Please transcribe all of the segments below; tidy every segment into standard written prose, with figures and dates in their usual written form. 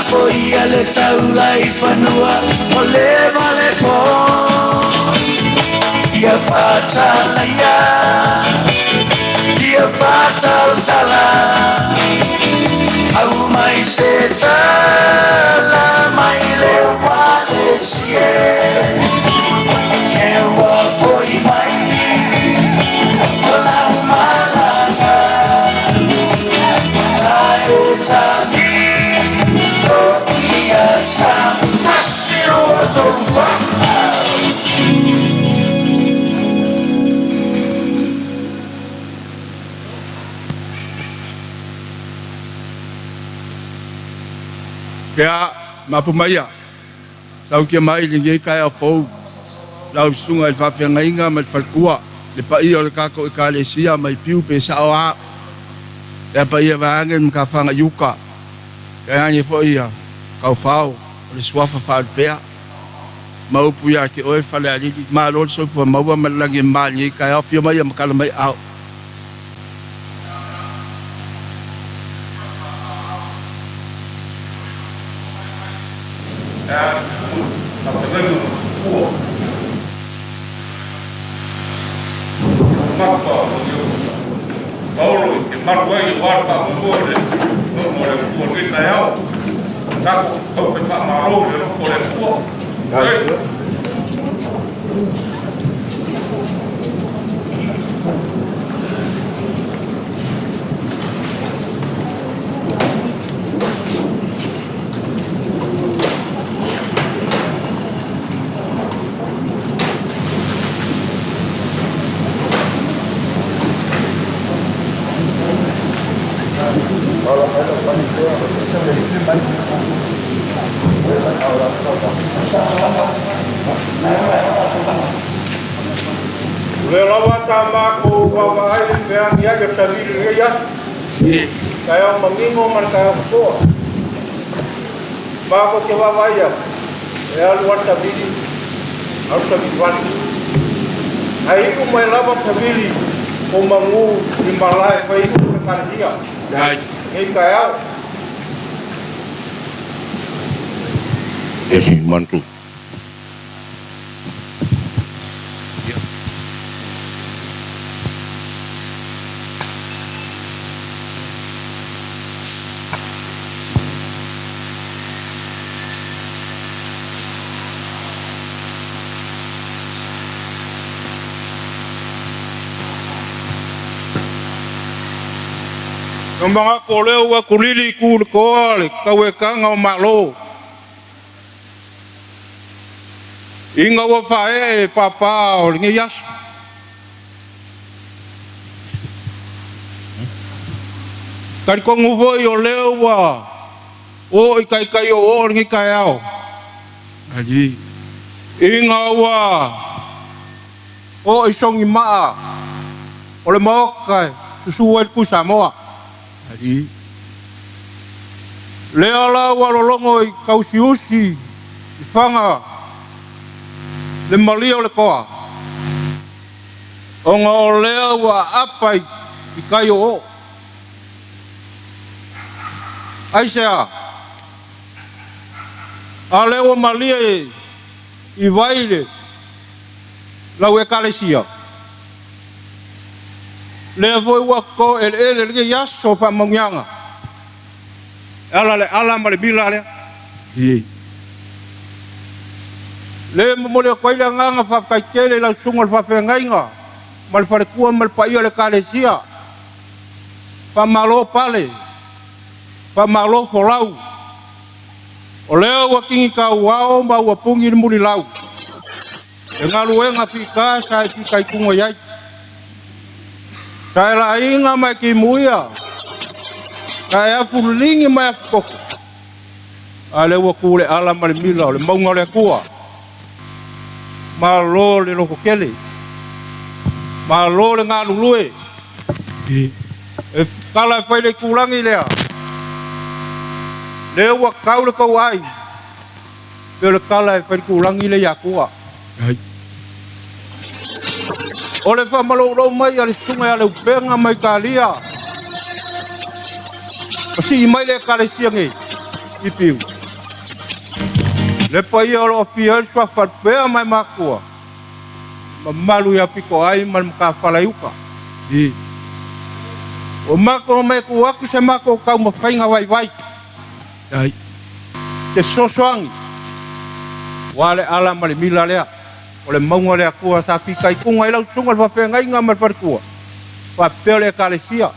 Tapoia le taula i fanua o le valepo Ia whatalaia Ia whatautala Au mai se tala mai le wale sie E ua foi mai O lau malaga Tae tami O ia sa Tasi lua tolu fa Ia, mapu mai ia, saukia mai lenei taeao fou, lau susuga i le faafeagaiga ma le faletua, le paia o le tatou Ekalesia mai Piu pe sao a, lea paia vaeane le matafaga i uta, tainane foi ia taufao o le suafa faalupea, ma upu ia te oe Falealili, malo le soifua maua ma le lagi e mama i lenei taeao, afio mai ia matala mai aao. Paolo i te malu ai aua le faamoemoe o le Aoga o le Atua i lenei taeao. Tatou taumafai faamalo i le alofa o le Atua. Faafetai. O lea lava sa matou vaavaai i le feagiai o Savili i lenei aso, taeao manino ma le taeao totoa. Matou te vaavaai atu, e alu lava le savili, alu savili vale. Ae iu mai lava le savili o manu i malae e fai ai upu a le Ekalesia i lenei taeao. Esi mantu. O manatu o lea ua tulili i tu i le toa le tauetaga o Malo. Ina ua faaee papa o lenei aso. Talitonu foi o lea ua oo i taitai oooo lenei taeao. Ina ua oo i sogimaa o le Maota e susu ai le Tui Samoa. Lea la ua lologo i tausiusi i faga le malie o le toa, ona o lea ua aapa i tai oooo. Aisea? A lea ua malie i vai le lau Ekalesia? Lea foi ua toto eleele lenei aso o faamanuiaga e ala le ala ma le mila lea. Le momoli atu ai le agaga faafetai tele i lau susuga i le faafeagaiga ma le faletua ma le paia o le Ekalesia. Faamalo pale, faamalo folau. O lea ua tini tauao ma ua puni le mulilau. Le galuega fita sa e fitaituga i ai. Sa e laina ma e timuia, sa e afuleligi ma e afutoto, a lea ua tu le ala ma le mila o le mauga o le Atua. Malo le lototele, malo le galulue, e tala e fai le itulagi lea, lea ua tau le tou ai. Pei o le tala e fai le tulagi lea i Atua. O le faamaloulou mai a le susuga ia Leupega mai Italia, ma sii mai le Ekalesia nei i Piu. Le paia o lo o afio ai le suafa pea ma e makua, mamalu ia Pitoai ma le matafala i uta. I. Ua matou omai e tuu atu se matou taumafaiga vaivai. Ai. Se fesoasoani aua le ala ma le mila lea o le mauga o le Atua sa fitaituga ai lau susuga i le faafeagaiga ma le faletua faapea o le Ekalesia.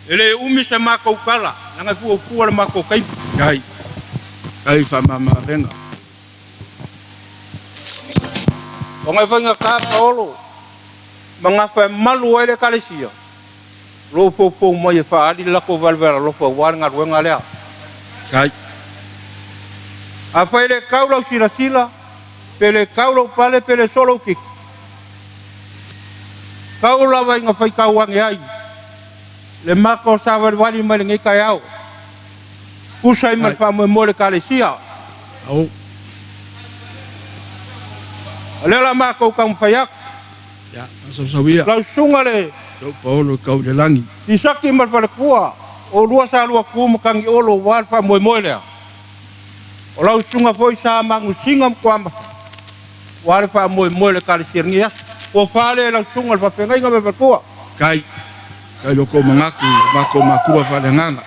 E le umi se matou tala, leaga e fuafua le matou taimi. Ai. Ai faamama-avega. Ona e faigata paolo ma gafa e malu ai le Ekalesia. Lou foufou mai e faaali le latou valevale alofa aua le galuega lea. Kai. Afai e le tau lau silasila, pe le tau lou pale pe le soo lou titi, tau lava ina faitau ane ai le matou savalivali mai lenei taeao, tusa ai ma le Kai. faamoemoe o le Ekalesia. Ao. O lea la matou taumafai atu. Ia, faasausauia. Lau susuga le. Lou paolo e kau i le lagi. Isaki ma le faletua, oulua sa lua tu ma Tagiolo aua le faamoemoe lea. O lau susuga foi sa Magusiga ma Tuamafa aua le faamoemoe o le Ekalesia i lenei aso. Ua fa lea i lau susuga le faafeagaiga ma le faletua. Kai, kai lo kou manatu i makou makua faaleagaga.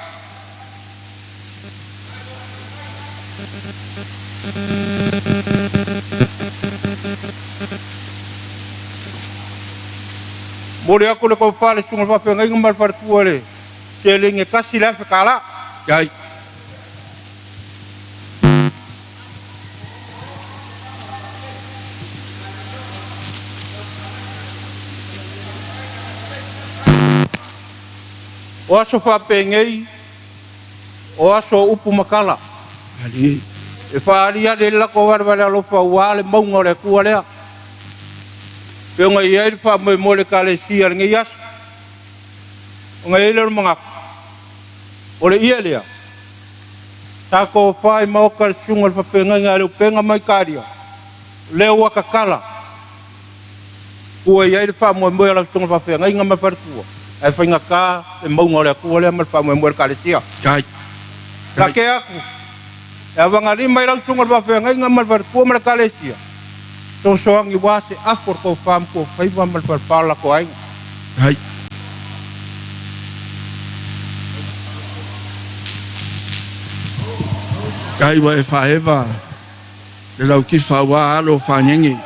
Momoli atu le tofa i le susuga i le faafeagaiga ma le faletua i le seleni e $1,000. Kai. O aso faapenei, o aso o upu ma tala. Alii. E faaaliali ai le latou valevale alofa aua le mauga o le Atua lea. Pei ona i ai le faamoemoe o le Ekalesia i lenei aso, ona i ai lea o le manatu, o le ie lea, sa tofa i maota le susuga i le faafeagaiga ia Leupega ma Italia, lea ua tatala, ua i ai le faamoemoe o lau susuga i le faafeagaiga ma le faletua, ae faigata le mauga o le Atua lea ma le faamoemoe o le Ekalesia. Kai. Ta Kai. te atu, e avagalima i lau susuga i le faafeagaiga ma le faletua ma le Ekalesia, fesoasoani aua se afu o le tofa matuafaiva ma le falepa o le latou aiga. Kai. Kai ua e faaeva le lau kifa aua alo o fagege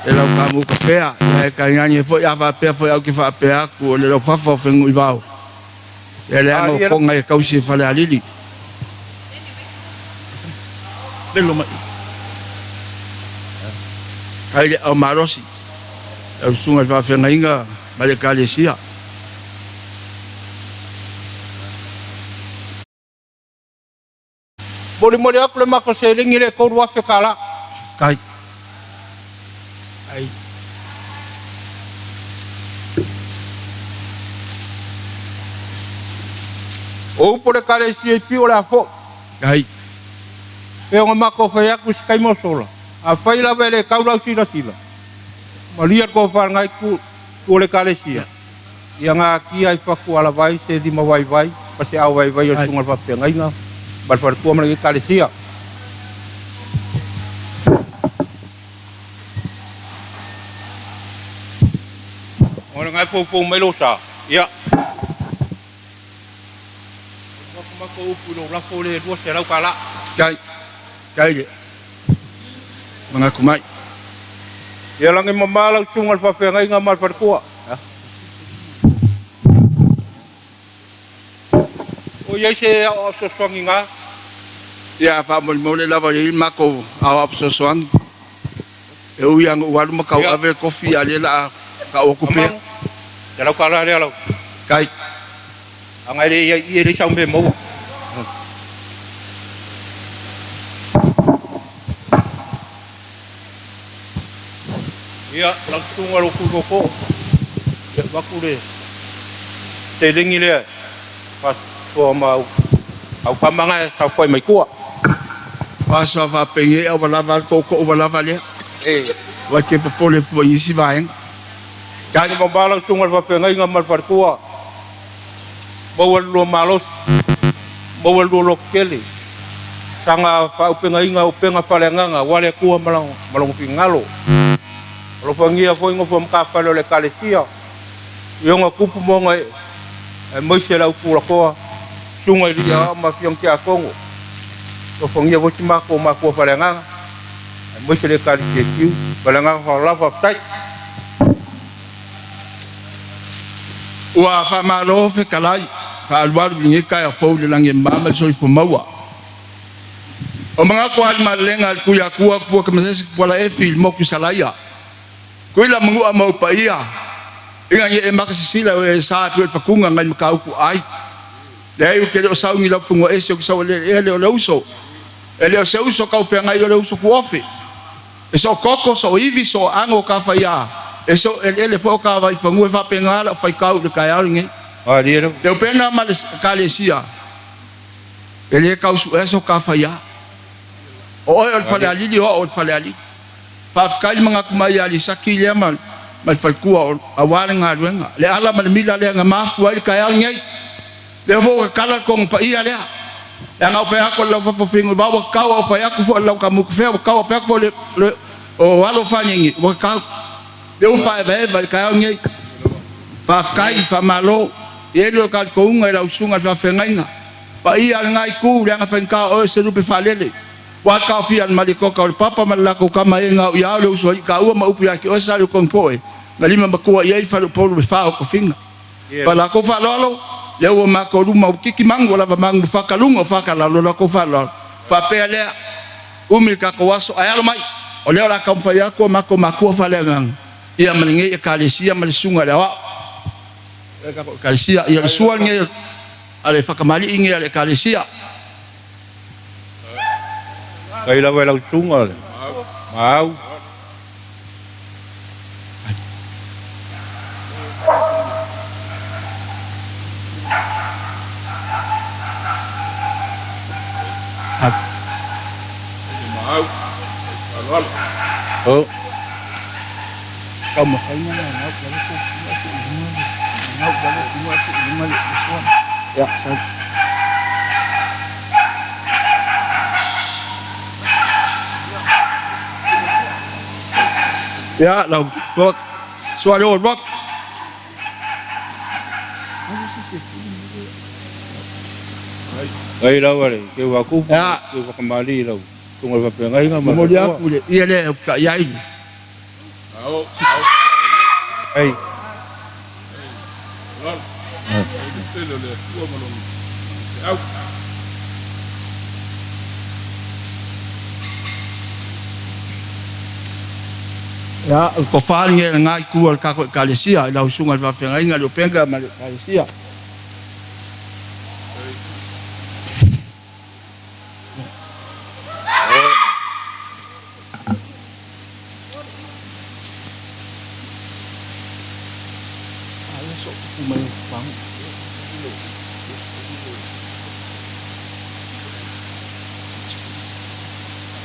le lau kamuka pea ia e tainane foi a faapea foi au ke faapea atu o le lau fafa o Fenunuivao ia leaga o Alia koga e tausi e Falealili. Velo mai kai le au malosi lau susuga i le faafeagaiga ma le Ekalesia. Molimoli atu le matou seleni i le $3,000. Kai. Ai. O upu o le Ekalesia i Piu o le a foi. Kai. Pei ona matou fai atu i se taimi ua sola, afai lava e le tau lau silasila, malia le tofa i lena itu o le Ekalesia, ia natia ai fatu alavai se lima vaivai ma se ao vaivai o le Ai. susuga i le faafeagaiga ma le faletua ma lenei Ekalesia. O lena e foufou mai lou sa, ia. Ua matou upu i lou lafo le $200. Kai. Kai le manatu mai. Ia lagi mama lau susuga i le faafeagaiga ma le faletua. O i ai se aoao fesoasoani na. Ia faamolemole lava i ai le matou aoao fesoasoani. E ui lava ina ou alu ma Ia, tauave le kofi, a o lea o le a tau atu pea. Amanu, $100 lea lau. Kai. Ana e le i ai i i e leai sau mea e maua. Ia, lau susuga i lou sui usufono, ia avatu le seleni lea e faasoa ma au au tama na e saofai mai tua. Faasoa faapenei a ua lava a le tootoo ua lava lea. E Ua te popole fua i isi vaega. lagi Kai. mama lau susuga i le faafeagaiga ma le faletua. Maua le lua malosi, maua le lua lototele, saga faaupegaina upega faaleagaga aua le Atua ma Lona finagalo. Alofagia foi nofo a matafale o le Ekalesia i ona tupu ma ona ee, aemaise le au tulatoa, susuga i alii aoao ma afioga tiakono. Alofagia foi si matou matua faaleagaga, aemaise le Ekalesia Tiu. Ma le agaga faaaloalo lava, faafetai. Ua faamalo fetalai faaalualu i lenei taeao fou i le lagi e mama ma le soifua maua. O manatu lava i le malelega a le Tuiatua Tupua Tamasese Tupuola Efi i le motu i Salaia, Tuila Manua ma ou paia, ina ne i e mata sisila o e sa atu e le fatuga nai Matautu ai. Leai ou te le o sau ni laufanua ese ou te sau eleele o le uso. E le o se uso taufeagai o le uso tuofe. E soo toto, soo ivi, soo ago o ta faiā, e soo eleele foi o ta vaifanua, e faapena la'u faitau i le taeao lenei. Malie lava. Le upega ma le Ekalesia, e lē tau su'ea so ta faiā. O oe o le falealili, o a'u o le falealili. Faafetai le manatu mai ia Lisaki lea ma le faletua auā le galuega, le ala ma le mila lea na mafua ai le taeao lenei. Lea foi ua tatala le toga paia lea. Leaga a ou fai atu o le laufafofiga o vao ua tatau, a ou fai atu foi o le laukamutufea ua tatau, a ou fai atu foi o alo o Fanini ua tatau. Lea ua faaevaeva i le taeao lenei. Faafetai, faamalo. E i ai le talitonuga i lau susuga i le faafeagaiga paia a lena itu, leaga faigata o oe o se lupe faalele. Ua taofia e le Malietoa o le Papa ma le latou tama e gau ia le uso alii taua ma upu ia te oe Saleupolupoe, na lima matua i ai faleupolu e fa o tofiga. Pa latou faaaloalo, lea ua matou luma ua titi manu ua lava manu ua faakaluga ua faakalalo latou faaaloalo. Faapea lea, umi le tatou aso ae alo mai, o lea o le a taumafai atu a matou makua faaleagaga ia ma lenei Ekalesia ma le Susuga i le Aoao o le tatou Ekalesia, ia le sua lenei a le fakamalii lenei a le Ekalesia. Faafetai lava i lau susuga le Maau. Ia, lau sua le old rock. Faafetai lava le Teuakupu ma Ia, le Teufakamali i lau susuga i le faafeagaiga ma le momoli faletua. atu le ia lea e uta i ai. Ai. Ia, o le tofa lenei a lena itu o le tatou Ekalesia i lau susuga i le faafeagaiga le upega ma le Ekalesia.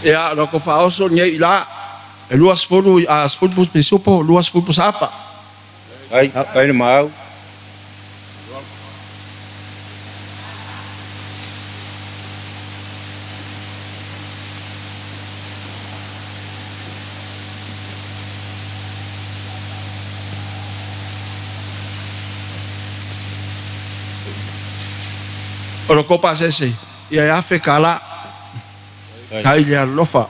Ia, o le faaoso lenei i la, e 20, a 10 pusa pisupo, 20 pusa apa. Ai, ai le Maau. O le kopa sese, ia e afe ka la, Ai. kai le alofa.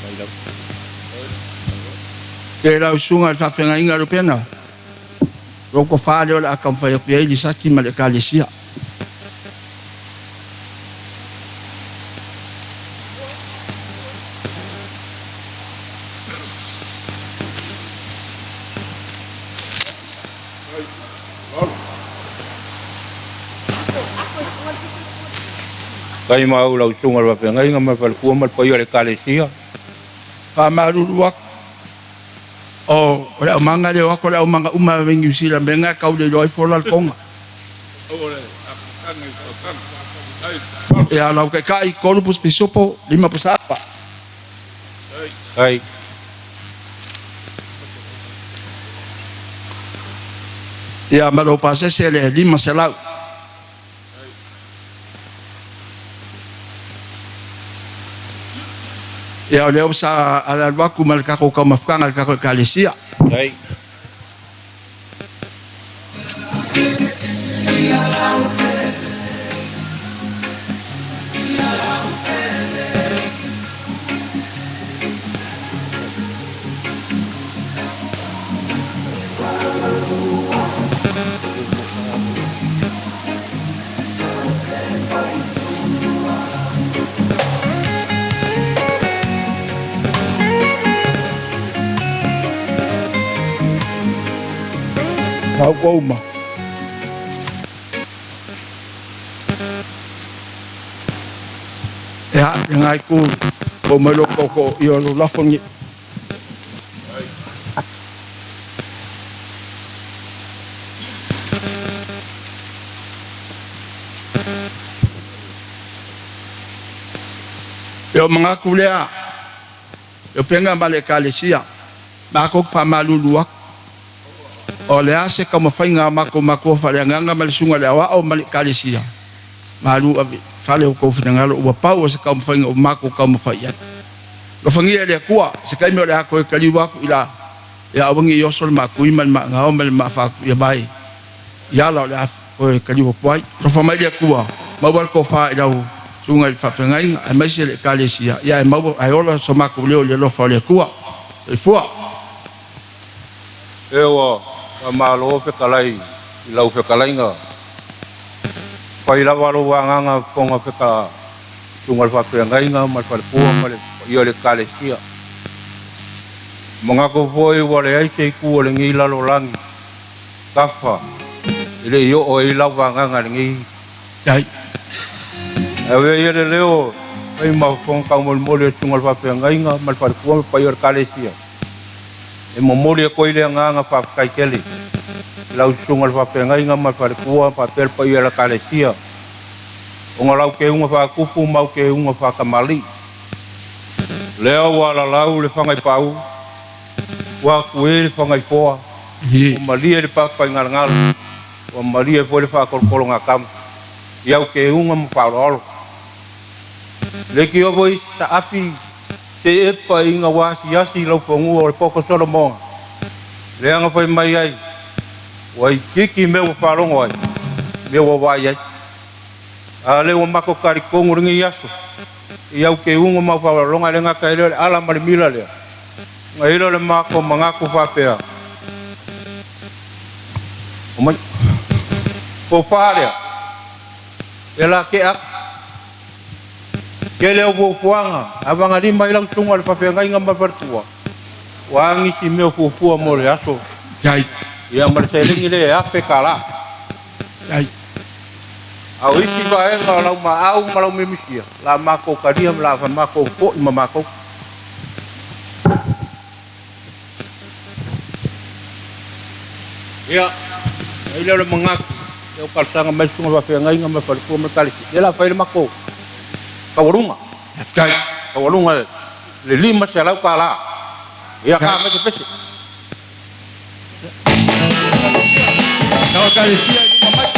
Ai lava. E lau susuga i le faafeagaiga le upega. Lou tofa lea o le a taumafai atu i ai Lisaki ma le Ekalesia. Faafetai Maau i lau susuga i le faafeagaiga ma le faletua ma le paia o le Ekalesia. Faamalulu atu, o le aumaga lea o atu o le aumaga uma mai Niu Sila mea na e tau le iloa ai fola le toga. Ia lau taitai, tolu pusa pisupo, lima pusa apa. Ai. Ia ma lou pasese le 500. Ia o lea ua sa alualu atu ma le tatou taumafataga i le tatou Ekalesia. Tau uma. Ia, le ngai ku o mai lo koko i o lo lafo ni. E o mangaku lea, e o penga ma le ekalesia, ma ko whamalulu aku. O le a se taumafaiga a matou matua faaleagaga ma le susuga i le aoao ma le ekalesia, malu ave fale o tou finagalo ua pau o se taumafaiga ua matou taumafai i ai. Alofagia e le Atua se taimi o le a toe taliu atu i la ia aua ne i oso le maatui ma le maagao ma le maafaatu ia mai i ala o le a toe taliu atu ai. Alofa mai le Atua, maua le tofa i lau susuga i le faafeagaiga aemaise le ekalesia, ia ae maua ae ola so matou leo i le alofa o le Atua. Soifua. E ua faamalo fetalai i lau fetalaiga. Fai lava lou agaga fofoga feka susuga i le faafeagaiga ma le falefua ma le paia o le Ekalesia. Manatu foi ua leai se itu o lenei lalolagi tafa e le i oo ai lau agaga i lenei. Ae avea ia le leo fai ma fofoga taumolimoli o le susuga i le faafeagaiga ma le falefua ma le paia o le Ekalesia. E momoli atu ai le agaga faafetai tele i lau susuga i le faafeagaiga ma le falefua faapea le paia o le Ekalesia ona lau keuga faatupu ma au keuga faatamalii. Lea ua alalau le fagaipau, ua atu e le fagaifoa, ua malie le papaigalagala, ua malie foi le faatolotologatama i au keuga ma faaaloalo. Le tio foi saafi se epa ina ua asiasi i lau fanua o le poto Solomona, leaga fai mai ai, ua itiiti mea ua faalogo ai, mea ua vaai ai. A lea ua matou talitonu lenei aso, i au keuga ma au faaaloaloga e le gata ai lea o le ala ma le mila lea, na i ai lea o le matou manatu faapea, omai, tofa lea, e la tea atu. Tele au fuafuaga, avagalima ai lau susuga i le faafeagaiga ma le faletua, ua a nisi mea o fuafua mo le aso. Ia ma le seleni lea e $1,000. A o isi vaega o lau maau ma lau mimisia, la matou talia ma la matou foi ma matou. Ia, ai lea o le manatu, lea ua talosaga mai le susuga i le faafeagaiga ma le faletua ma le ekalesia, ia o le a fai le matou taualuga. Taualuga le $500. Ia, ka mai se pese. Tau ekalesia i luma mai.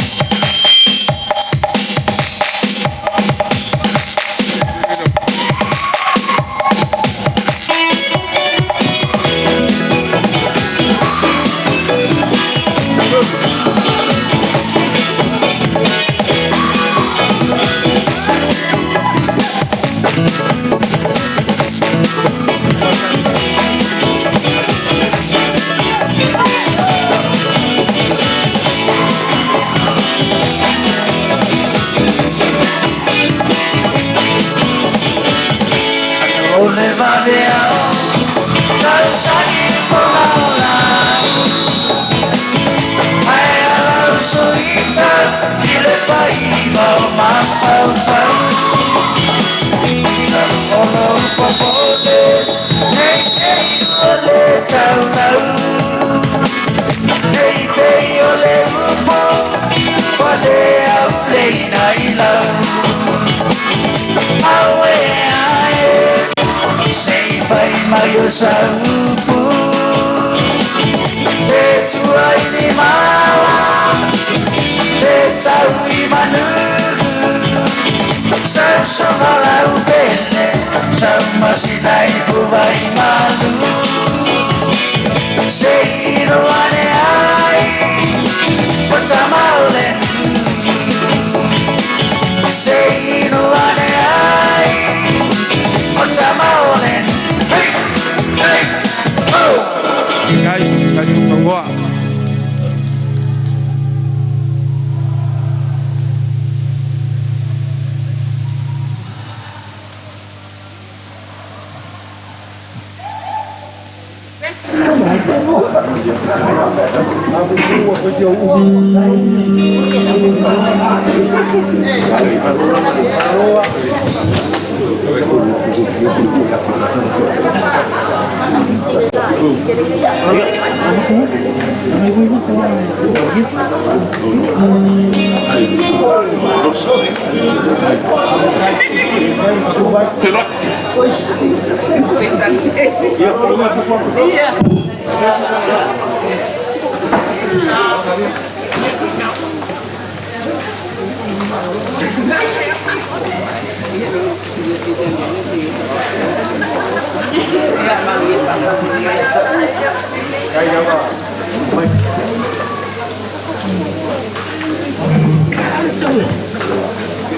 O le vave ao tausagi fogaolagi ae alausoita i le faiva o mafaufau talu o lou popole nei pei o le taulau nei pei o le upu ua le auleina i lau aue ae sei fai mai o sa upu e tuai ni mala. lau i manu. Sau soga lau pele, sau masina i puva i malu. Se ino ane ai, o tamaole nu. Se ino ane ai, o tamaole nu. Hey, hey, oh! Kai, kai sofoa.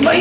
Vai.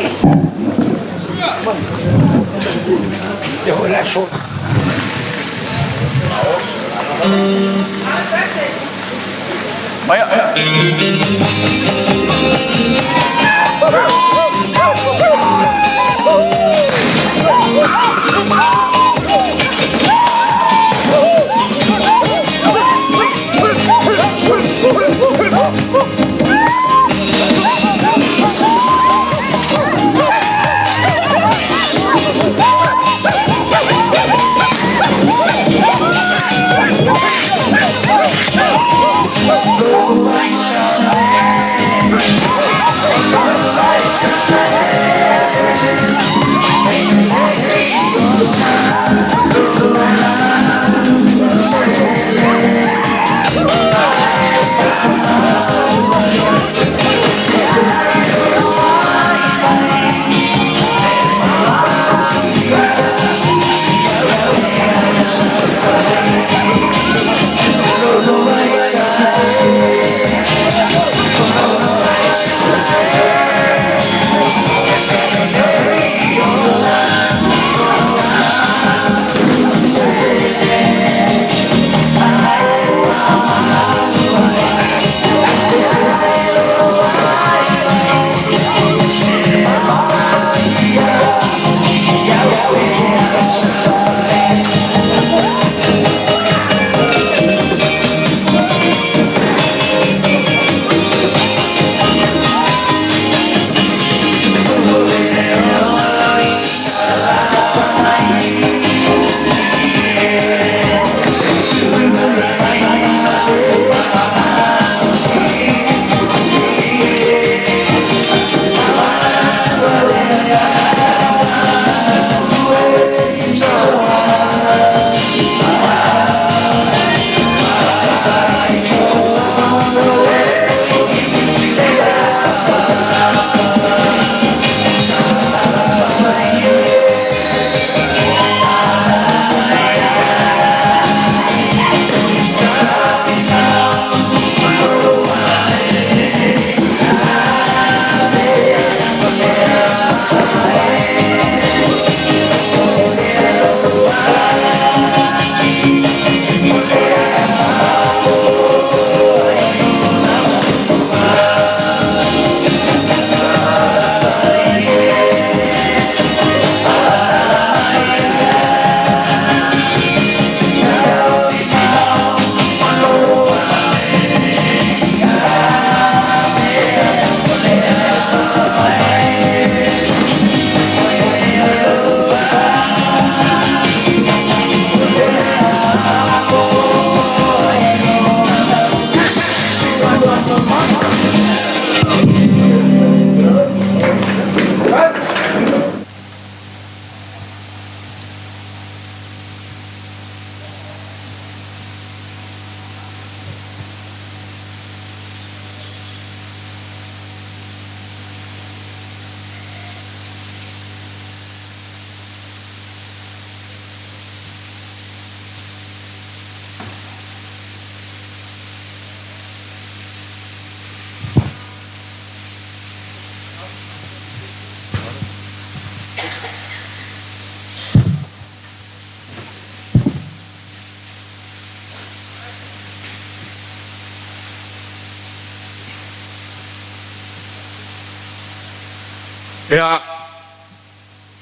Ea,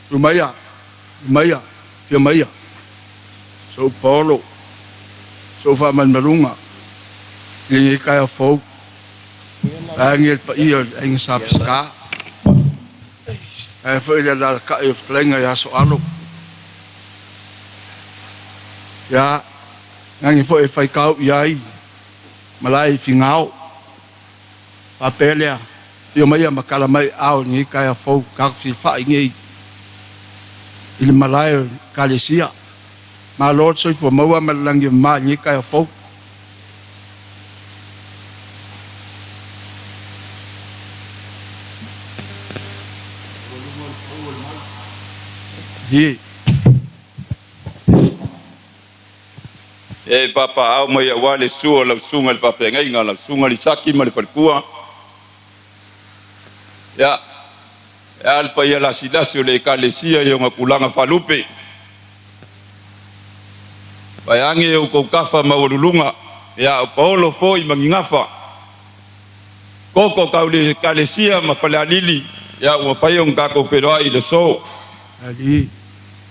tu maia, tu maia, fia maia. Sou paolo, sou faamalumaluga i lenei taeao fou, vaeage le paia o le Aiga Sa Peseta, vaeane foi le alaalatai o le fetalaiga ia Soalo. Ia, gage foi e faitau i ai malae i Finao. Faapea lea, afio maia ma tala mai aao i lenei taeao fou, tatou fesilafai nei i le malae o le Ekalesia. Malo le soifua maua ma le lagi e mama i lenei taeao fou. Ie. E papaaao mai aua le susu o lau susuga i le faafeagaiga, lau susuga Lisaki ma le faletua. Ia, e a le paia lasilasi o le Ekalesia i ona tulaga faalupe. Vaeage outou tafa maualuluga, ia o paolo foi ma ni gafa. Koko tau le Ekalesia ma Falealili, ia ua mafai ona tatou feiloai i le aso.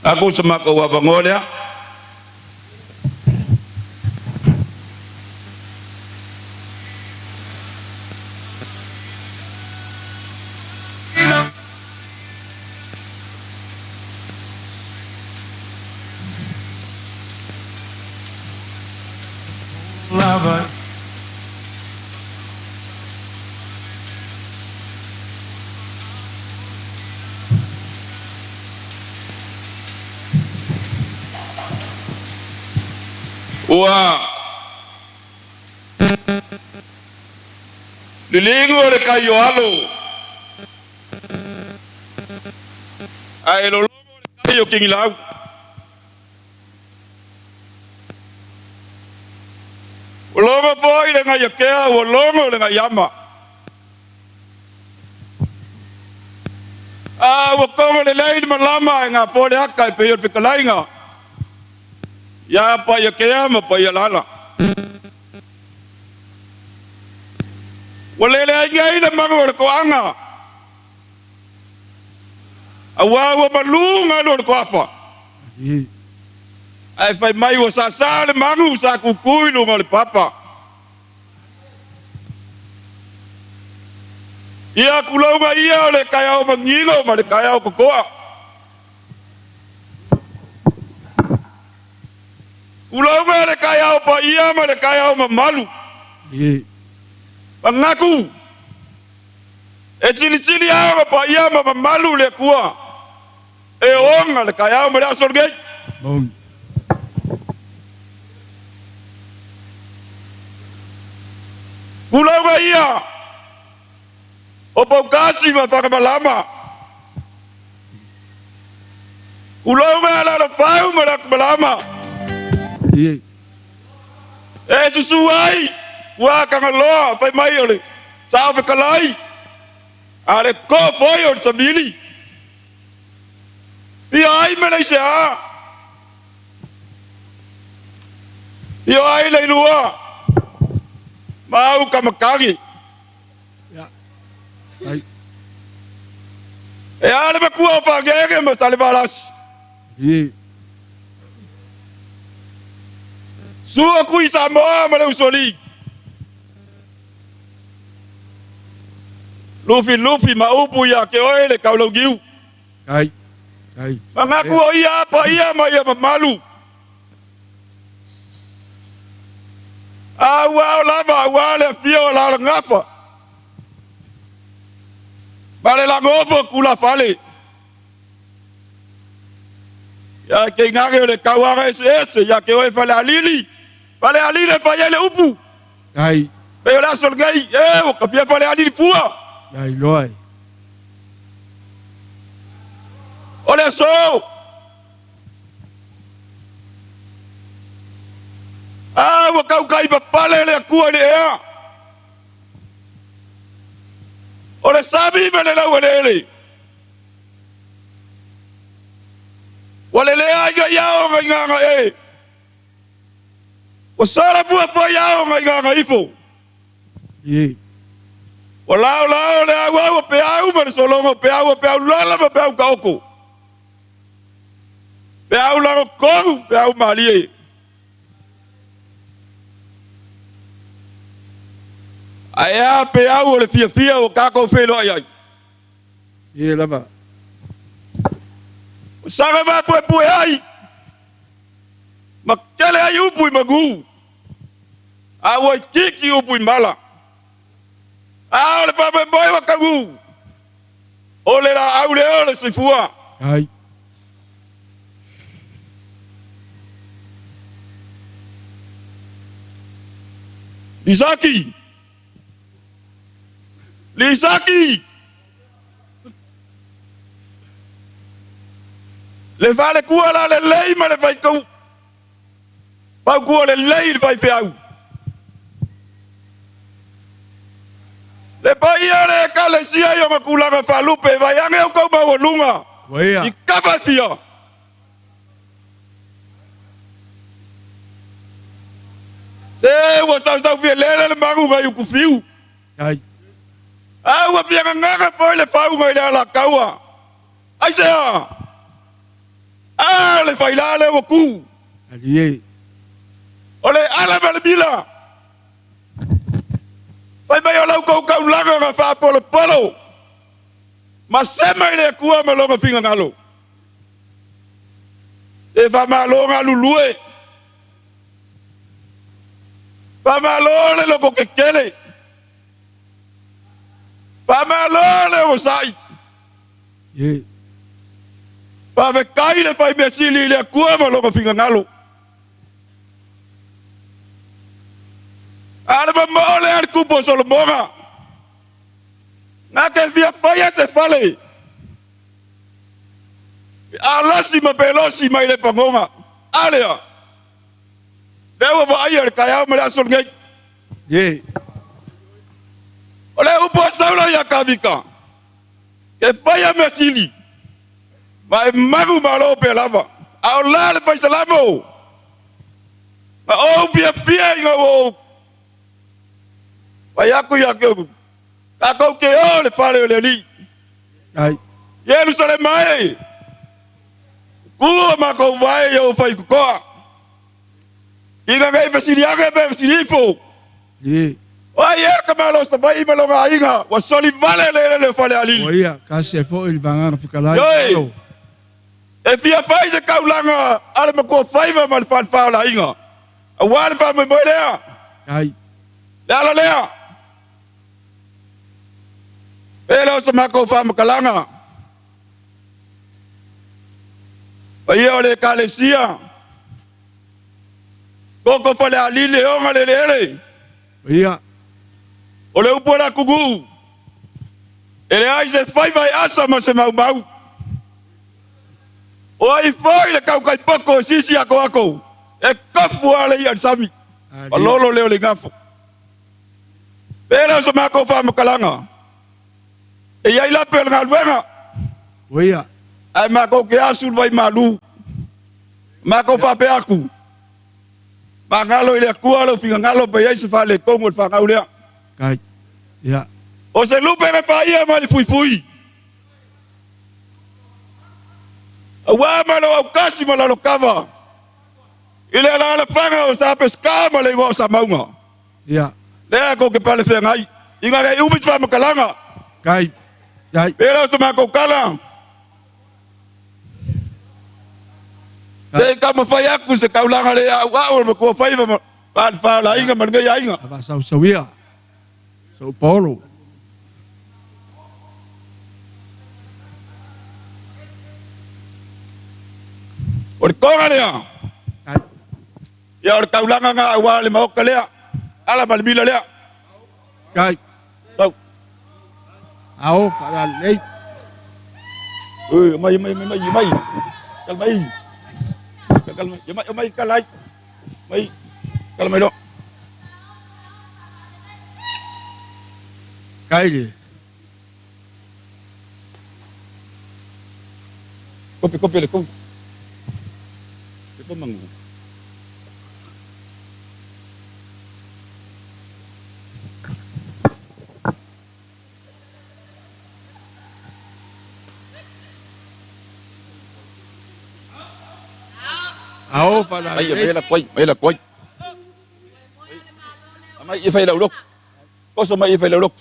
Aku sa matou avanoa lea. Ua liligo le kai o Alo, ae lologo le kai o Tigilau. Ua logo foi le Gaiakea, ua logo le Gaiama. A ua togo lelei le malama e gafoa le ata e pei o le fetalaiga ia Paiakea ma Paialala. Ua lele ai nei le magu o le toaga, aua ua malu galu o le toafa. Ae fai mai ua sasa le magu sa tutu i luga o le papa. Ia tulouna ia o le taeao manino ma le taeao totoa. Tulouna le taeao paia ma le taeao mamalu. Manatu e silisili ao ma paia ma mamalu le Atua e ona le taeao ma le aso lenei. Tulouna ia o Poutasi ma Fagamalama. Tulouna Lalofau ma le Atumalama. E susu ai ua Tagaloa fai mai o le sao fetalai a le to foi o le savili. Ia ai me le aisea. Ia ai le ilua ma au kamakagi. E a le matua o Fagege ma Salevalasi. Sua Kui Samoa ma le Usoalii. Lufilufi ma upu ia te oe le Taulauniu. Manatu o ia a paia ma ia mamalu. A ua ao lava aua le afio o Lalagafa ma le lagofo tulafale. Ia keinage o le tauaga eseese ia te oe Falealili. Falealili e fai ai le upu. Pei o le aso lenei, e ua tapia Falealili fua. O le aso. A ua tautai papale le Atua i le ea. O le sami ma le laueleele. Ua lelea ai nai ao nai gagae. Ua sala fuafua i ao nai gagaifo. Ua laolao le auau o peau ma le sologa o peau, o peau lala ma peau taoto, peau lagotonu, peau malie. Ae a peau o le fiafia ua tatou feiloai ai? Ie lava. Ua saga faapuepue ai ma tele ai upu i manu, a ua itiiti upu i mala. A o le faamoemoe ua taunuu, o le laau lea o le soifua. Ai. Lisaki! Lisaki! Le falekua la lelei ma le faitau fautua lelei i le faifeau. Le paia o le Ekalesia i ona tulaga faalupe, vaeane outou maualuga i tafa e fia. Se ua sausau fialele le magu nai Utufiu. A ua fia gagaga foi le fau nai le Alataua. Aisea? A le faila lea ua tu. O le ala ma le mila. Fai mai o la outou taulaga na faapolopolo ma sema i le Atua ma Lona finagalo. E faamalo galulue, faamalo le lototetele, faamalo le onosai. Faafetai le fai mea sili i le Atua ma Lona finagalo. A o le momoo lea a le tupu o Solomona, na te fia faia se fale Alasi ma Pelosi mai le pagona. A lea, lea ua vaaia le taeao ma le aso lenei. O le upu a Saulo ia Tavita, Ke faia mea sili, ma e magu malo pea lava. A o la le fai Salamo, Na ou fiafia ina ua ou fai atu ia te outou, tatou te o i le fale o le Alii. Ierusalema e, tu a matou vae i ou faitotoa, ina ne i fesili ane pe fesili ifo, O ai ea ka Malo o Savaii ma lona aiga ua soli vale le eleele o Falealili? Ioe, e fia fai se taulaga a le matua faiva ma le falefa o le aiga, aua le faamoemoe lea, le ala lea. E le o se matou faamatalaga. Paia o le Ekalesia, Koko Falealili e ona le eleele. O le upu a le atunuu, e leai se faiva e asa ma se maumau. O ai foi le tautai poto e sisi atoato, e tofu lava le i'a i le sami, malolo lea o le igafo. Pe le o se matou faamatalaga, e i ai lape o le galuega, ae matou te asu le vaimalu. Matou faapea atu, Magalo i le Atua lou finagalo pe i ai se faaletonu o le fanau lea. O se lupe na faia mai le fuifui, aua ma lou autasi ma Lalokava i le alaalafaga o Sa Peseta ma le igoa o Samauga. Lea tou te pale feagai ina ne i umi se faamatalaga. Pe le o se matou tala. Se i taumafai atu se taulaga le auau o le matua faiva ma falefa o le aiga ma lenei aiga. O le toga lea, ia o le taulaga na aua le maota lea, ala ma le mila lea. Sau. Ui, mai mai mai mai mai. Kal mai. Kal mai, mai mai kalai. Mai. Kal mai lo. Kope kope le kou. E pa mangu. Ao Mai ia faalalelei. mai la koi, mai la koi. Mai ia fai lau loku. Koso mai ia fai lau loku.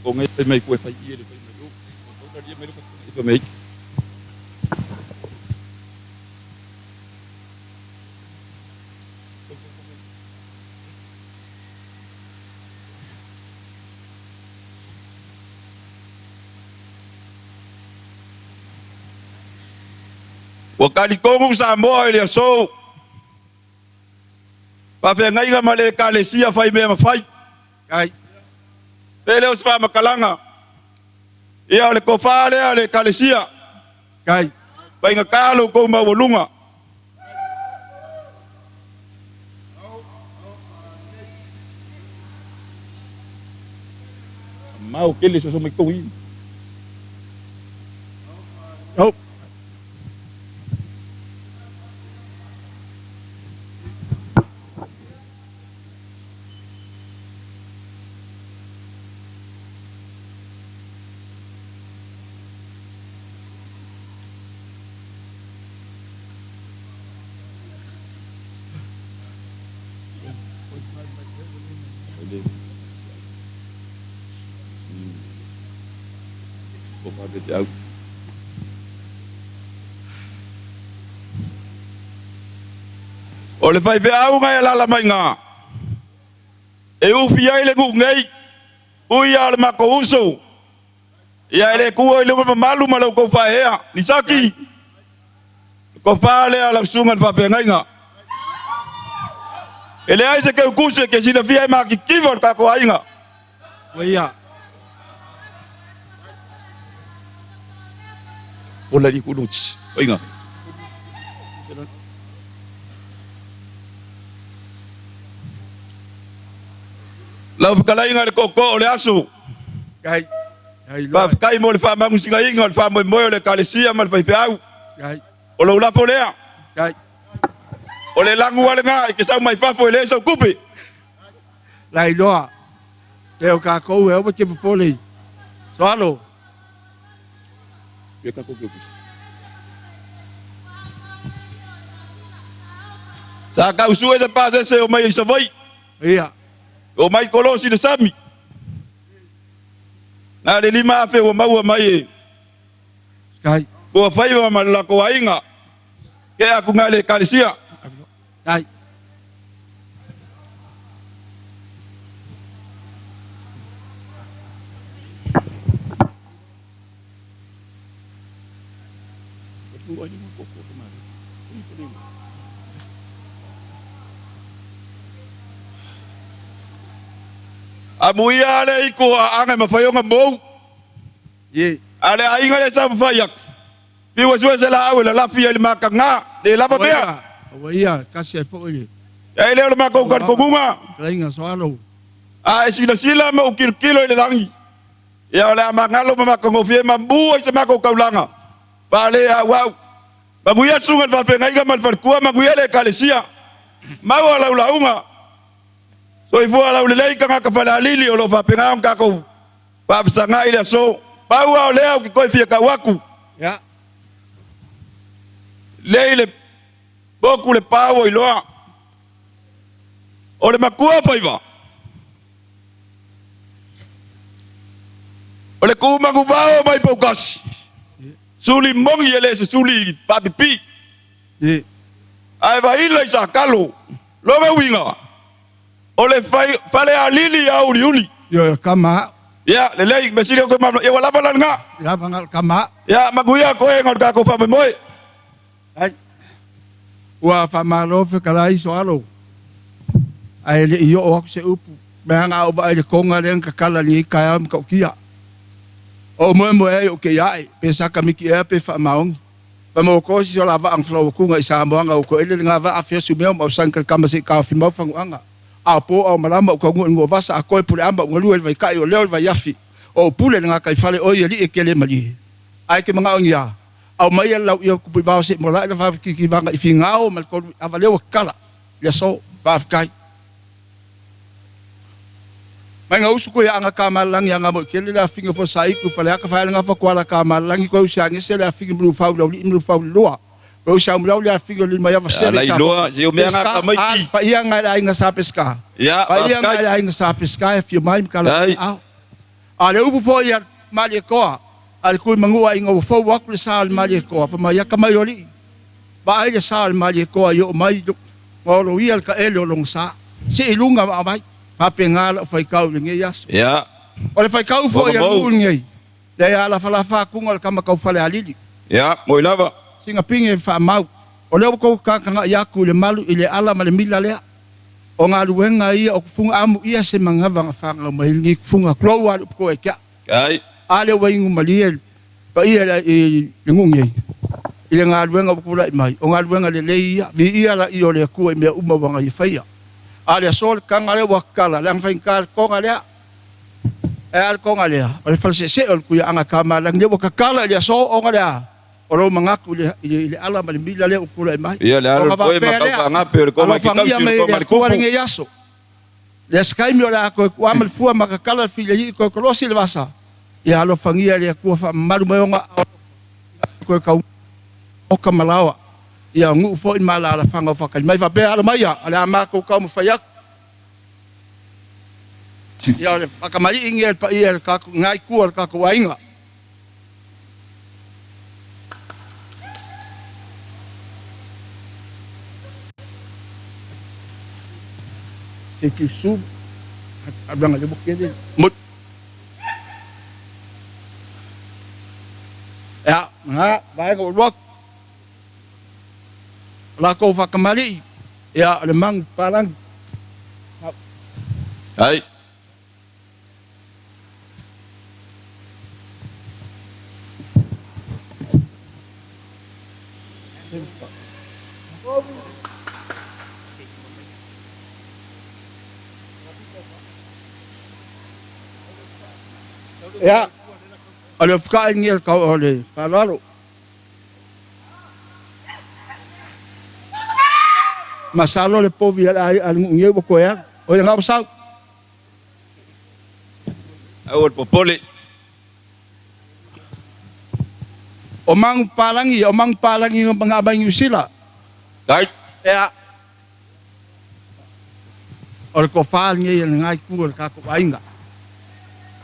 Ko ngai fai mai koe fai ia le fai mai o. Ko na lia mai loku i fai mai. Ua talitonu Samoa i le aso, faafeagaiga ma le Ekalesia fai mea mafai. Ai. Pe le o se faamatalaga, ia o le tofa lea a le Ekalesia, Ai. faigata lo outou maualuga. Mau tele soso mai tou i. Oh. O le faifeauga e alaala mai iga, e ufi ai le nuu nei, ui lava o le matou uso, ia e le tuua i luga mamalu ma la outou faaeaea. Lisaki, le tofa lea a lau susuga i le faafeagaiga. E leai se keukusi e ke silafia e matitiva o le tatou aiga. Ua ia. Ola i kulu tss. Oiga. Lau fetalaiga i le tootoo o le aso. Ai. Ai loa. Faafetai mo le faamanusigaina o le faamoemoe o le Ekalesia ma le faifeau. Ai. O lou lafo lea. Ai. O le lagu lava lena e te sau mai fafo e leai sau tupe. Lai loa. Te o kākou e aua te popole i. Soalo. Sa tausue se pasese o mai i Savaii. Ia. O mai kolosi le sami. Na le 5,000 ua maua mai e Sky. ua faiva ma le latou aiga. Ke aku ngai le Ekalesia. Ai. Amuia le iku a anga ma whai onga mou. Ye. A le aiga le sa mawhai aku. Piua sue se la au e la lafi ai le makanga. Le lava mea. Ua ia, kasi ai foi le. E le o le makou kalitonunga. Kalaiga Soalo. A e silasila ma ou kilokilo i le lagi. Ia o le a magalo ma makagofie ma mua i se makou taulaga. Faale au au. Manuia susuga i le faafeagaiga ma le falekua, manuia le Ekalesia. Maua lau lauga. Soifua laulelei tagata Falealili o lo o faapena ona tatou faafesagai i le aso. Pau lava o lea ou te toe fia tau atu. Ia. Lei le potu le pa ua iloa. O le matua faiva. O le tu manuvao mai Poutasi. Suli moni e le se suli faapipii. Ae vaila i Sakalo. Lona uiga, o le Falealili a uliuli. Ioe, kama au. Ia, lelei, mea sili o toe malamalama. Ia, ua lava la lena. Lava na o le kama au. Ia, manuia toega o le tatou faamoemoe. Ai. Ua faamalo fetalai Soalo. Ae le i oo atu se upu, leaga a ou vaai i le toga lea na tatala i lenei taeao ma matautia. O ou moemoe ai ou te ia ae, pe sakamiki ea pe faamaoni. Pamoko si o la vaa na falauatuga i Samoa na uto ele lena vaa afio sumeo ma usani ka le kama se i taofi mau fanuaga. Ao po ao malama u taunuu i Nuuavasa a koe puleama u galue i le vaikai o leo i le vaiafi o ou pule le gataifale oi alii e kele malie. Ae ke manao ni a? Aumaia le lauia kupu i vao se'i mola'i le faakikivaga i Figao ma le tolu ava lea ua tatala i le aso. Faafetai. Mai gausu koe ia aga Kamalagi aga moi tele le afine fo saiku faleaka faele gafa koala Kamalagi koe usi agese le afine Mulufau le auli'i Mulufau le lua koe usi Aumulau le afine o Limaiava Ia sele sa lailoa se o mea Pesca gaka a maiki. paia ga le aiga sa Pesca Ia paia ga faafetai. le aiga sa Pesca e afio mai ma kala Ai. ao a le upu foi a Malietoa a le kui manua ina ua fou atu le sa o le Malietoa fa mai aka mai o alii vaai le sa o le Malietoa i oo mai ma oloia le taele o lona sa sii i luga ma aumai faapena lau faitau i lenei aso. Ia. O le faitau foi a le Mamau. nuu lenei lea ia lafalafa atuga o le tama tau Falealili. Ia moi lava. Sina pine e faamau o lea ua tou tagatagai atu i le malu i le ala ma le mila lea o galuega ia o tufuga amuia se manava na fanau mai ai lenei tufuga tulou lava le upu toa e tea. Ai. A lea ua inu malie le paia i le nuu nei i le galuega ua tulai mai o galuega lelei ia viia laia o le Atua i mea uma ua na ia faia. A le aso le taga lea ua tatala leaga faigata le toga lea. E a le toga lea o le faleseesee o le Tuiaaga Tamalagi lea ua tatala i le aso ona le a o lou manatu i le ala ma le mila lea ua tulai mai. Ia le alo Ona le koe ma faapea tau lea, faagape o le koma ki alofagia tausi o le mai e le koma le Atua kupu. lenei aso. Le isi taimi o le a toe tuua ma le fua ma tatala le filei i toe kolosi le vasa, ia alofagia e le Atua faamamalu mai ona aao alofa toe tau oka ma laoa. Ia nuu foi ma alaalafaga o faatali mai faapea, Alo maia, o le a matou taumafai atu. Ia o le faakamali'i lenei a le paia i le tatou, i na itu o le tatou aiga. Se i susu leaga lea ua tele mo ia na vaega ua alu atu. O latou faakamali'i, ia o le magu papalagi. Ai. Ia, o le fekai lenei o le tau o le faaaloalo. Masalo le povi a le nuu nei ua toe alu. O ia na ua sau. Aua le popole. O magu papalagi, o magu papalagi na aumai Niu Sila. Ai. Ia, o le tofa lenei a lena itu o le tatou aiga.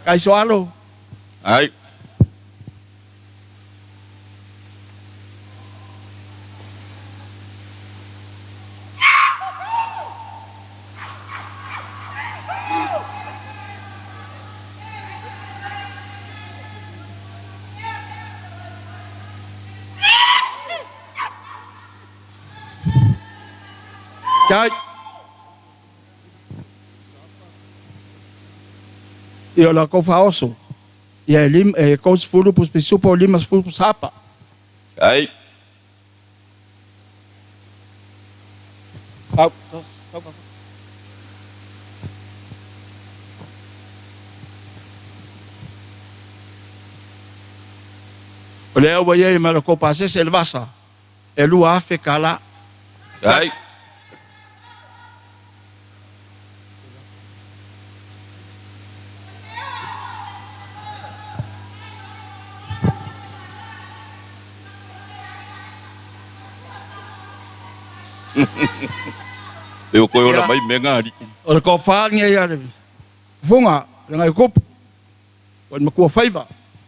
Kaisoalo. Ai. Kai. Ia o la kou faaoso. Ia e lim, e 30 pusa pisupo, 50 pusa apa. Ai. Au. O lea ua i ai ma le kou pasese i le vasa, e 2000 kālā. Ai. E o koe ola Ia, mai mea ngā alii. o le tofa lenei a le fofoga, le gaekopu, o le matua faiva.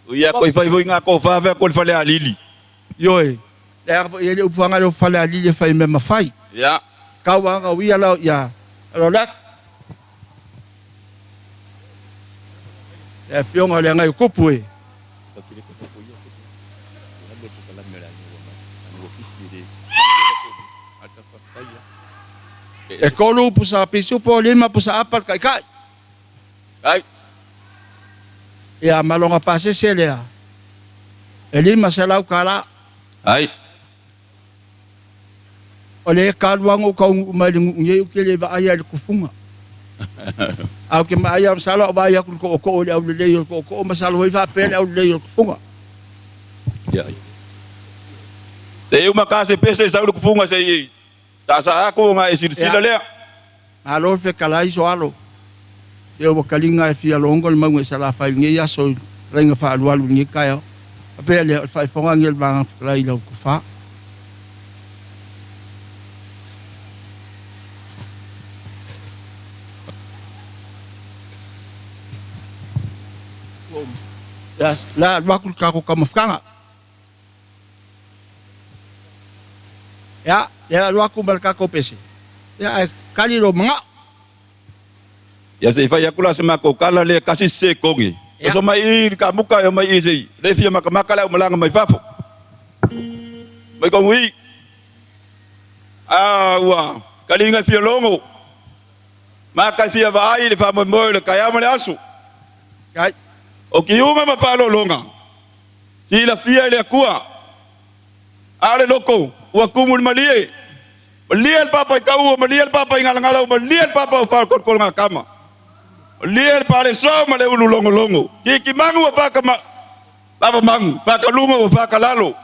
O ia koe fai foi ngā kōwha whea koe le fale alili. Ioe, leaga foi e i ai le upu faga lea o Falealili e fai mea mafai. Ia. Tau lava ona uia lao ia Lolak, le afioga o le Agaiokupu e. E tolu pusa pisupo, lima pusa apa le taitai. Ai. Ia ma lona pasese lea, e $500. Ai. O le kaluaga o taunuu mai le nuu nei ou te le vaaia i le tufuga. Ae ou te vaaia masalo a ou vaai atu i le tootoo i le aulelei o le tootoo masalo foi faapea le aulelei o le tufuga. Ia. Se uma ka se pese sa ulu kufunga se i. Sa sa aku nga e silasila lea. Malo le fekalai soalo. Se ua kaliga e fia logo le mauga i Salafai i lenei aso i talaiga faaalualu i lenei taeao. Faapea lea, o le faafofoga lenei a le Vaega Fetalai i lau tofa. Ia, o le a alu atu le tatou taumafataga. Ia, lea alu atu ma le tatou pese, ia ae tali lou manao. Ia se i fai atu la se matou tala lea tasi se sekone. Oso mai i i le kamuka e omai i se i le fia makamaka le aumalaga mai fafo. Mai kogu i. A ua kaliga e fia logo. Maka e fia vaai i le faamoemoe o le taeao ma le aso. O kiuga ma faaaloaloga, silafia e le Atua. A o le loto, ua tumu i le malie. Malie le papa i tau, ua malie le papa i galagala, ua malie le papa o faakolokologatama. Malie le paleso ma le ulu logologo. Kikimanu ua faakavamanu, faakaluga ua faakalalo.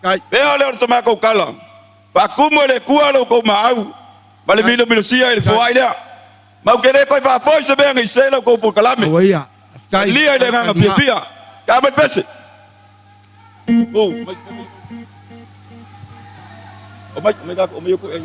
Pea lea o le sa matou tala, faatumu e le Atua lo outou maau ma le milomilosia i le foai lea. Matou te le toe faafoi se mea nei se la outou polokalame. Talia i le agaga fiafia. Ka mai pese. O mai, o mai, o mai, o mai.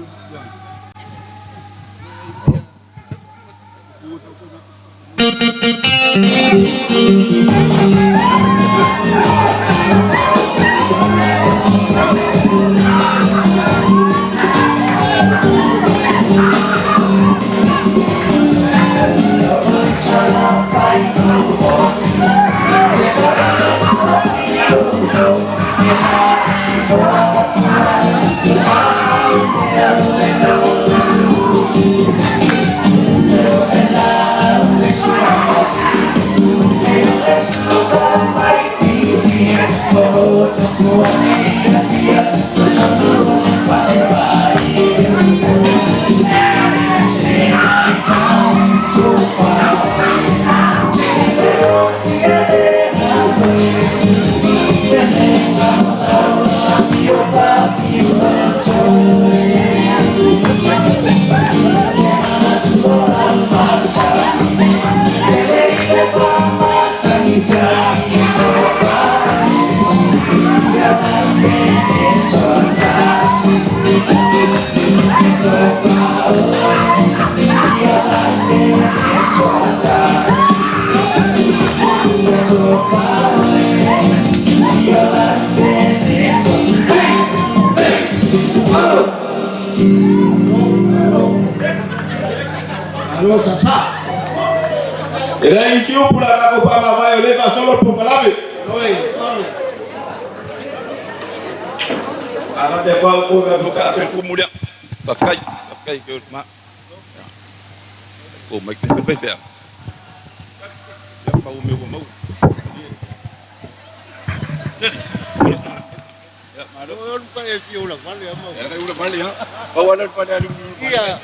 E leai nisi upu o le a tatou faamavae o lea e faasolo le polokalame. A faapea koa outou e faapea le tumu lea. Faafetai, faafetai ke ma. O mai pe pe pe. Ya pa o meu mau. Ya malo. O pa e fia ula vale a mau. Ya ula vale ha. Pau ala pa le alu. Ia.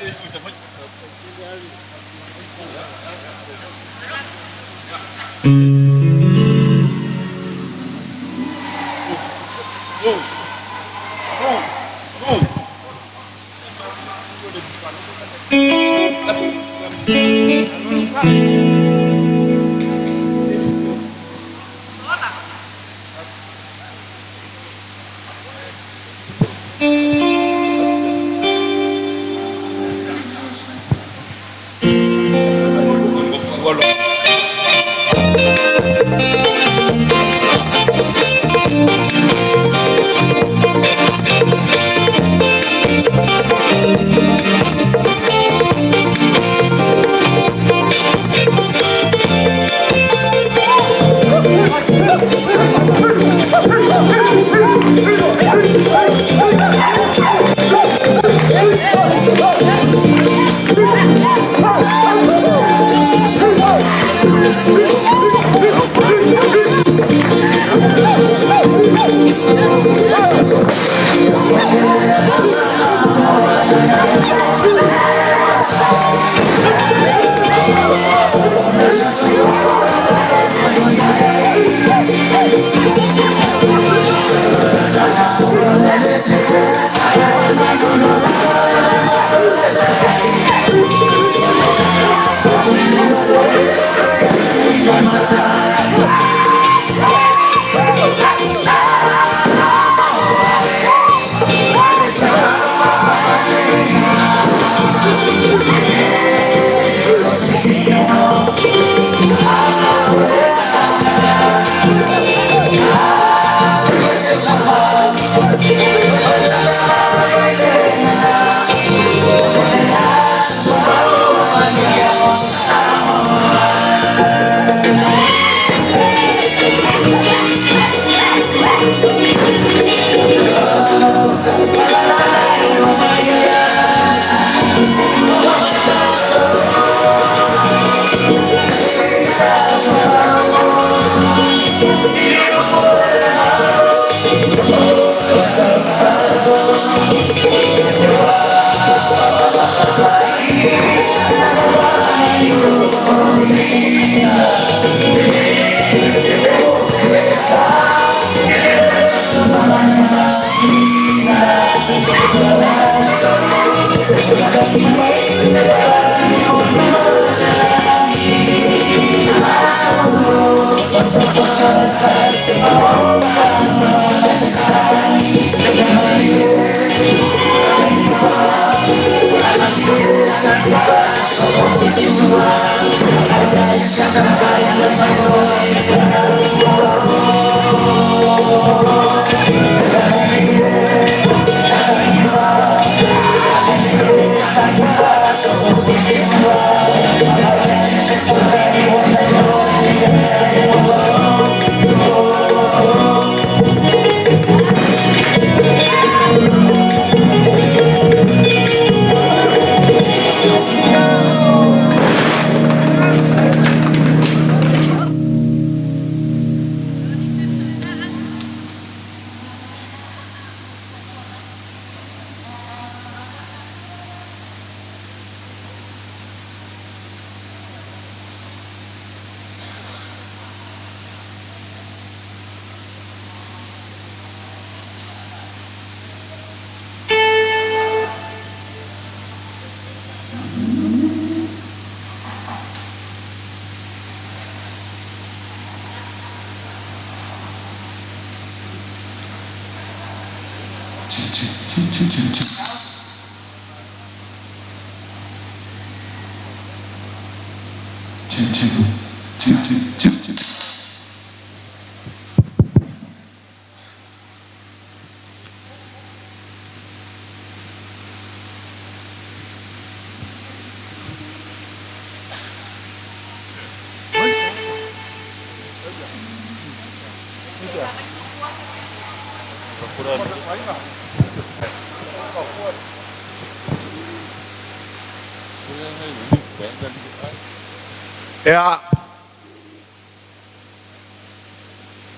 Ea,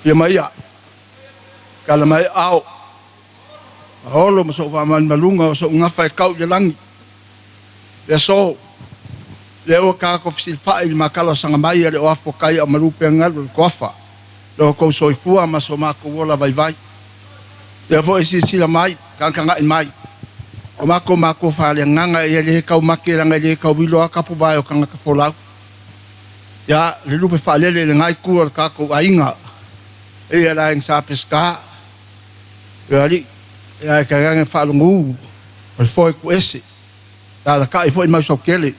ia mai ia, kala mai ao, olo ma so'u faamalumaluga o so'u gafa e kau i le lagi. Le aso, lea ua tatou fesilifa'i i le matala o saga mai a le oafo kai a o malu pea galu o le toafa, lo outou soifua ma so matou ola vaivai. Lea foi e silasila mai, tagataga'i mai, o matou matua faaleagaga ia lē taumate leaga e lē tauilo lava tapuvae o tagata folau. Ia, le lupe faalele i lena itu o le tatou aiga, ia le Aiga Sa Peseta, le Alii, ae tainane faalogo o le foe tuese, e alata'i foi Mausautele,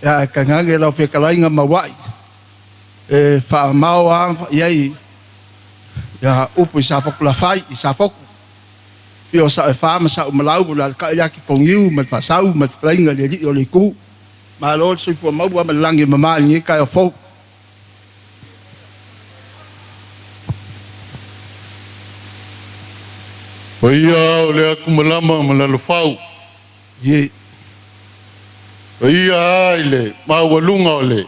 ae tainane lau fetalaiga Maua'i, e faamao lava i ai ia upu i Safotulafai, i Safotu, afio o Sa'oefa ma Sa'omalau, o le alata'i le Atiponiu ma le Faasau ma le fetalaiga i le Alii o le Itu. Malo le soifua maua ma le lagi e mama i lenei taeao fou. Paia o le atumalama ma Lalofau. Ie. Paia a i le maualuga o le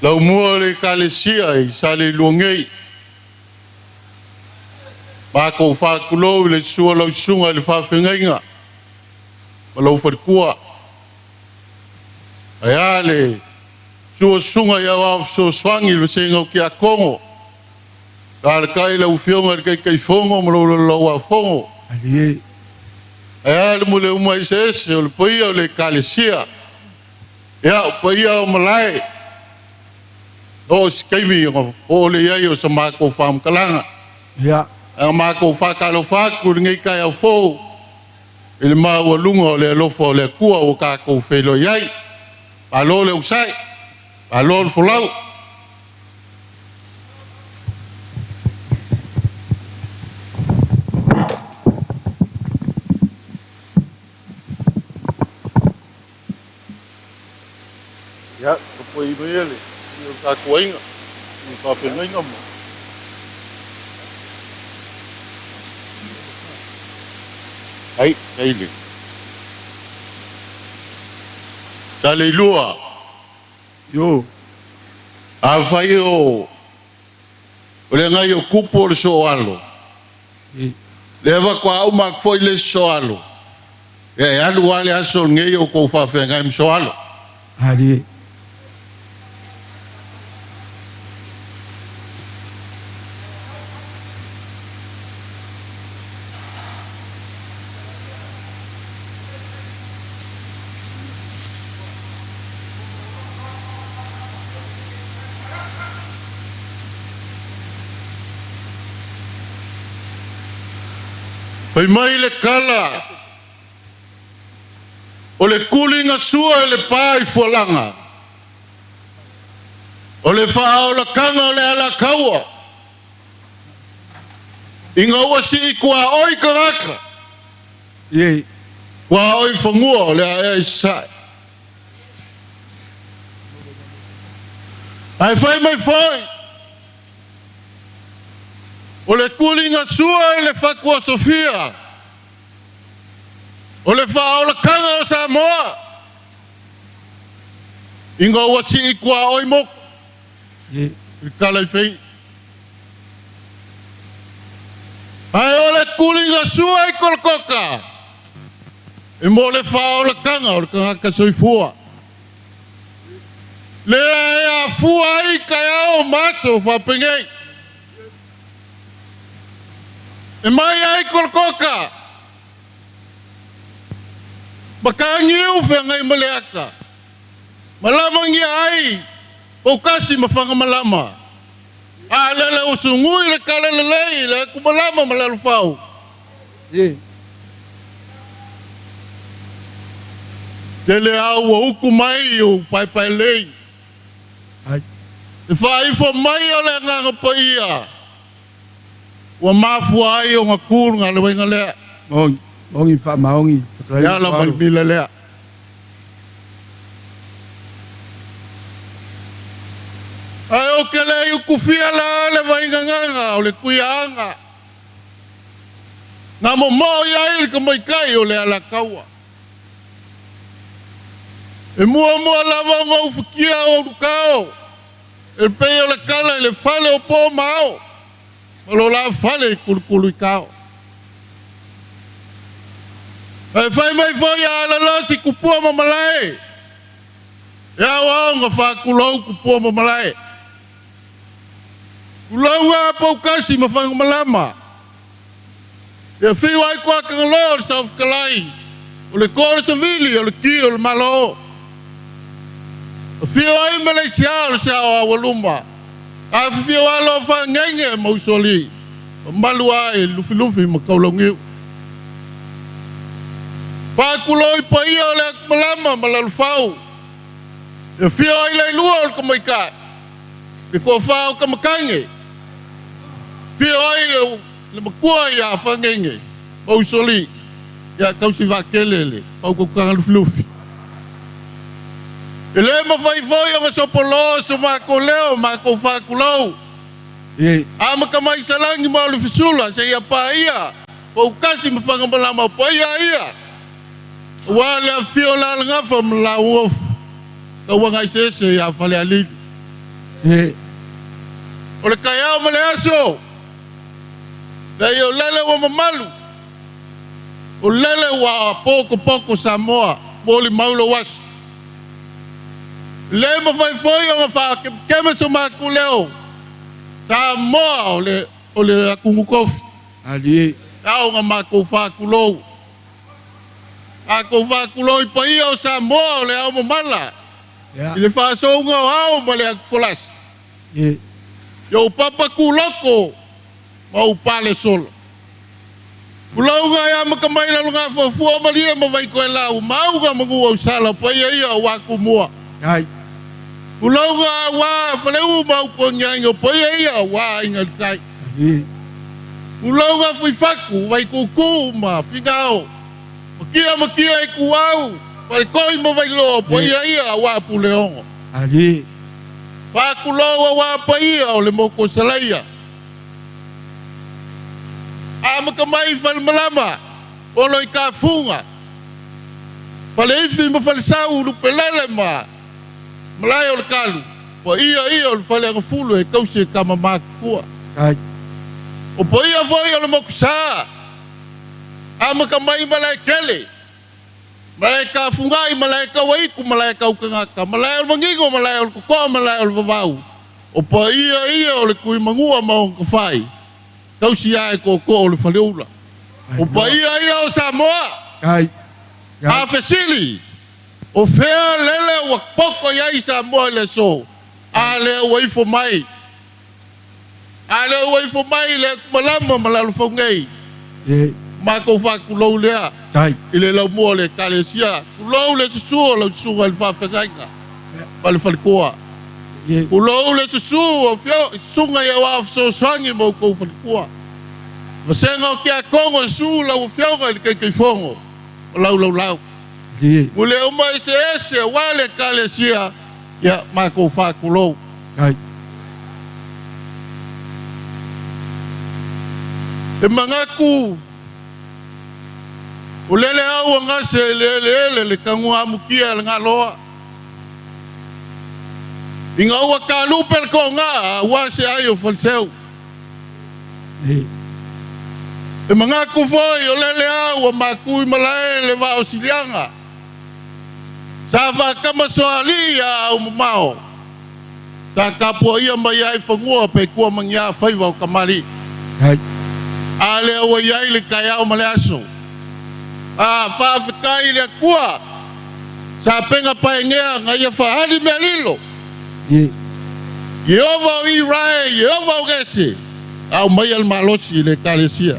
laumua o le Ekalesia i Saleilua nei. Matou faatulou i le susu o lau susuga i le faafeagaiga ma lou faletua. Ae a le susu o susuga i aoao fesoasoani i le vasega o Tiakono, alaalatai lau Afioga i le Taitaifono ma lou lalolauafono. Alie. Ae a le muleuma eseese o le paia o le Ekalesia. Ia, o paia o malae, oo se taimi ona oo lea i ai o sa matou faamatalaga. Ia. Ae matou faatalofa atu i lenei taeao fou i le maualuga o le alofa o le Atua ua tatou feiloai ai. Malo le onosai, malo le folau. Ia, tapuai maia le o le tatou aiga i faafeagaiga ma. Ai, ai le. Saleilua. Io. Afai o le agai o kupu o le soalo, lea faatoa uma atu foi le isi soalo, ia e alu lava le aso lenei o outou faafeagai ma soalo. Alie. Fai mai le tala, o le tuliga sua i le pa i Fualaga, o le faaolataga o le alataua, ina ua sii tuaoi tagata, tuaoi fanua o le aea i sasae. Ae fai mai foi, o le tuliga sua i le fatu o Sofia, o le faaolataga o Samoa, ina ua sii tuaoi motu i le tala i Fei. Ae o le tuliga sua i Kolokota, e mo le faaolataga o le tagata soifua. Lea e afua ai taeao ma aso faapenei. E mai ai Kolokota, Mataniu Feagaimaleata, malamagia ai Poutasi ma Fagamalama, a lele ua sugui le tala lelei le atumalama ma Lalofau. Tele au ua utu mai i ou paepaelei. Le faaifo mai o le Agaga Paia ua mafua ai ona tu le galuega lea. Maoni, maoni faamaoni, Le ala vaimila lea. Ae ou te le i utufia la le vaigagaga o le Tuiaana. Na momoo i ai le tamaitai o le Alataua. E muamua lava ona ufitia o Ulutao e pei o le tala i le fale o po ma ao ma lo la fale i Kulukuluitao. Ae fai mai foi a alalasi tupua ma malae, e ao ao ona faatulou tupua ma malae. Tulauga a Poutasi ma Fagamalama. E afio ai Tuatagaloa o le Saofetalai, o le Toa o le Savili, o le Ki o le Malo. Afio ai Malaisia o le Sao Aualuma, afifio alo o Faagege ma Usoalii, mamalu ai Lufilufi ma Kaulauniu. Faatulou i paia o le Atumalama ma Lalofau, e afio ai Lailua o le Tamaitai, le Toafa o Tamatage, afio ai le matua ia Fagege ma Usoalii, ia tausi vaatele le faautautaga Lufilufi. E le mafai foi ona sopoloa so matou leo, matou faatulou. Amata mai Salani ma Olufisula seia paia Poutasi ma Fagamalama o paia ia, aua le afifio o Lalagafa ma Lauofu, Tauagaeseese ia Falealili. O le taeao ma le aso, leai o lele ua mamalu, o lele ua pokopoko Samoa, molimau lou aso. E le mafai foi ona faakemekeme so matou leo, Samoa o le o le atunuu tofi. E ao ona matou faatulou. Matou faatulou i paia o Samoa o le ao mamala i le faasouga o ao ma le atufolasi. I ou papa kūloko ma ou pale solo. Pulauga e amata mai Lalogafuafua o Malie ma Vaitoelau, Mauga ma Nuuausala, o paia ia aua Tumua. Pulauga aua Faleu ma Utuagiagi, o paia ia aua Aiga i le Tai. Pulauga Fuifatu, Vaituutuu ma Finao, Matia ma Tia Ituau, Faletoi ma Vailoa, o paia ia aua Puleono. Faatulou aua paia o le motu o Salaia. Amata mai i Falemalama, olo i Tafuga, Faleifi ma Falesau, Lupelele ma Malae o le Kalu, paia ia o le Faleagafulu e tausi e tama matutua. O paia foi o le Motusa, amata mai i Malaetele, Malae Tafugai, Malae Tauaitu, Malae Tautagata, Malae o le Manino, Malae o le Totoa, Malae o le Vavau. O paia ia o le Tuimanua ma ona tafai, tausi ae tootoo o le Faleula. O paia ia o Samoa. A fesili, o fea lele ua poto i ai Samoa i le aso? A lea ua ifo mai. A lea ua ifo mai le atumalama ma Lalofau nei. Matou faatulou lea i le laumua o le Ekalesia. Tulou le susu o lau susuga i le faafeagaiga ma le faletua. Tulou le susu o susuga i aoao fesoasoani ma outou faletua. Vasega o Tiakono, susu lau Afioga i le Taitaifono o lau laulau. Mule uma eseese aua le Ekalesia, ia matou faatulou. E manatu o lele au a gase i le eleele le tanuga amutia le galoa. Ina ua talupe le toga aua se ai o Faleseu. E manatu foi o lele au a matui malae le vaa o Siliaga. Sa faatama soalii ia au mamao. Sa tapuaia mai ai fanua pe tua ma ni afaiva o tamalii. A lea ua i ai le taeao ma le aso. A faafetai i le Atua sa pega paegea na ia faaali mea lilo. Ieova o Irae, Ieova o Gese, a aumaia le malosi i le Ekalesia.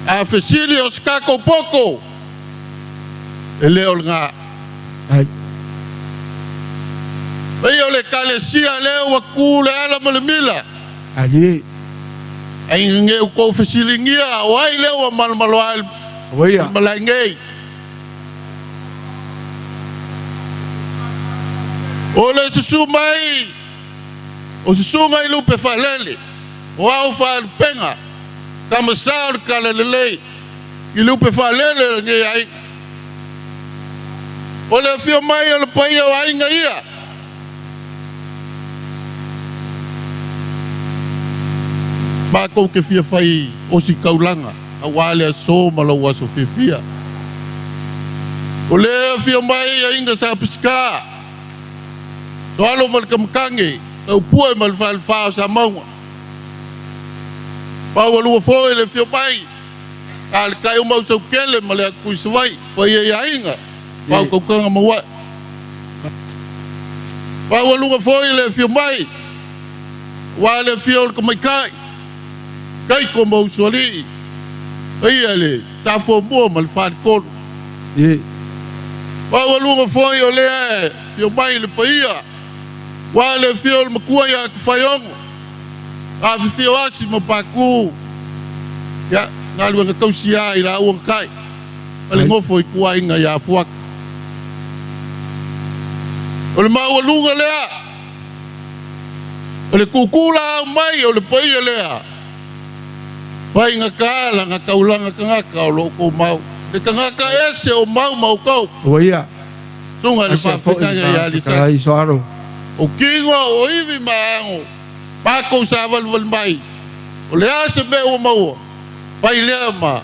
A fesili o se tatou poto, e le o lena. Paia o le Ekalesia lea ua tu le ala ma le mila. Ai ne outou fesiligia o ai lea ua malomaloa i le malae nei. O le susu mai o susuga i lupe faalele, o ao faalupega, tama sa o le talalelei i lupe faalele o lenei aiga. O le afio mai o le paia o aiga ia. Matou te fia fai ositaulaga aua le aso ma lou aso fiafia. O le afio mai aiga sa Pisika, Soalo ma le Kamakage, Taupue ma le Falefa o Samauga. Maualua foi le afio mai a le tai o Mausaukele ma le atu i Savaii, paia i aiga, faautautaga mauae. Maualuga foi le afio mai aua le afio o le tamaitai, Taito ma Usoalii, paia i le Safoamua ma le Faletolu. Maualuga foi o lea e afio mai le paia aua le afio o le matua ia Tufaiogo, afifio Asi ma Patu, ia, galuega tausi lava i laua na tai ma le nofo i tuaiga ia Fuata. O le maualuga lea, o le tutu laau mai o le paia lea, faigata lana taulaga tagata o lo outou mau, le tagata ese o mau ma outou. Susuga i le Faafetai ia Lisani. O kino, o ivi ma ago, matou savalivali mai, o le a se mea ua maua, fai lea ma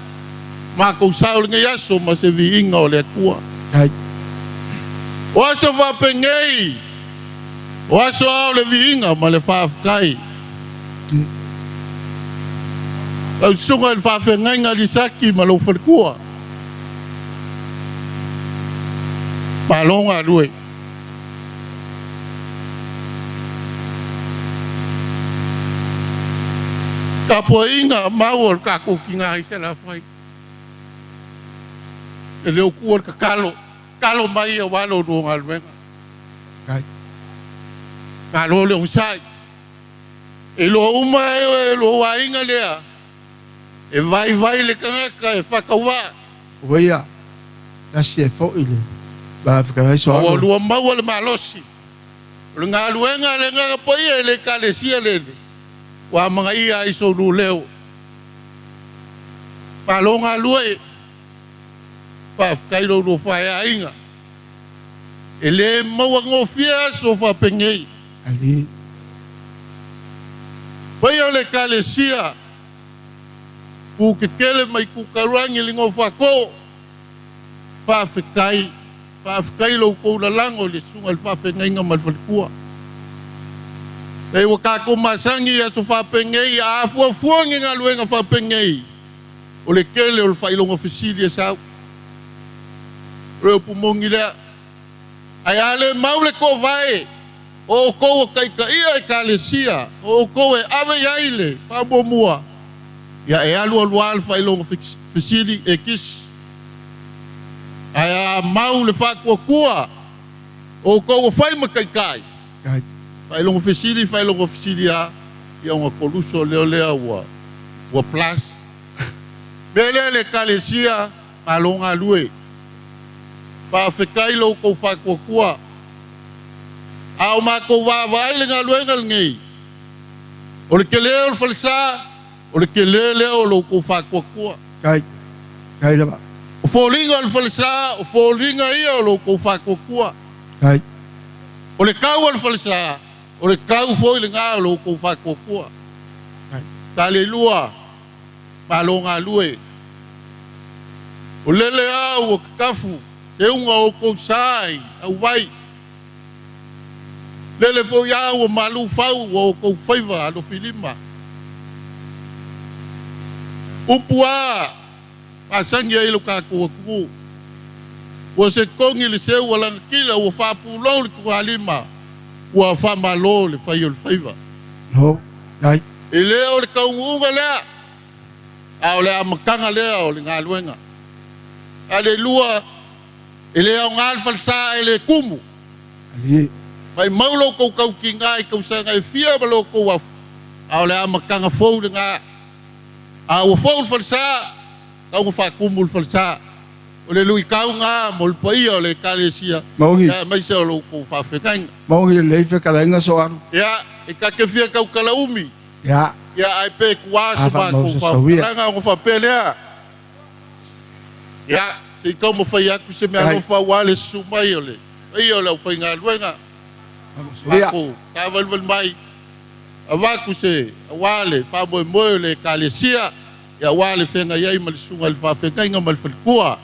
matou sao i lenei aso ma se viiga o le Atua. O aso faapenei, o aso a o le viiga ma le faafetai. Lau Susuga i le Faafeagaiga Lisaki ma lou faletua. Malo galue. Tapuaiga mau a le tatou tina i Salafai. E le o tuua le tatalo, tatalo mai aua lo oulua galuega. Malo le onosai. E iloa uma e lou aiga lea E vaivai le tagata e faatauvaa. Ua ia, tasi e foi le va. Ua lua maua le malosi o le galuega a le Agaga Paia i le Ekalesia lele ua amanaia ai sou luleo. Malo galue, faafetai lo lua faeaiga. E le maua gofie aso faapenei. Paia o le Ekalesia. Ku kekele mai ku kaulangi le Gofato. Faafetai, faafetai lo outou lalago i le susuga i le faafeagaiga ma le faletua. E ua tatou masani i aso faapenei, a afuafua ni galuega faapenei, o le tele o le faailoga fesili e sau. O le upu moni lea. Ae a le mau le toovae o outou o taitaia Ekalesia, o outou e ave i ai le faamuamua, Ia e alu alu lava le faailoga fesili e kisi. Ae a mau le faatuatua o outou ua fai ma taitai, faailoga fesili, faailoga fesili lava, ia ona koluso lea lea ua ua plus. Mea lea le Ekalesia, malo galue. Faafetai lo outou faatuatua. A o matou vaavaai i le galuega lenei, o le tele o le falesa, o le tele lea o lo outou faatuatua. Kai. Kai lava. O foliga o le falesa, o foliga ia o lo outou faatuatua. Kai. O le tau o le falesa, o le tau foi lena o lo outou faatuatua. Kai. Sa le lua, malo galue. O lele lava ua tatafu teuga o outou sa i auvai. Lele foi lava ua malu fau o outou faiva alofilima. Upu a masani ai lo tatou atunuu. Ua se togi le seu ua lagatila ua faapulou le tualima ua faamalo le fai o le faiva. No. Kai. E le o le taunuuga lea, a o le amataga lea o le galuega. Alelua, e le aoga le falesa ae le tumu. Ali. Mai mau lo outou tautiga i tausaga e fia ma lo outou afu, a o le amataga fou lena. A ua fou le falesa, tau na faatumu le falesa. O le luitau lena mo le paia o le Ekalesia, Maoni. aemaise o lo outou faafeagaiga. Maoni lelei fetalaiga soalu. Ia, e ta te fia tautala umi, Ia. ia ae pe tuā se A matou faamausasauia. faamatalaga ona faapea lea. Ia, se i taumafai atu se mea Kai. alofa aua le susu mai o le paia o le aufaigaluega. Faamausauia. Matou savalivali mai, avatu se aua le faamoemoe o le Ekalesia, ia aua le feagai ai ma le susuga i le faafeagaiga ma le faletua.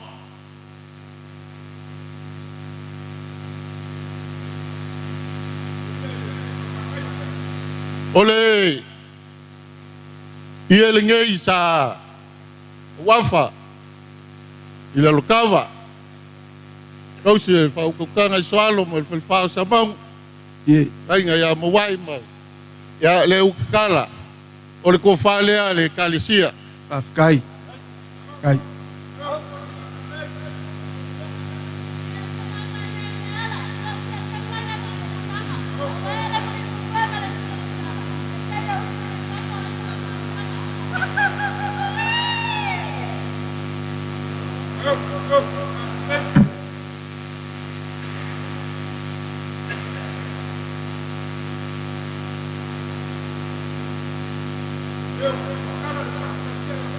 O le ie lenei sa uafa i Lalokava, tausi e faautautaga i Soalo ma le falefa o Samauga, Ie. aiga ia Mauai ma ia le Ukakala. O le tofa lea a le Ekalesia. Faafetai. Kai.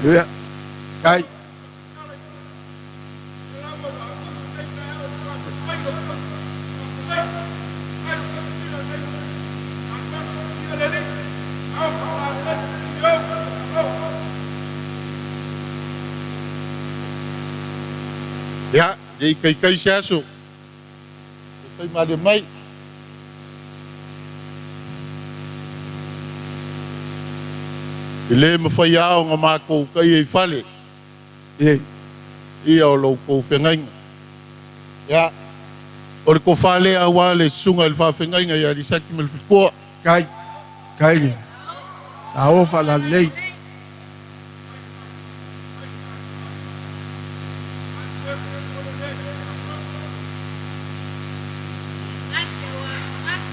Ia. Kai. Ia, le i kaikai se aso, e fai malie mai. E le mafai lava ona matou taia i fale, Ie. ia o lo outou feagaiga. Ia, o le tofa lea aua le susuga i le faafeagaiga ia Lisati ma le faletua. Kai. Kai le. Saofa lalelei.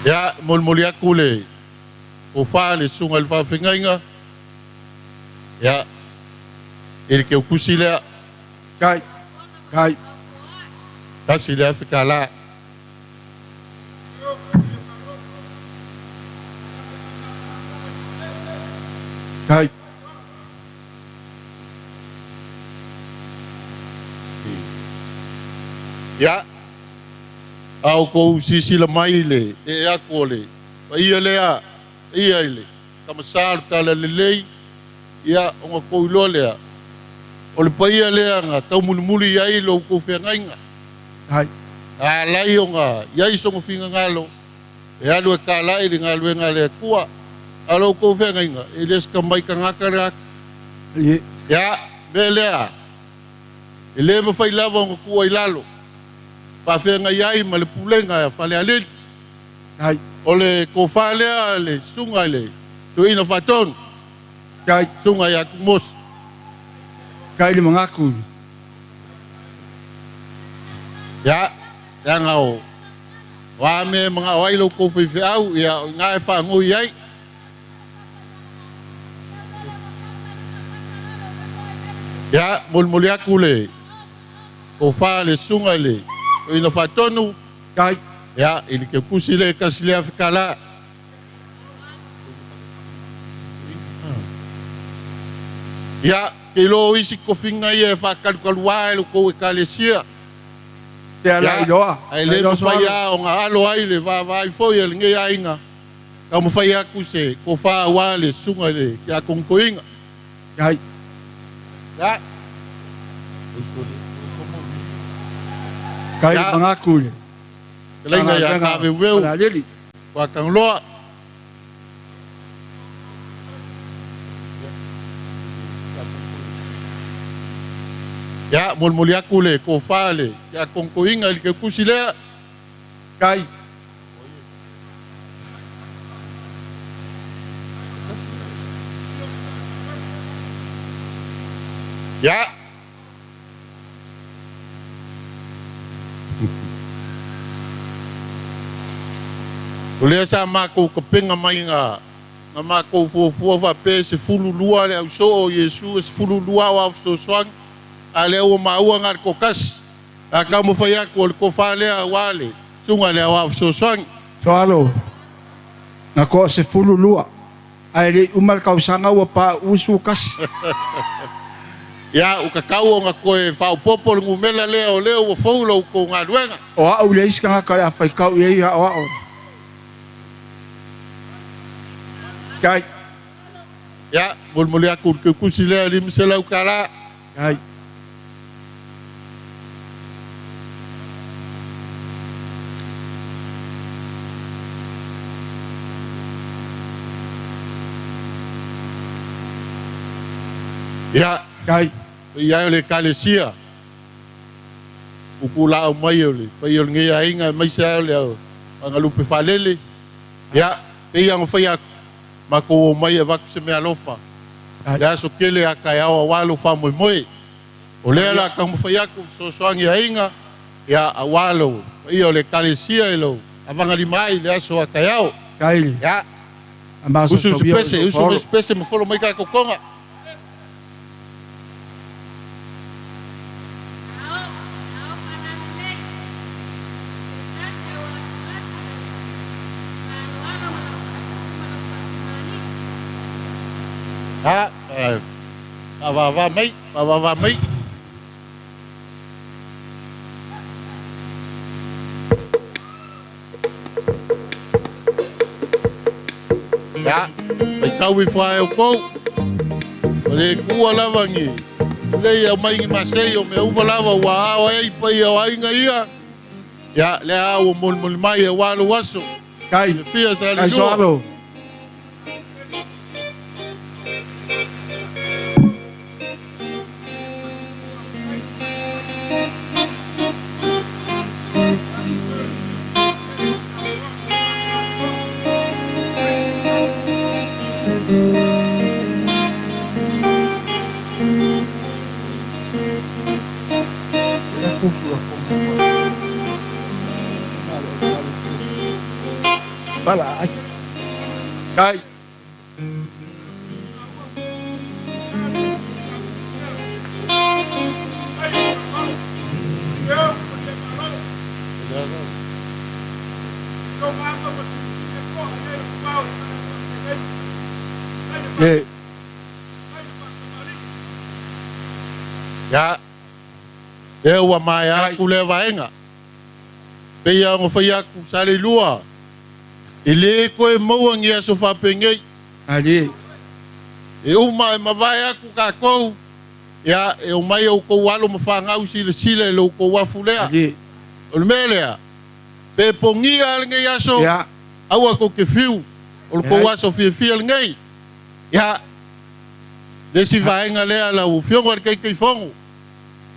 Ia, molimoli atu le tofa le susuga i le faafeagaiga. Ia, e le teutusi lea, Kai. Kai. $1,000 tala. Kai. Ia, a outou silasila mai i le ee atu o le paia lea, paia i le tamasa o le talalelei, ia ona outou iloa lea, o le paia lea na taumulimuli i ai lo outou feagaiga. Kai. A alai ona i ai sona finagalo, e alu e talai le galuega a le Atua. A lo outou feagaiga, e le se tamai tagata le atu. Ie. Ia, mea lea, e le mafai lava ona tuua i lalo, faafeagai ai ma le pulega a Falealili. Kai. O le tofa lea le susuga i le Toeaina Faatonu, Kai. susuga ia Tumosi. Kai le magaku. Ia, leaga o o a mea e magao ai lo outou faifeau, ia o i ina e faagoi ai. Ia, molimoli atu le tofa a le susuga i le Toeaina Faatonu, Kai. ia, i le keukusi lea e $1,000 tala. Ia, te iloa o isi tofiga ia e faatalutalua e lo outou ekalesia. Te ala Ia, iloa. ae le Iloa mafai soalo. lava ona alo ai le vaavaai foi a lenei aiga, taumafai atu se tofa aua le susuga i le tiakono toeaina. Kai. Ia, Kai le ia, magaku le. fetalaiga ia Tagavega Taveuveu, o le alili. Tuatagaloa. Ia, molimoli atu le tofa a le tiakono toeaina i le keukusi lea. Kai. Ia, o lea sa matou tapena mai na matou fuafua faapea e 12 le ausoo o Iesu, e 12 aoao fesoasoani, a o lea ua maua na o le toatasi. A taumafai atu o le tofa lea aua le susuga i le aoao fesoasoani. Soalo. Na koa 12. Ae le uma le tausaga ua pa usu kasi. Ia, ua tatau ona toe faaopoopo le numera lea o lea ua fou lo outou galuega. O au le isi tagata o le a faitau i ai ao ao. Kai. Ia, molimoli atu i le keukusi lea $500 tala. Kai. Ia, Kai. paia e o le ekalesia, pupulaau mai o le paia o lenei aiga aemaise ai o le agalupe faalele. Ia, pei ona fai atu, matou omai e avatu se meaalofa Kai. le aso tele a taeao aua lou faamoemoe. O lea o le a taumafai atu fesoasoani aiga, ia, aua lou paia o le ekalesia i lou avagalima ai i le aso a taeao. Kai. Ia, Amaso usu usu tobia pese, o usu Paolo. usu pese ma folo mai ka kokonga. Ha, faavavā mai, faavavā mai. Ia, faitau ifo lava e outou. O le tuua lava ni lelei e aumai ni masei o mea uma lava ua ao ai paia o aiga ia. Ia, lea lava ua molimoli mai aua lou aso. Kai. Fiafia sa Kai le lua. soalo. Pala. Ai. Kai. Le. Ia, lea ua maea Kai. atu lea vaega. Pei ona fai atu sa le lua. E lē toe maua ni aso faapenei. Ali. E uma e mavae atu tatou. Ia, e omai outou alo ma fanau silasila i lo outou afu lea. Ali. O le mea lea, pe pogia lenei aso, Ia. aua tou te fiu. O le tou aso fiafia lenei. Ia, le isi vaega lea lau afioga i le Taitaifono.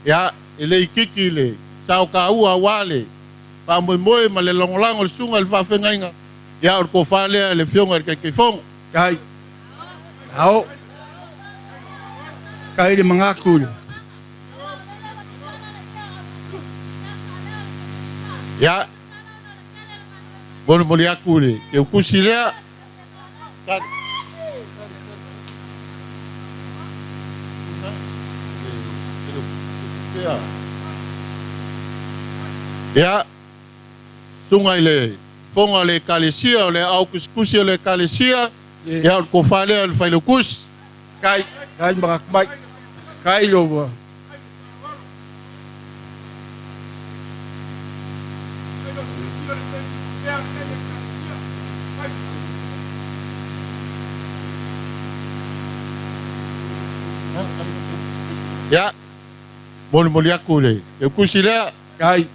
Ia, e le itiiti le saokaua aua le faamoemoe ma le lagolago o le susuga i le faafeagaiga. Ia, o le tofa lea i le afioga i le Taitaifono. Kai. Ao. Kai le magaku le. Ia, molimoli atu le keukusi lea. Ia, susuga i le fofoga o le Ekalesia, o le aao kusikusi o le Ekalesia, ia o le tofa lea o le Failautusi. Kai, kai makakumai. Kai lo. Ia, molimoli atu le keukusi lea. Kai.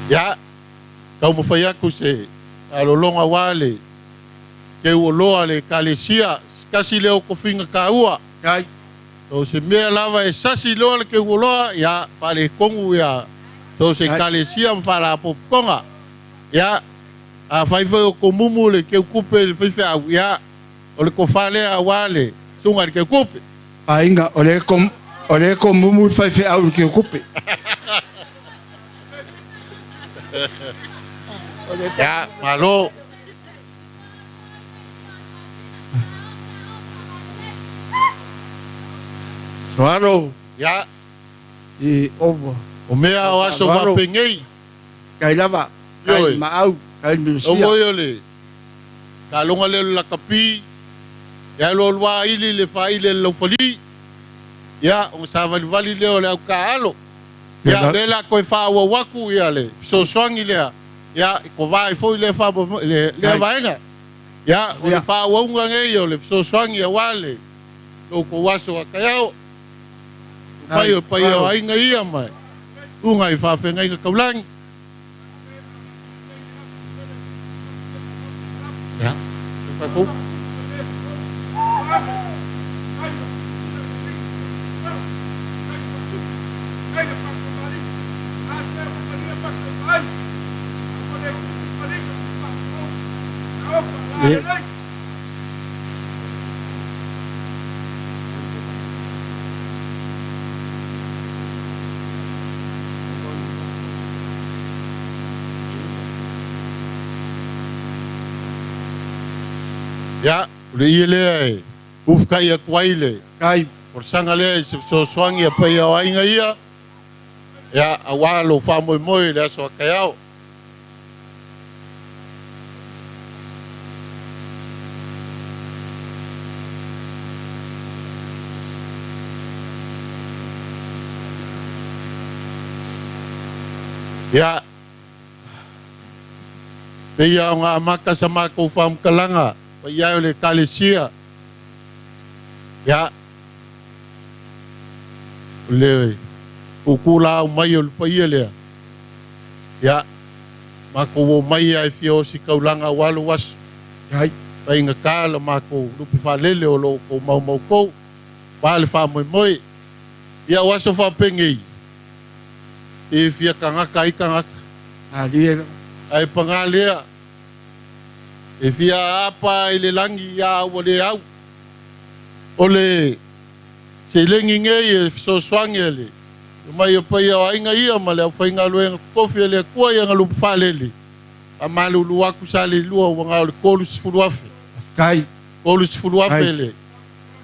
Ia, taumafai atu se alologa aua le teuoloa le Ekalesia, se tasi lea o tofiga taua. Kai. So se mea lava e sasi loa le teuoloa, ia faaletonu ia so se Ekalesia ma faalapotopotoga. Ia, afai foi o tomumu le keukupe i le faifeau, ia, o le tofa lea aua le susuga i le keukupe. Aiga, o le kom o le komumu le faifeau i le keukupe. Ia, malo. Soalo. Ia. I ova. O mea o aso faapenei. Kai lava. Kai maau. Kai minusia. O moi o le taaloga lea o le lakapi, e alu alu lava ili le faaili a le laufali, ia, ona savalivali lea o le aukaalo. Ia, o lea la toe faaauau atu ia le fesoasoani lea, ia, i kovā ai foi lea faamoemoe, lea vaega. Ia, o le faaauauga nei o le fesoasoani aua le lo outou aso a taeao. Mai o paia o aiga ia ma uga i faafeagaiga taulagi. Ia, tatou. Ia, o le ie lea e ufukai atu ai le folasaga lea i se fesoasoani a paia o aiga ia, ia, aua lou faamoemoe i le aso a taeao. Ia, pei lava ona amata sa matou faamatalaga paia e o le Ekalesia, ia, o le tuutuulaau mai o le paia lea, ia, matou omai lava e fia ositaulaga aua lou aso. Faigata la matou lupe faalele o lo o outou maumautou, aua le faamoemoe. Ia o aso faapenei, e fia tagata ai tagata. Ae paga lea, e fia aapa i le lagi a ua le au. O le seleni nei e fesoasoani a le mai o paia o aiga ia ma le aufaigaluega totofi a le Atua i ana lupe faalele, faamalulu atu sa le lua ua na o le 30,000. Kai. 30,000 le fesoasoani a le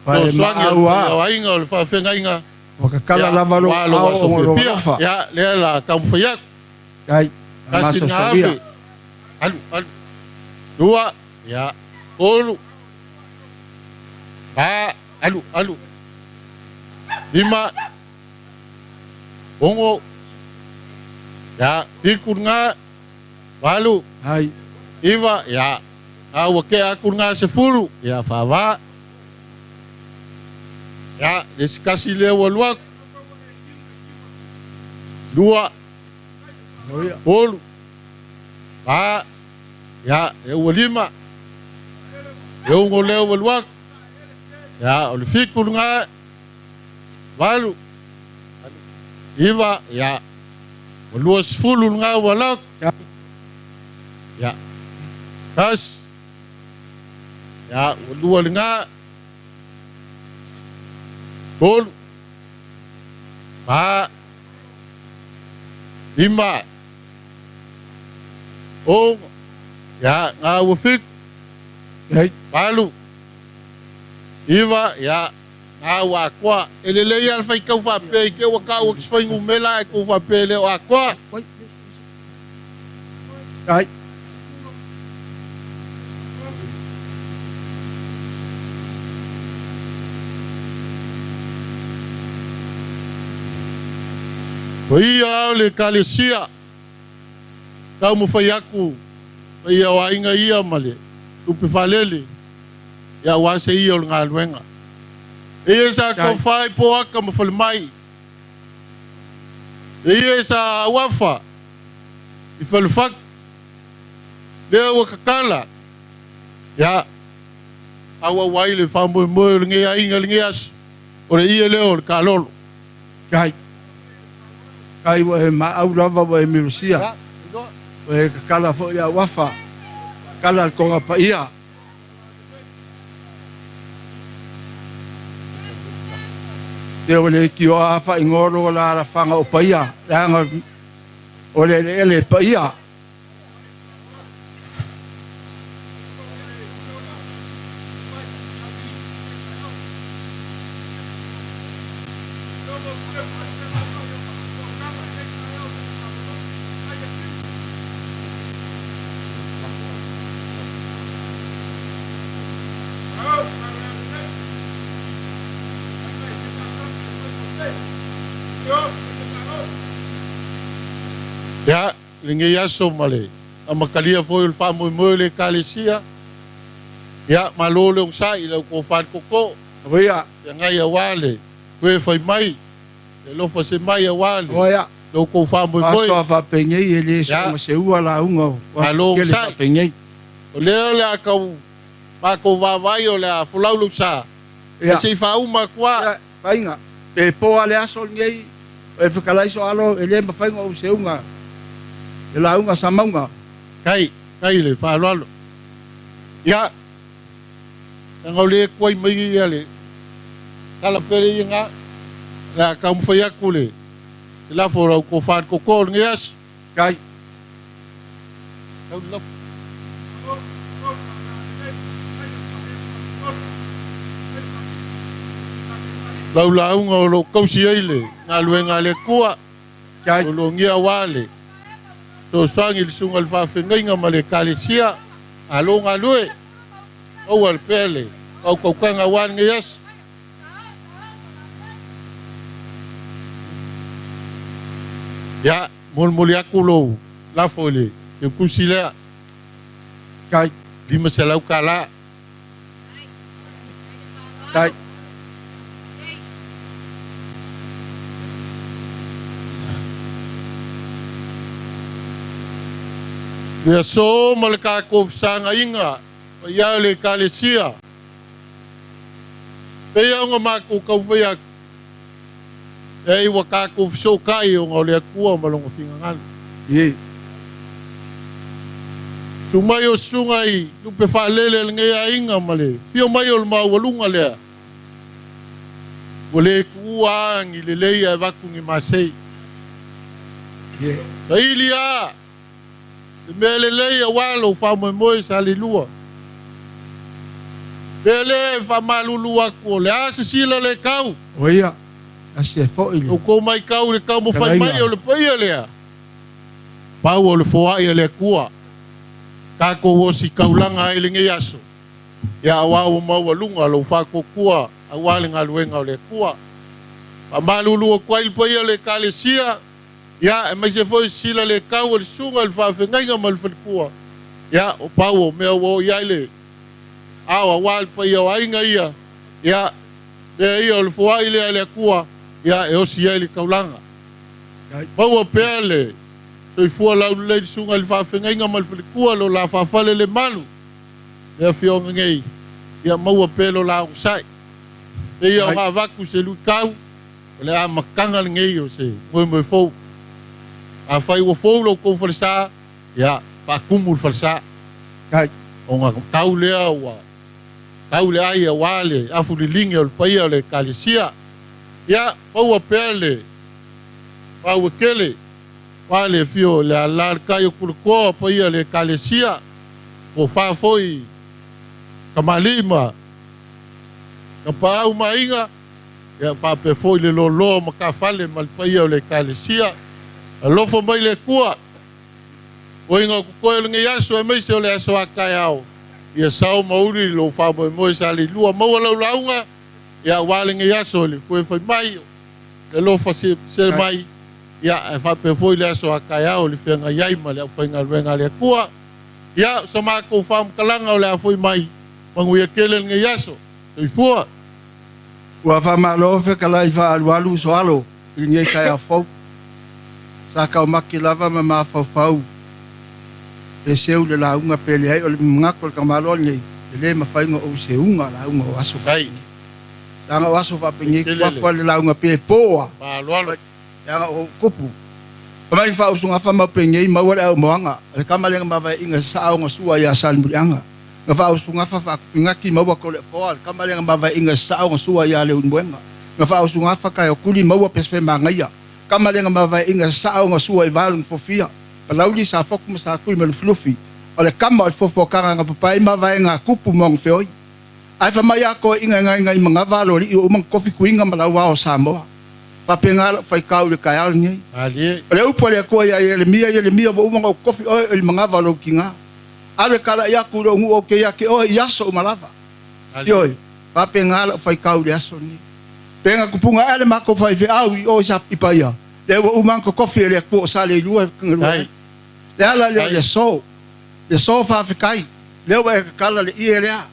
paia o aiga o le faafeagaiga. Ua kakala lava lou ao o lou alofa. Ia, lea la taumafai atu. Kai. Tasi na ave. Alu, alu. Lua, ia, tolu. Fa, alu, alu. Lima, ono, ia, fitu lena, valu, iva, ia, a ua kea atu lena sefulu, ia, faava. Ia, le isi kasi lea ua alu atu. Lua, tolu, fa, ia, e ua lima, e ono lea ua alu atu. Ia, o le fitu lena, valu, iva, ia, Ua 20 lena ua ala atu. Ia. Tasi. Ia, ua lua lena. Tolu. Fa. Lima. Ono. Ia, na ua 7. 8. 9. Ia, na ua atoa. E lelei lava le faitau faapea i te i ua taua atu se fuainumera ae tou faapea e le o atoa. Paia o le Ekalesia, taumafai atu paia o aiga ia ma le tupe faalele ia aua se ia o le galuega. Eia sa tofa i Poaka ma Falemai. Eia sa auafa i Falefatu. Lea ua tatala ia auau ai le faamoemoe o lenei aiga i lenei aso, o le ie lea o le kalolo. Kai. Kai ua e maau lava ua e milosia. Ua e tatala foi le auafa. Tatala le toga paia. Te ua le tioa afa igoa lo alaalafaga o paia, leaga o le eleele e paia. Ia, lenei aso ma le amatalia foi o le faamoemoe o le Ekalesia, ia, malo le onosai i lau tofa le tootoo, feagai aua le toe fai mai, le alofa se mai aua le lo outou faamoemoe. Aso faapenei e le soona seua lauga o Malo tele onosai. faapenei. O lea o le a tau matou vaavaai o le a folau lou sa, ae se i faauma atu lava. Ia, faiga. Pe poa le aso lenei, o e fetalai soalo e le mafai ona ou seuga le lauga Samauga. Kai, kai le faaaloalo. Ia, leaga o lea e tuai mai ia le tala pele ia na, o le a taumafai atu le lafo o lau tofa le tootoo o lenei aso. Kai. Tau le lafo. Lau lauga o lo o tausi ai le galuega a le Atua, o logia aua le fesoasoani i le susuga i le faafeagaiga ma le Ekalesia, malo galue, maua le pea le faautautaga aua lenei aso. Ia, molimoli atu lou lafo i le teutusi lea, $500. Kai. Le aso ma le tatou fesagaiga paia o le Ekalesia, pei ona matou taufai atu, e ua tatou fesootai ona o le Atua ma lona finagalo. Susu mai o susuga i lupe faalele a lenei aiga ma le fio mai o le maualuga lea, ua le tuua ni lelei ae avatu ni masei. Saili lava le mea lelei aua lou faamoemoe sa le lua. Lea lea e faamalulu atu o le a se sila le tau. O ia, asi e foi le. Outou matau i le taumafai mai o le paia lea, pau o le foai a le Atua, tatou ositaulaga ai i lenei aso, ia aua ua maualuga lou faatuatua aua le galuega o le Atua. Faamalulu atu ai le paia o le Ekalesia, ia aemaise foi sila le tau o le susuga i le faafeagaiga ma le faletua, ia o pau o mea ua oo i ai le ao aua le paia o aiga ia, ia mea ia o le foai lea a le Atua, ia e osi ai le taulaga. Maua pea le soifua laulelei le susuga i le faafeagaiga ma le faletua lo la faafale le malu le afioga nei, ia maua pea lo la onosai. Pei ona avatu se luitau, o le amataga lenei o se moemoe fou. Afai ua fou lo kou falesa, ia faatumu le falesa. Kai. Ona tau lea ua tau le ai auā le afuliliga o le paia o le Ekalesia. Ia maua pea le maua tele auā le afio o le alaalatai o tulatoa o paia o le Ekalesia, tofa foi tamalii ma tapaau ma aiga, ia faapea foi le loaloa o matafale ma le paia o le Ekalesia. Alofa mai le Atua, oiga o totoe o lenei aso aemaise o le aso a taeao, ia sao ma uli lou faamoemoe sa le ilua maua lau lauga, ia auā lenei aso i le foe fai mai le alofa sele mai, ia ae faapea foi le aso a taeao i le feagai ai ma le aufaigaluega a le Atua. Ia o sa matou faamatalaga o le a foi mai, manuia tele lenei aso. Soifua. Ua faamalo fetalai faaalualu soalo i lenei taeao fou. Sa taumate lava ma mafaufau pe seu le lauga pe leai. O le manatu o le tamaloa lenei, e le mafai ona ou seuga lauga o aso Ai. faapenei. Leaga o aso faapenei Tele le tuafa le lauga pe po a. faaaloalo. Leaga o kupu. Mai faausugafa ma penei maua le aumoaga. Le kama lenga mavaeaiga sasaa ona sua ia Salemuliaga. Na faausugafa faakupigati maua Toleafoa. Le kama lenga mavaeaiga sasaa ona sua ia Leulumoega. Na faausugafa Taeokuli maua Pesefemagaia. Kama lenga mavaeaiga sasaa ona sua i Valu Fofia. Palauli Safotu ma Satui ma Lufilufi. O le kama o le fofokaga na papai mavaega a kupu ma ona feoi. Ae faamai a toeaiina e gaegae magava aloalii ua uma ona tofi tuiga ma lauao o Samoa. Faapena lou faitau i le taeao lenei. Malie. O le upu a le Atua ia Ieremia, Ieremia ua uma ona ou tofi oe o le magava o lou tigā. Alu e tala'i atu i lou nuu ou te ia te oe i aso uma lava. Malie. Ioe, faapena lou faitau i le aso lenei. Pe na tupuga ae le matou faifeau i o i sa i Paia, lea ua uma ona totofi e le Atua o Saleilua e galue ai. Ai. Le ala lea o le Ai. aso, le aso faafetai, lea ua e tatala le ie lea.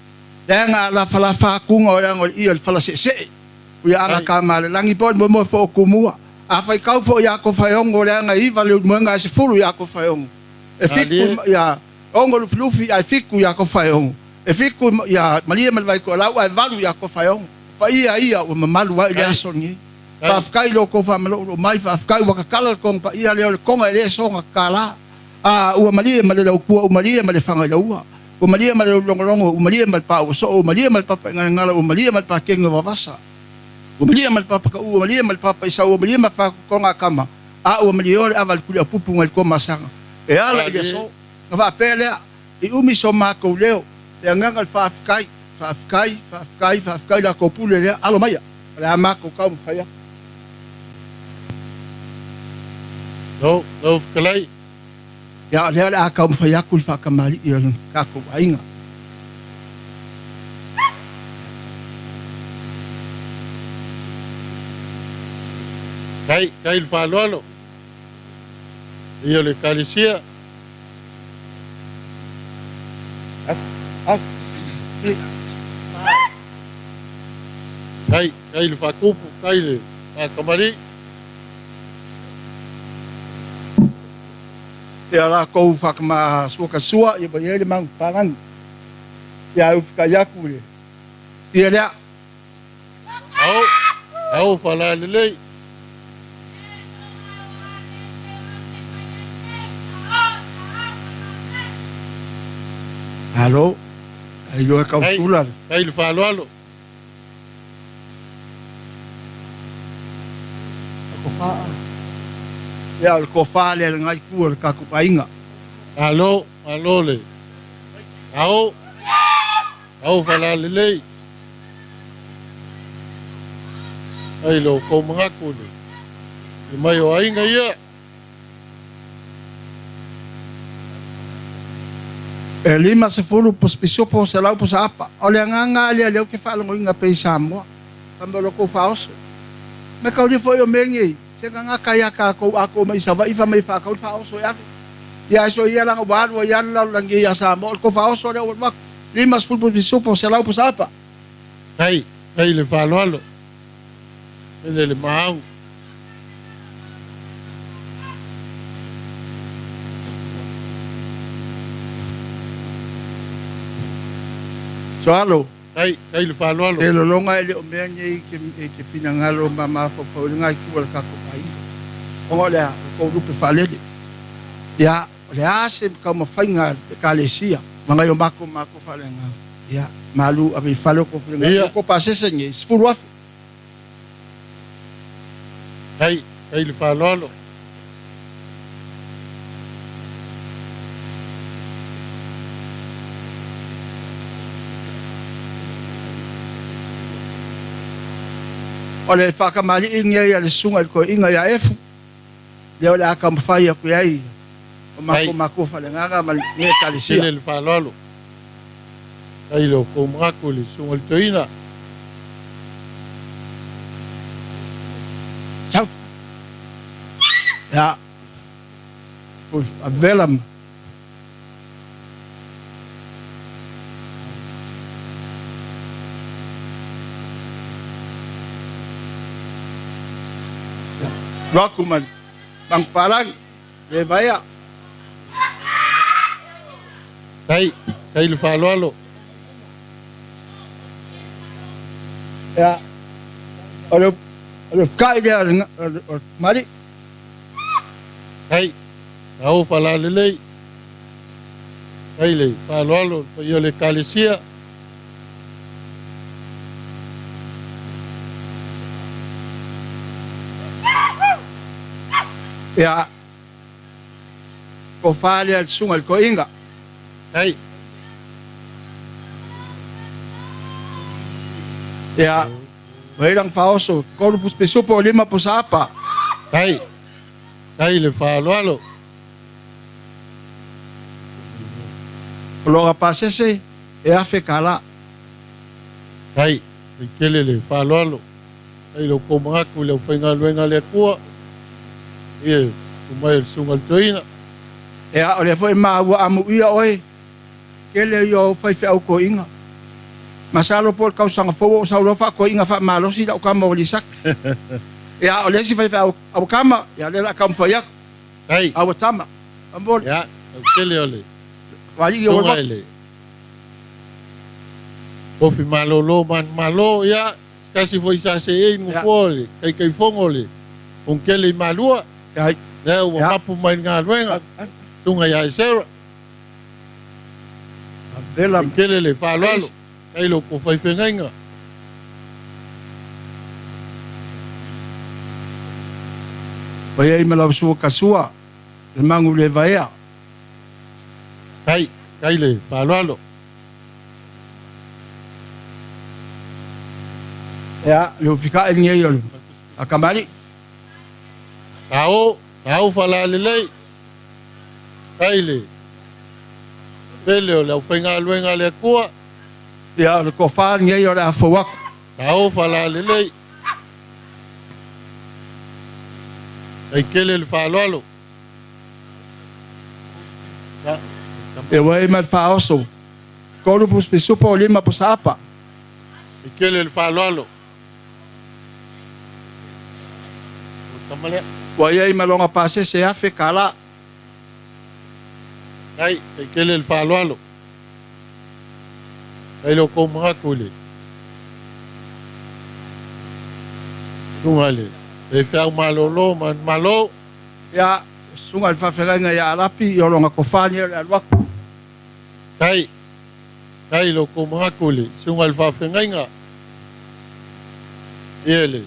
Leaga a lafalafa atuga o le aga o le ie o le falaseesee. Ua aga Ai. ka malelagi po o le moemoe fo'otumua. A faitau fo'i ia Tofaeono leaga e 9 Leulumoega ae 10 ia Tofaeono. E 7 Malie. ia 6 Lufilufi ae 7 ia Tofaeono. E 7 ia Malie ma le Vaitoelau ae 8 ia Tofaeono. Paia ia ua mamalu ai le Ai. aso lenei. Ai. Faafetai i lo outou faamalo'ulo'u mai, faafetai ua tatala le toga paia lea o le toga e lē soga tatalā. A ua malie ma le lautua, ua malie ma le fagailaua, ua malie ma le logologo, ua malie ma le paua soo, ua malie ma le papaigalegala, ua malie ma le pakegi o vavasa, ua malie ma le papakaʻu, ua malie ma le papaisau, ua malie ma le fakokoga a kama, a ua malie o le ava i le tuliaupupu nai le tuamasaga e ala i le Malie. aso. Na faapea lea i umi so matou leo, le agaga o le faafetai, faafetai, faafetai, faafetai i latou pule lea alo maia o le a matou taumafai atu. Lau lau fetalai. Ia o lea o le a taumafai atu le faatamalii o le tatou aiga. Kai kai le faaaloalo. Ia o le Ekalesia. Kai kai le faatupu, kai le faatamalii. Ia lakou faakama suakasua ia ua i ai le magupalagi. Ia ae ufikai atu i le ia lea. Ao ao falalelei. Malo, ailoa Kai tausula le. kai le faaaloalo. Ia o le tofa lea i lenei itu o le tatou aiga. Malo malo le. Ao ao falalelei. Ai lo kou manatu le. Le mai o aiga ia. E 50 pisipisopo 100 pusaapa. O le agaga lea lea ou te faalogoina pea i Samoa. Fai mai o lo outou faaoso. Ma e kaulia foi o mea nei, se gagata ia tatou a tou mai i Savaii fai mai faatau le faaoso e ave. Ia ae soia leaga ua alu ai lava le lalolagi ia Samoa. O le tou faaoso lea ua alu atu. 50 pisipisopo 100 pusaapa. Kai kai le faaaloalo. Ele le maau. Soalo. Kai kai le faaaloalo. E lologa e le o mea nei e te finagalo ma mafaufau i lenei itu o le tatou aiga. Ona o le a? O le tou lupe faalele. Ia, o le a se taumafaiga a le Ekalesia ma nai o matou matou faaleagaga? Ia, malu ave i fale o tou finagalo. O tou pasese nei, 10,000. Tai, tai le faaaloalo. O le faatamalii lenei a le Susuga i le Toeaina ia Efu, lea o le a taumafai atu i ai o matou matua faaleagaga ma lenei Ekalesia. Tele le faaaloalo. Tai le kou manatu i le Susuga i le Toeaina. Sau. Ia. Avela ma. Loaku ma Manupalagi, le vaea. Tai, tai le faaaloalo. Ia, o le o le kai lea o le mali. Tai, tau falalelei. Tai le faaaloalo le paia o le Ekalesia. Ia, tofa lea le susuga i le toeaina. Tai. Ia, ua i ai lana faaoso, 3 pusi pisupo, 5 pusa apa. Tai. Tai le faaaloalo. O lona pasese e $1,000. Tai, tai tele le faaaloalo. Tai lo kou manatu i le aufaigaluega a le Atua. Ia, susu mai o le Susuga i le Toeaina. Ia, o lea foi maua amuia oe, tele ia o faifeau toeaina. Masalo po o le tausaga fou o ou sau loa faatoeaina faamalosi lau tama o Lisaki. Ia, o le isi faifeau au tama, ia lea o le a taumafai atu. Tai. Aua tama. Amoli. Ia, tau tele o le Alii o susuga i le tofi malolo manumalo, ia, se tasi foi sa seei i le nofoa o le Taitaifono o le Konikele i Malua, lea ua mapu mai i le galuega, susuga ia Esera. E tele le faaaloalo, tai lo outou faifeagaiga. Ua i ai ma lau sua kasua, le magu le vaea. Tai, tai le faaaloalo. Ia, le ufika'i lenei o le akamali'i. Sao, sao falalelei. Tai le pele o le aufaigaluega a le Atua. Ia, o le tofa lenei o le a fou atu. Sao falalelei. Tai tele le faaaloalo. E ua i ai ma le faaoso, 3 pusi pisupo, 5 pusa apa. E tele le faaaloalo. O tama lea. Ua i ai ma lona pasese $1,000. Tai, tai tele le faaaloalo. Tai lo kou manatu i le susuga i le faifeau malolo ma malo. Ia, susuga i le faafeagaiga ia Alapi, ia o lona tofa nei o le alu atu. Tai, tai lo kou manatu i le susuga i le faafeagaiga. Ia le.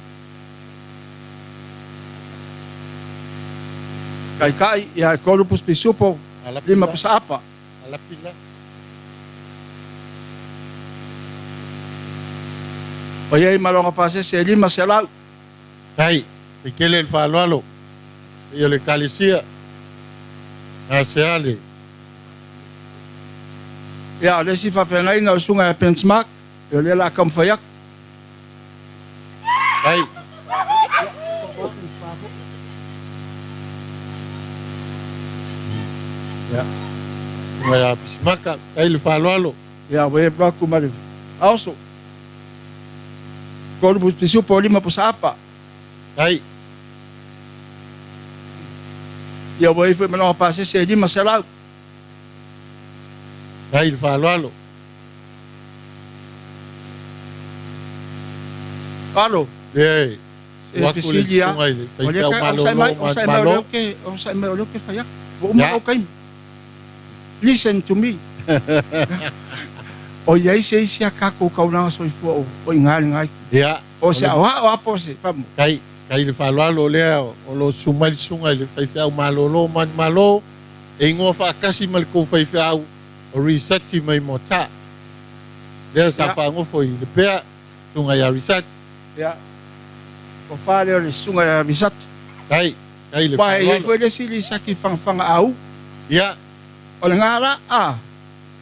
Taitai, ia e 3 pusi pisupo, 5 pusa apa. Alapi la. Ua i ai ma lona pasese e 500. Tai, e tele le faaaloalo i o le Ekalesia, gasea le. Ia, o le isi faafeagaiga o le susuga ia Benchmark, ia o lea o le a taumafai atu. Tai. Ia, susuga ia Pisimaka, tai le faaaloalo. Ia, ua i ai atu ma le aoso. 3 pusi pisupo, 5 pusa apa. Tai. Ia ua i ai foi ma lona pasese e 500. Tai le faaaloalo. Alo. Lea e Se Ua atu le fesili a. susuga i le O lea faifeau ka onosai malolo mai, o onosai mai o manumalo. lea ou te, onosai mai o lea ou te fai atu. Ua uma Ia. lou taimi. Listen to me. O i ai se isi a tatou taulaga soifua o o i ina i lena itu. Ia, O o se le aoao lava po o se faamoe. Tai, tai i le faaaloalo o lea o lo o susu mai le susuga i le faifeau malolo o manumalo, e igoa faatasi ma le tou faifeau o Risati mai Moataa. Lea sa Ia. faagofo i Lepea, susuga ia Risati. Ia, tofa lea o le susuga ia Risati. Tai, tai i le Aua e i ai faaaloalo. foi le isi Risati fagafaga au. Ia. O lena la, a.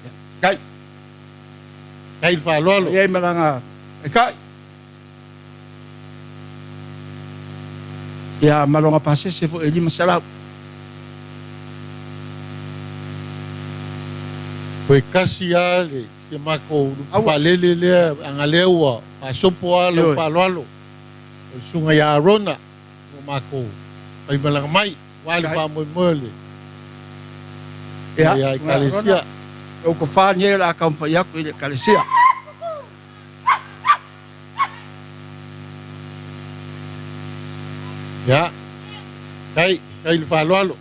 Ia, tai. Tai i le faaaloalo. E i ai ma lana taitai. Ia, ma lona pasese foi e 500. Toe kasi lava le si a matou lupe Aua. faalele lea, ana lea ua faasopo lava lau Ioe. faaaloalo, o le susuga ia Arona ua matou faimalaga mai, aua le Kai. faamoemoe o le Ia, ia susuga ia Ekalesia. Arona, lou tofa lenei o le a taumafai atu i le Ekalesia. Ia, tai, tai i le faaaloalo.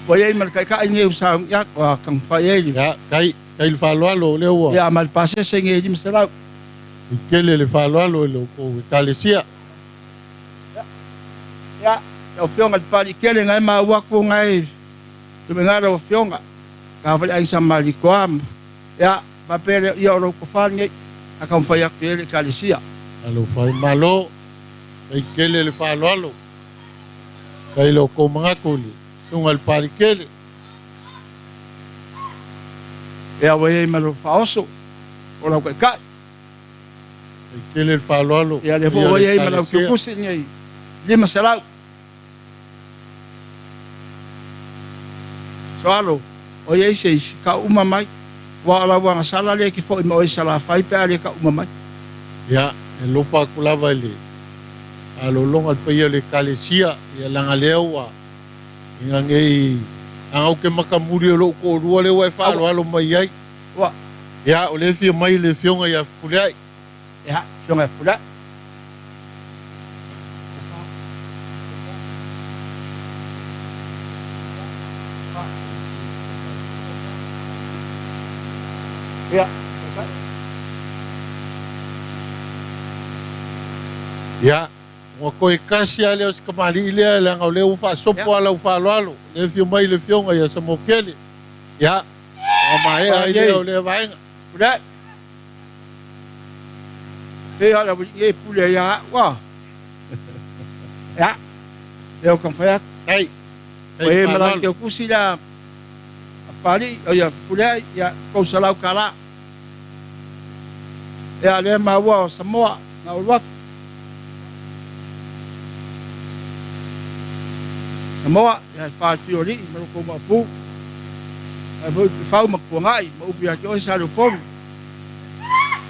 Ua i ai ma le taitai lenei ua sauni atu, ua taumafai ai le. Ia, tai, tai i le faaaloalo, o lea ua. Ia, ma le pasese lenei e 500. I tele le faaaloalo i lo outou Ekalesia. Ia, lau Afioga i le Papalii tele na e maua atu na e tumega lau Afioga, ta fale aiga sa Malitoa ma, ia, faapea lea, ia o lou tofa lenei, a taumafai atu i ai le Ekalesia. Alofa i Malo, tai tele le faaaloalo, tai lo outou manatu i le susuga i le Papalii tele. Ia, ua i ai ma lou faaoso o lau taitai. E tele le faaaloalo Ia lea foi paia o ua le i ai ma lau Ekalesia. Kiokusi nei 500. Soalo, o i ai se isi, ka uma mai, aua o lau agasala lea e te foi ma oe i Salafai pe a le ka uma mai. Ia, e alofa atu lava i le faalologa i le paia o le Ekalesia, ia leaga lea ua ina ne i aga ou te matamuli o lou toalua lea ua e Aua. faaaloalo mai ai. Ua. Ia, o lea e fia mai le Afioga ia Fepuleai. Ia, Afioga ia Fepuleai. Ia. Ia, ua toe kasi lava lea o si kamalii lea, leaga o lea ua faasopo lava lau faaaloalo, o lea e fia mai le Afioga ia Samoatele. Ia, ona maea ai lea o lea vaega. Pule. Pei o le aualii e pule ai ia au a. Ia, lea o taumafai atu. Tai, tai Ua i ai ma faaaloalo. latou tusi lea a Papalii, o ia Fepuleai, ia, $300. Ia, lea maua o Samoa na ou alu atu. Samoa, ia e faafio alii ma lo tou maopu. Ae foi Pifau ma Tuanai ma upu ia te oe Saleupolu.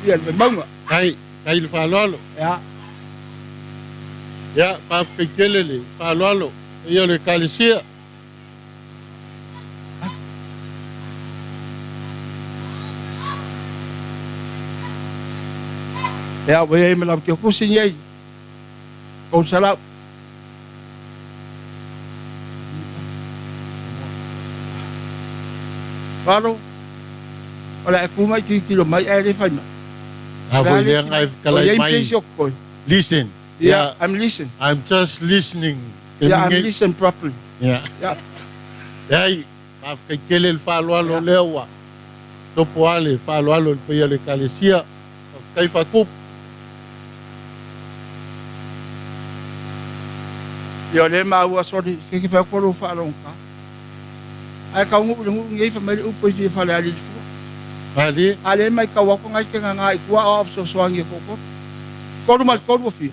Ia le Vaimauga. Tai, tai le faaaloalo. Ia. Ia, faafetai tele le faaaloalo, paia o le Ekalesia. Ia, ua i ai ma lau Teokusi nei, 300. Valo, o le a e tu mai tilotilo mai ae le fai mai. A O le a foi le lea isi nga e mea? O fetalai i ai mai. se isi o totoe? Listen. Yeah, Yeah. I'm listen. I'm just listening. Yeah, I'm listen properly. Yeah. Yeah. Leai, faafetai tele le faaaloalo lea ua topo lava le faaaloalo i le paia o le Ekalesia. Faafetai faatupu. Ia o lea e maua soli se ke fai atu lou faalogotā. Ae taunuu i le nuu lenei fai mai le upu e fia Falealili fua. Malie. A lea e maitau atu nai te gagā i tua a o au fesoasoani e toatolu. Tolu ma le tolu ua fia.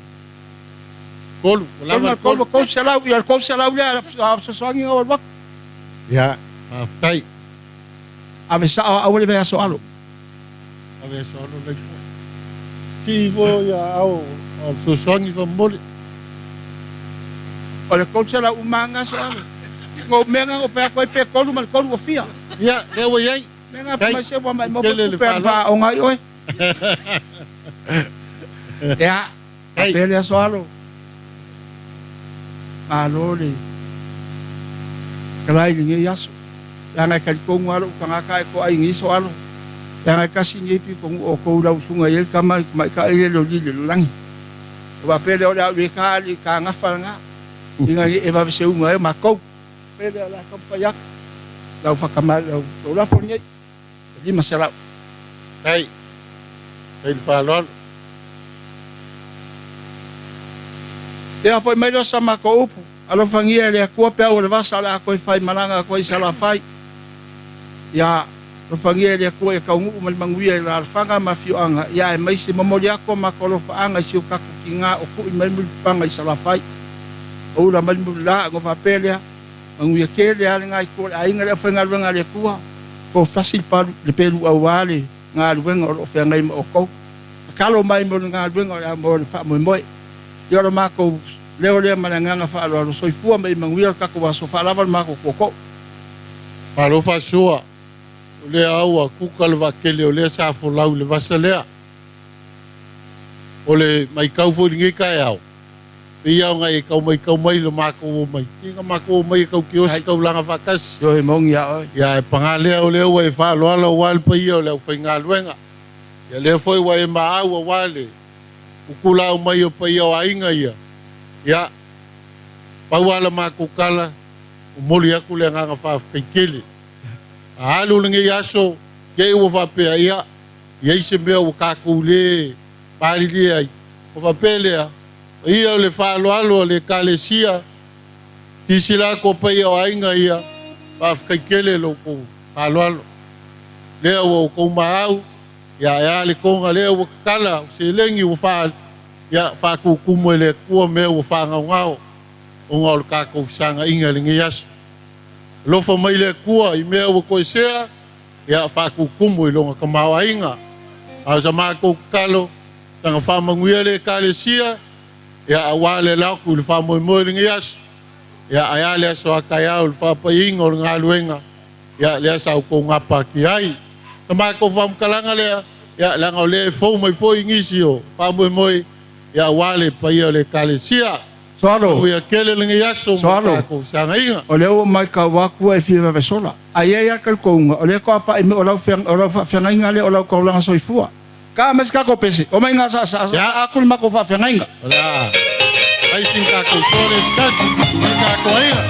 Tolu, ua Tolu lava ma le le tolu tolu. ua 300, ia le 300 lea a o fesoasoani na o alu atu. Ia, faafetai. Ave sao aua le vaiaso alo. Ave aso alo lai fua. Sii ifo ia ao o fesoasoani faamolemole. O le 300 uma lava aso alo. No mea na fai atu ai pe tolu ma le tolu ua fia. Ia, lea ua i ai. Mea na Tai, fai mai se ua maimau tele pe le tupe a faaaloalo. faaoga ai oe. Ia, Faapea le aso alo. Malo le fetalai i lenei aso. Leaga e talitonu lava lou tagata ae toai i nei aso alo. Leaga e tasi lenei pitonuu o outou i lau susuga e i ai le tama i le tamaitai lea e le o lili i le lagi. Ona faapea lea o le a ou le ta alii ta gafa lena ina ne i e vave seuga ai o matou. Faapea lea o le a taumafai atu lau whakamau lau tou lafo lenei e 500. Faafetai. Faafetai le faaaloalo. Ia foi mai lea o sa matou upu, alofagia e le Atua peau o le vasa o le a toe fai malaga atu ai i Salafai. Ia alofagia e le Atua ia taunuu ma le manuia i alaalafaga ma afioaga, ia aemaise momoli atu a matou alofaaga i si o tatou tiga o tui mai Mulipapaga i Salafai. O ula mai le mulila ona faapea lea, Manuia tele lava lena itu o le aiga, le aufaigaluega a le Atua, toafasi le palu, le pelu aua le galuega o lo o feagai ma outou. Tatalo mai mo le galuega o le a mo le faamoemoe. Ia o le matou leo lea ma le agaga faaaloalo. Soifua ma ia manuia le tatou aso. Faalava le matou tootoo. Malo faasoa, o lea a ua kuka le vaatele o lea sa folau i le vasa lea. O le maitau foi i lenei taeao, pei lava ona e tau maitau mai i le matou omai, se na matou omai e tau te osi taulaga faatasi. Ioe moni ia oe. Ia ae paga lea o lea ua e faaaloalo aua le paia o le aufaigaluega. Ia lea foi ua e maau aua le kukula mai o paia o aiga ia. Ia, pau lava la matou tala, momoli atu le agaga faafetai tele. A alu lenei aso, te i ua faapea, ia, i ai se mea ua tatou le malilie ai, ona faapea lea, paia o le faaaloalo a le Ekalesia, silasila atu o paia o aiga ia, faafetai tele lo outou faaaloalo. Lea ua outou maau, ia ae a le toga lea ua tatala, o seleni ua faa, ia faatutumu e le Atua mea ua faagaogao ona o le tatou fesagaiga i lenei aso. Alofa mai le Atua i mea ua toesea, ia faatutumu i lona tamaoaiga. A o sa matou tatalo, saga faamanuia le Ekalesia, ia aua le ala atu i le faamoemoe i lenei aso, ia ae a le aso a taeao i le faapaiina o le galuega, ia lea sa outou gapatia ai. Sa matou faamatalaga lea, ia leaga o lea e fou mai foi nisi o faamoemoe, ia aua le paia o le Ekalesia. Soalo. Manuia tele lenei aso ma Soalo. tatou fesagaiga. O lea ua matau atu e fia vave sola. Ae i ai lava talitonuga, o lea toa pai mai o lau o lau faafeagaiga lea o lau taulaga soifua. Ka aumai se tatou pese, omai ina sa sa sa atu le matou faafeagaiga. O le a fai sina tatou soa lea se tasi, mai tatou aiga.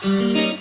Thank you.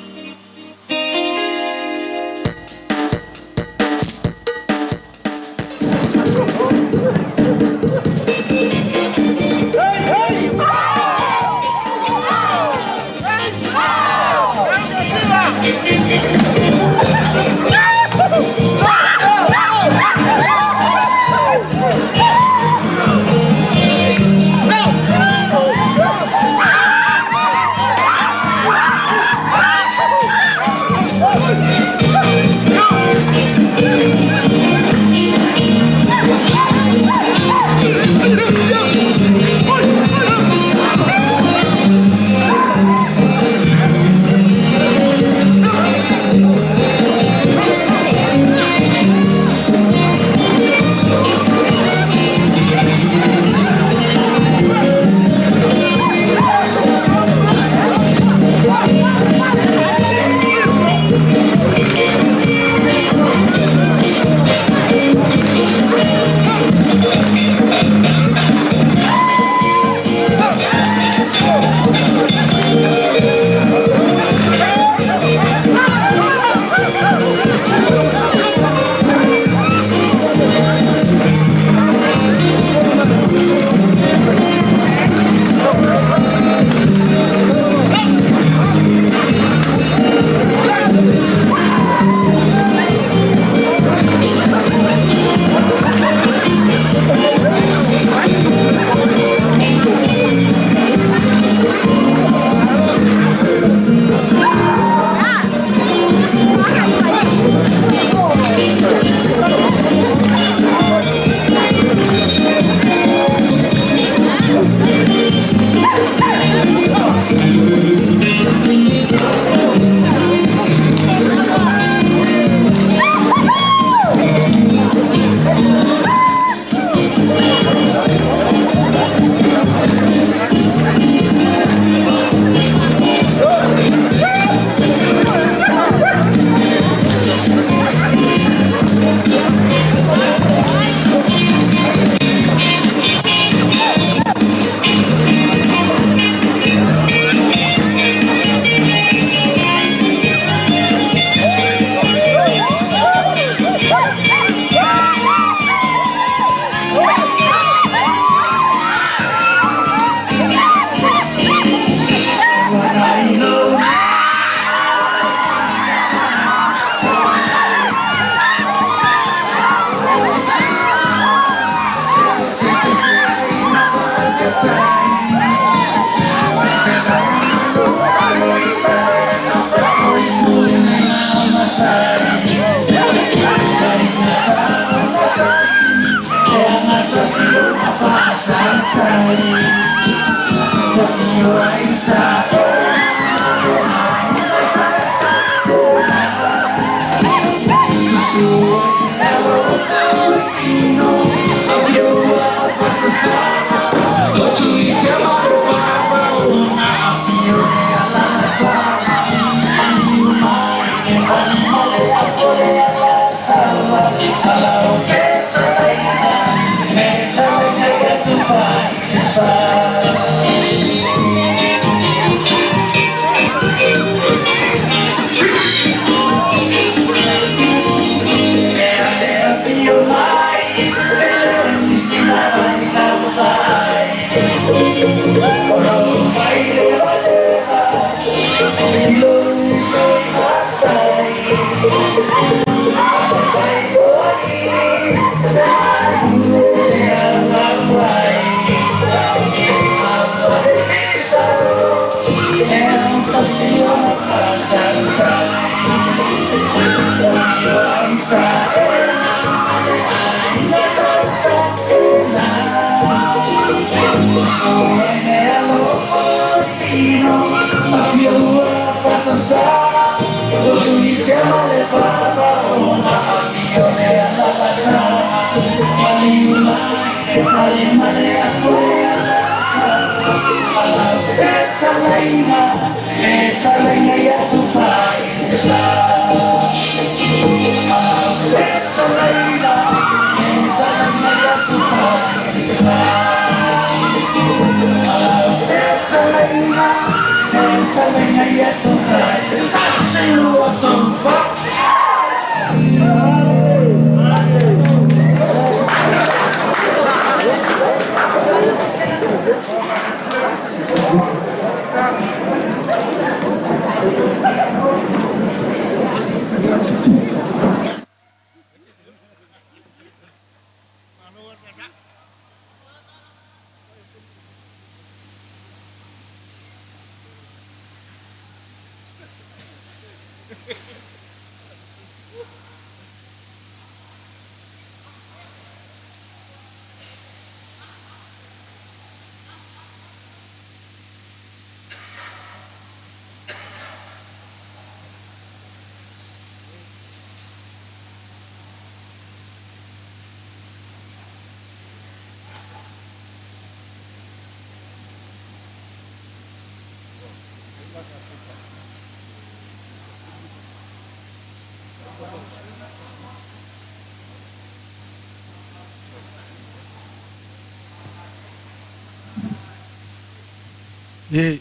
E.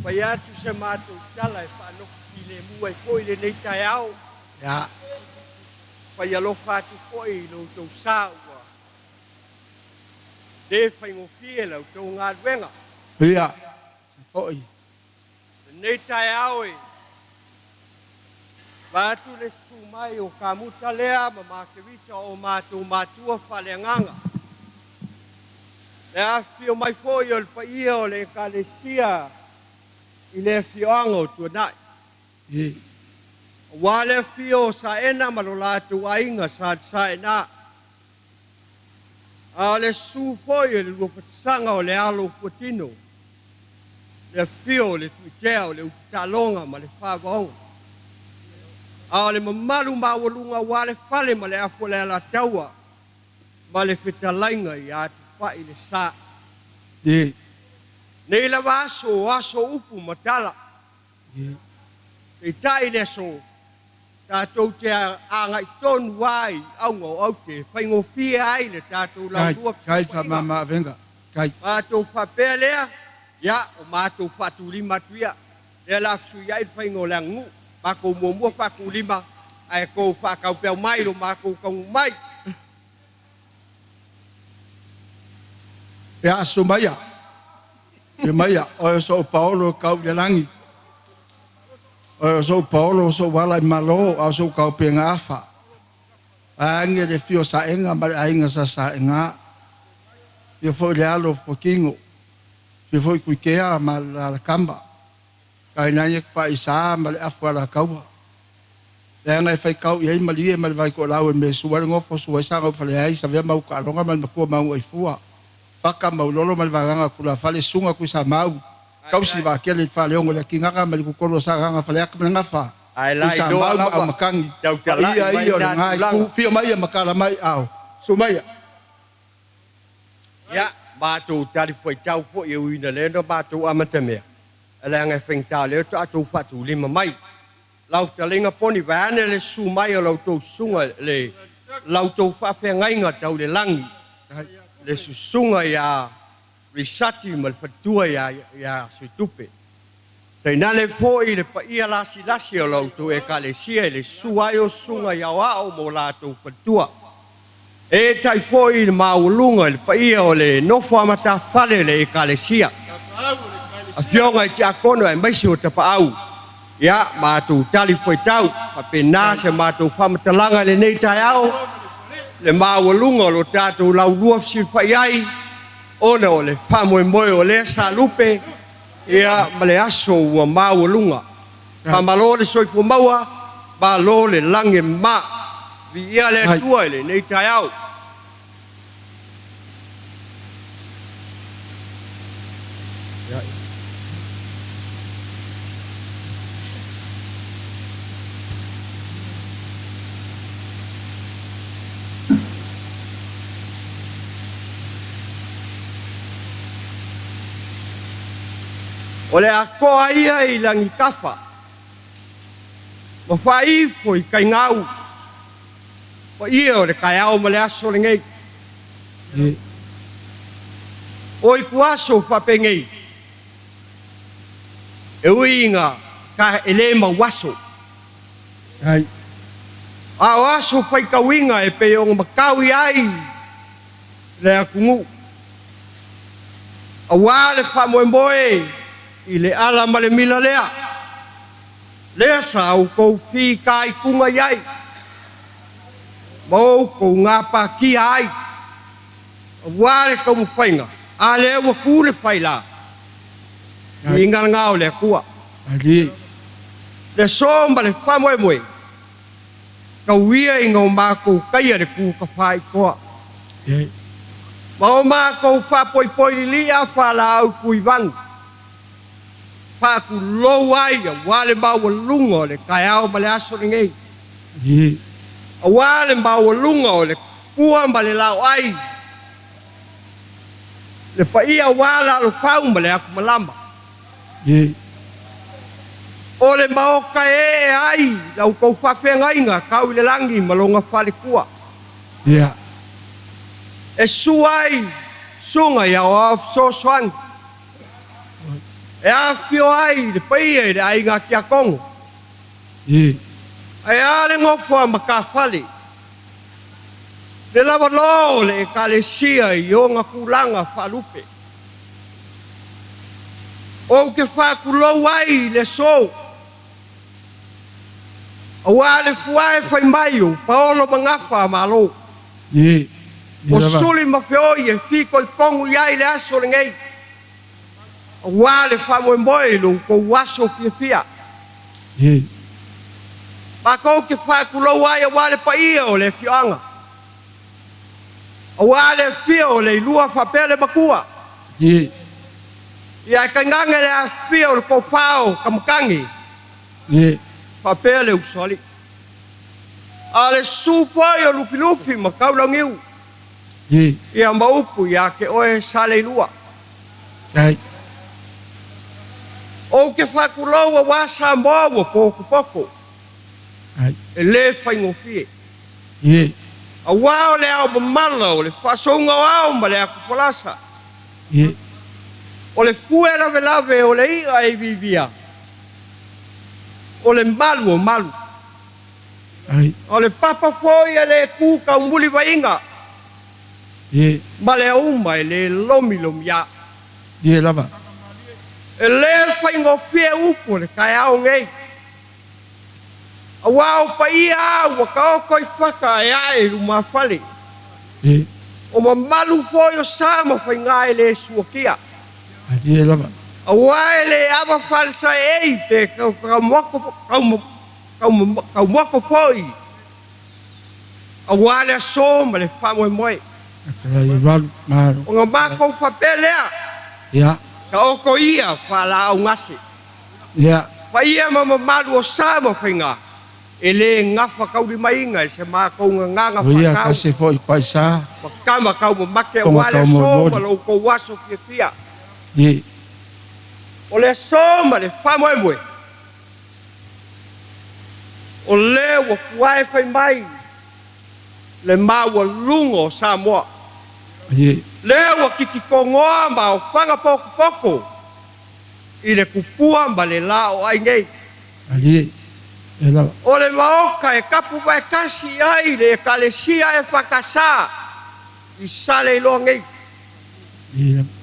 Fai atu se matou tala e faanofo filemu ai foi lenei taeao. Ia. Fai alofa atu foi i lo outou sa ua le faigofie la outou galuega. Ia. Se foi. Lenei taeao e vaeatu le susu mai o kamuta lea ma Makerita o matou matua faaleagaga. Le afifio mai foi o le paia o le Ekalesia i le afioaga o Tuanai. Aua le afio o Saena ma lo latou aiga sa Saena. A o le susu foi o le luafatasaga o le alo o Fuatino, le afio o le Tuitea o le Ututaaloga ma le Faavaoga. A o le mamalu maualuga aua le fale ma le afu o le Alataua ma le fetalaiga ia Tupai le Sa. Nei lava aso o aso upu ma tala. Peitai le aso, tatou te agai tonu ai i auga o aute e faigofie ai le tatou laulua fesoasoaiga. Matou faapea lea, ia, o matou faatulima atu ia. Lea la fesuiai le faiga o le aganuu. Makou muamua faatulima, ae kou faataupeau mai lo makou taunuu mai. Ia aso maia, ia maia, oe o sou paolo e kau i le lagi, oe o sou paolo o sou ala i malo, a o sou kaupenga afa. Vaeage le fio saega ma le aiga sa saega. Fio foi le alo o Fuakingo, fio foi Kuikea ma le Lalakama. Kainani e Paisa ma le afu alakaua. Leaga e faitau i ai malie ma le vai toalau e mea sua le nofo sua ai saga fale ai savea mau taaloga ma le matua mau ai fua. Paka maulolo ma le vagaga tulafale suga Tuisamau. Tausi vaatele i le faaleogo le akinaga ma le kukolo o sagaga faleata ma le gafa. Ae la iloa Tuisamau ma lava Aumakagi. tautalai Paia mai ia o na lena tulaga. itu. Fio mai ia ma kala mai ao. Susu maia. Ia, matou talifuaitau foi e ui ina lea na matou amatamea, leaga e faigata o lea faatoa outou faatulima mai. Lau fetalaiga poni, vaeane le susu mai o la outou susuga, le la outou faafeagaiga tau le lagi, le susuga ia Risati ma le faletua ia Suitupe. Tainane foi le paia lasilasi o la outou Ekalesia i le susu ai o susuga i aoao ma o latou faletua. E tai foi le maualuga i le paia o le nofo a matafale o le Ekalesia, afioga i tiakono aemaise o tapaau. Ia, matou talifuaitau, faapena se matou faamatalaga i lenei taeao, le maualuga o lo tatou laulua fesilafai ai, ona o le faamoemoe o lea sa lupe, ia, ma le aso ua maualuga. Faamalo le soifua maua, malo le lagi e mama. Viia le Atua i lenei taeao. O le a toa ia i Lagitafa ma faaifo i Kaigau, paia o le taeao ma le aso lenei. O ituaso faapenei, e ui ina ta e le mauaso, a o aso faitauina e pei ona matau i ai le atunuu, aua le faamoemoe i le ala ma le mila lea, lea sa outou fitaituga i ai ma outou gapatia ai, aua le taumafaiga, a lea ua tu le faila, viiga lena o le Atua. Le aso ma le faamoemoe, tauia ina o matou taia le tu tafaitoa, ma o matou faapoipoi lili'a faalaau tuivanu, faatulou ai auā le maualuga o le taeao ma le aso lenei, auā le maualuga o le pua ma le laoai, le paia auā le alofau ma le atumalama. O le Maota e ee ai la outou faafeagaiga tau i le lagi ma lona faletua. E sua ai susuga i aoao fesoasoani. E afifio ai le paia i le aiga Tiakono. Ae a le nofo a matafale, le lavaloa o le Ekalesia i ona tulaga faalupe. Ou te faatulou ai i le aso, auā le fuae fai mai o Paolo ma Gafa a Malo, o Suli ma Feoi e fitoitonu i ai le aso lenei, auā le faamoemoe i lo outou aso fiafia. Matou te faatulou ai auā le paia o le afioaga. Auā le afio o Leilua faapea le Matua. Ia ae tainane le afifio o le tofa o Tamatagi faapea le Usoalii. A o le susu foi o Lufilufi ma Taulauniu, ia ma upu ia te oe Saleilua. Ou te faatulou auā Samoa ua potopoto, e le faigofie. Auā o le ao mamala o le faasouga o ao ma le atufolasa, o le fue lavelave o le i'a e iviivia, o le malu o malu, o le papa foi e le tu taumulivaiga ma le auma e le lomilomiā. E le faigofie upu o le taeao nei. Auā o paia a ua taoto i fata e ae i lumafale, o mamalu foi o sa ma faiga e le suakia. Auā e le ava falesaeei pe taumoto foi auā le aso ma le faamoemoe. Ona matou faapea lea, taoto ia faalaau-gase. Paia ma mamalu o sa ma faiga, e le gafataulimaina e se matou gagana faatau ma tama taumamate aua le aso ma lo outou aso fiafia. O le aso ma le faamoemoe, o lea ua fuae fai mai le maualuga o Samoa, lea ua tititogoa ma aofaga potopoto i le tupua ma le la o ai nei. O le Maota e tapu vaetasi i ai le Ekalesia EFKS i Saleiloa nei,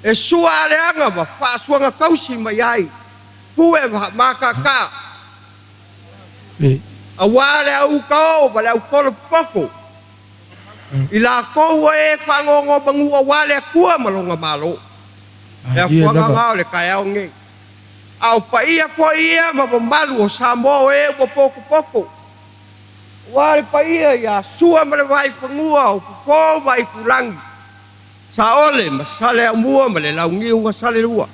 e sua aleaga ma faasuaga tausi mai ai pue ma matata, auā le au uta oo ma le au tolo popoto, i latou o e faanonomanu auā le Atua ma Lona Malo. Le afuagaga o le taeao lenei. A o paia foi ia ma mamalu o Samoa o e ua potopoto, aua le paia ia Sua ma le Vaifanua o Fofo ma Aitulagi, Saole ma Saleaaumua ma le Launiu na Salelua.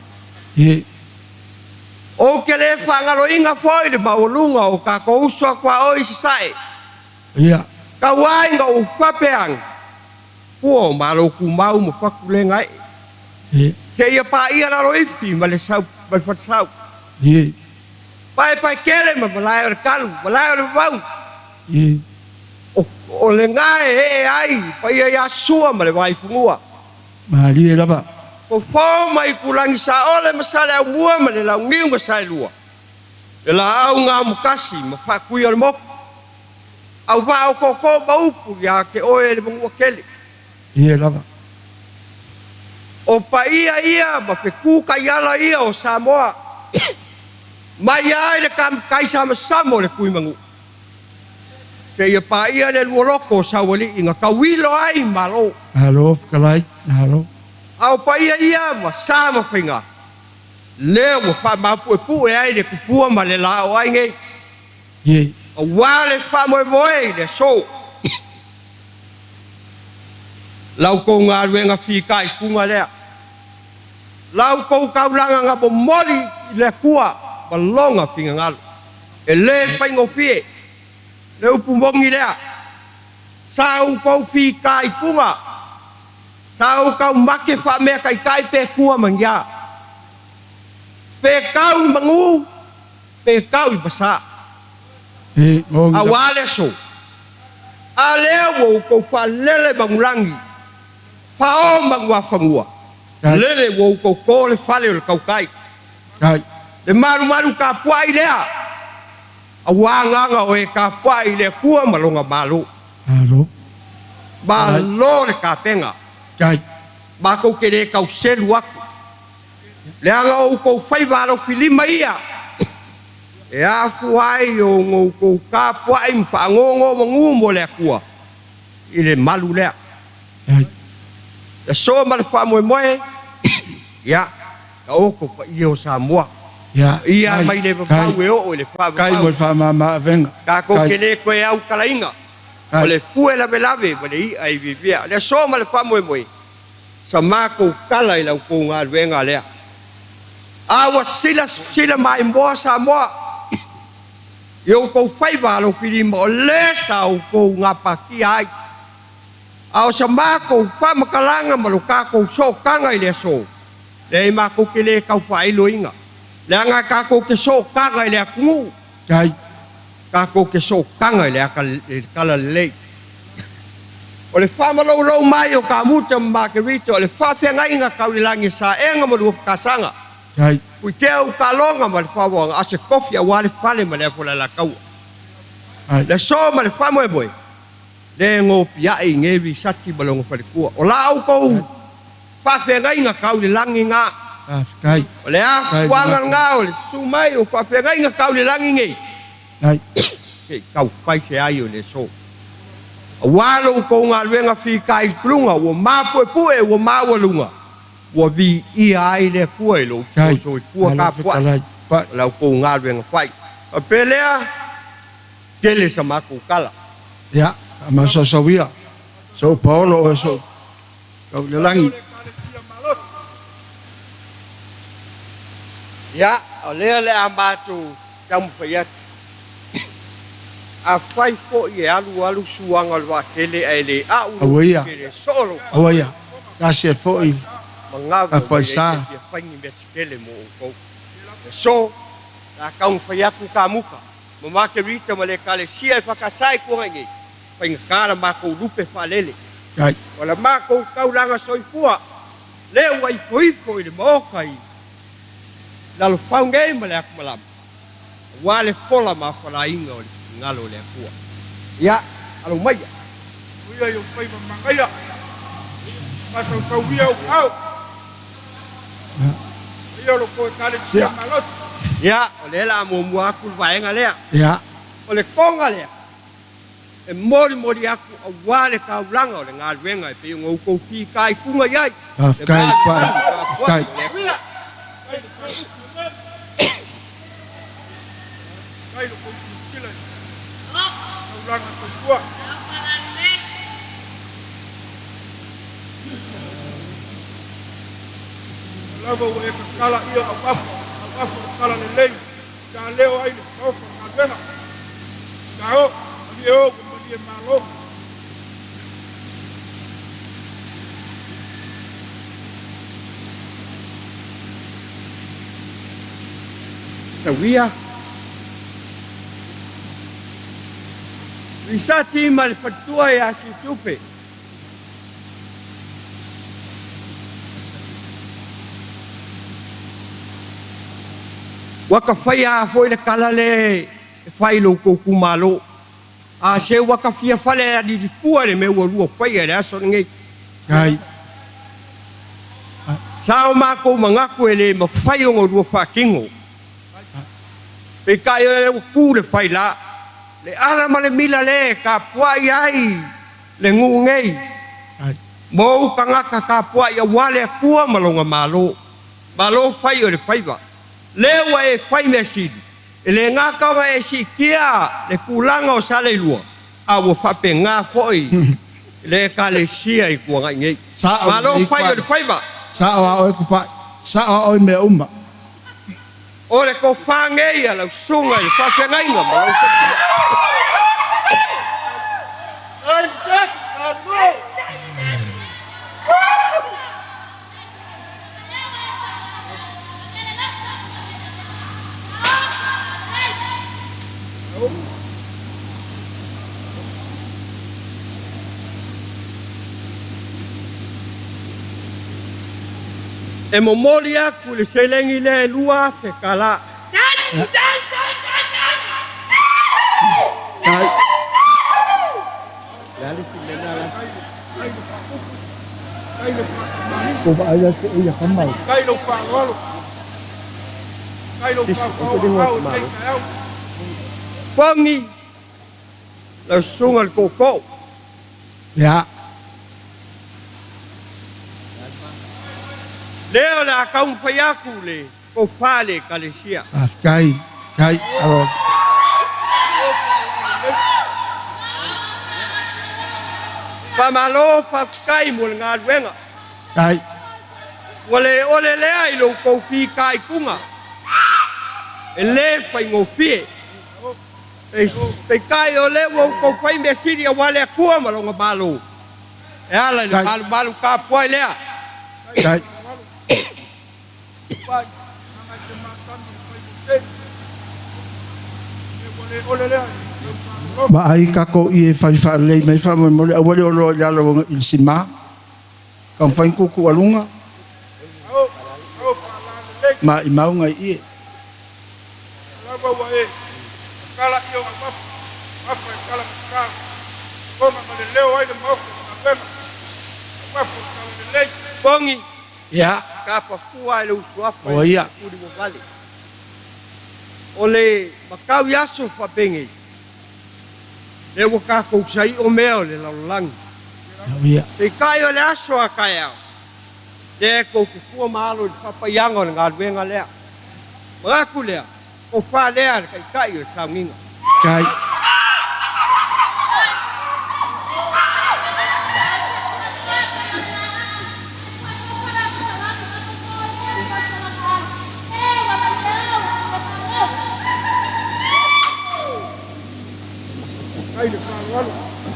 Ou te le faagaloina foi le maualuga o tatou uso a tuaoi i Sasae. Tau ai ina ou faapea ane, Pua o Malo tumau ma fatu le gaee, seia paia Laloifi ma le sau ma le Fatasau, Paepaetele ma malae o le Talu, malae o le Vavau, o lena e ee ai paia ia Sua ma le Vaifanua, Fofo ma Itulagi Saole ma Saleaaumua ma le Launiu na Saelua, le Laau na Amotasi ma Faatui o le Motu. Auvaa o tootoo ma upu ia te oe le Manuatele. O paia ia ma fetu taiala ia o Samoa mai lava i le taisamasama o le Tuimanu seia paia le lualoko o Saualii na tauilo ai Malo. A o paia ia ma sa ma faiga lea ua faamaupuepue ai le tupua ma le la o ai nei. Auā le faamoemoe i le aso. La outou galuega fitaituga lea. La outou taulaga na momoli i le Atua ma Lona finagalo. E le faigofie le upu moni lea. Sa outou fitaituga, sa ou taumate faameataitai pe tua ma ni a. Pe tau i manu, pe tau i vasa. Auā le aso. A lea ua outou faalele manulagi, fao manuafanua, lele ua outou to le fale o le tautai. Le malumalu tapuai lea, auā agaga o e tapuai i le Atua ma Lona Malo. Malo le tapena. Matou te le tau selu atu, leaga o outou faiva alofilima ia e afua ai ona outou tapuai ma faanonomanu mo le Atua i le malu lea. Le aso ma le faamoemoe, ia, taoto paia o Samoa, paia mai le vavau e oo i le faavavau. Tatou te le toe autalaina, o le fue lavelave ma le i'a i viivia. Le aso ma le faamoemoe, sa matou tala i la outou galuega lea. A ua silasila maimoa Samoa i outou faiva alofilima o lea sa outou gapatia ai. A o sa matou faamatalaga ma lo tatou sootaga i le aso, leai matou te le tau faailoina, leaga tatou te sootaga i le atunuu, tatou te sootaga i le talalelei. O le faamaloulou mai o Kamuta ma Makerita o le faafeagaiga tau i le lagi e saega ma Luafatasaga, Puitea Ukaloga ma le Faaoaoga, a o se tofi aua le fale ma le afu o le Alataua. Le aso ma le faamoemoe, le gopiai i nei Risati ma lona faletua. O la outou faafeagaiga tau i le lagi na. O le afuaga lena o le susu mai o faafeagaiga tau i le lagi nei, se i tau fai se ai o le aso. Aua lo outou galuega fitaituga ua mapuepue, ua maualuga, ua viia ai le Atua i lo outou soifua tapuai o la outou galuega fai. Faapea lea, tele sa matou tala. Ia, faamaosaosauia, sou paolo oe sou tau i le lagi. Ia, o lea le a matou taumafai atu. Afai foi e alu alu suaga o le vaatele ae le a'u lou tele soo lou Aua ia, tasi ai foi Manava ua i ai tapuaisa. se fia fai ni mea se tele mo outou. E aso, o le a taumafai atu Kamuta ma Makerita ma le Ekalesia e whakasa i kuanga nei, faigata la matou lupe faalele. O la matou taulaga soifua, lea ua ifoifo i le maota i Lalofau nei ma le atumalama, aua le fola ma afalaina o le finagalo o le Atua. Ia, alo maia. Uia i ou faiva magaia, masausauia ou ao. Ia o lo kou Ekalesia malosi. Ia, o lea o le a muamua atu le vaega lea. O le toga lea e molimoli atu aua le taulaga o le galuega e pei ona outou fitaituga i ai, le malumalu tapuai o le Atua. Faafetai lo kou silasila i taulaga soifua. Ua lava ua e tatala ia au afa, au afa o talalelei, sa leo ai le maofa o galuega. Sa o, malie o ua malie malo. Tauia Lisati ma le faletua ia Siutupe. Ua ka faia a foi le tala le e fai i lo outou itumalo. A se ua ka fia fale e alilifua le mea ua lua faia i le aso lenei. Sa o matou manatu e le mafai ona lua faatino. Peitai o lea ua tu le faila, le ala ma le mila le e tapuai ai le nuu nei, ma ou tagata tapuai aua le Atua ma Lona Malo. Malo fai o le faiva. Lea ua e fai mea sili. E le gata ona e siitia le tulaga o Saleilua, a ua faapena foi le Ekalesia i Tuanai nei. Sao Malo lelei fai o Kupa'i. le faiva. Sao a oe Kupa'i. Sao a oe mea uma. O le tofa nei a lau susuga i le faafeagaiga ma lau faletua. E momoli atu le seleni lea e 2,000 tala. Kai. Ko vaai atu e ia ka mau. Kai lou faaaloalo, kai lou faufau aao i lenei taeao. Pogi lau susuga i le tootoo. Ia. Lea o le a taumafai atu le tofa a le Ekalesia. Faafetai. Kai. Alo. Faamalo faafetai mo le galuega. Kai. Ua le ole lea i lo outou fitaituga. E lē faigofie. Peitai o lea ua outou fai mea sili aua le Atua ma lona Malo. E ala i le Kai. malumalu tapuai lea. Kai. Vaai kako i e fai faalelei mai faamolemole aua le oloa i lalo i le simā. Taumafai kuku aluga ma i mauga i ie. Lava ua e kala i o mafu, mafu e kala maka, konga ma le leo ai le maoka ma galuega, mafu e kala lelei. Pogi Ia. kapafua i le usuafa i Ua le ia. tuli ua vale. O le makau i aso faapenei, lea ua tatou sai'o mea o le lalolagi. Ua ia. Peitai o le aso a taeao, lea e tou te fua ma alo i le faapaiaga o le galuega lea. Manatu lea, tofa lea le taitai o le sauniga. Kai.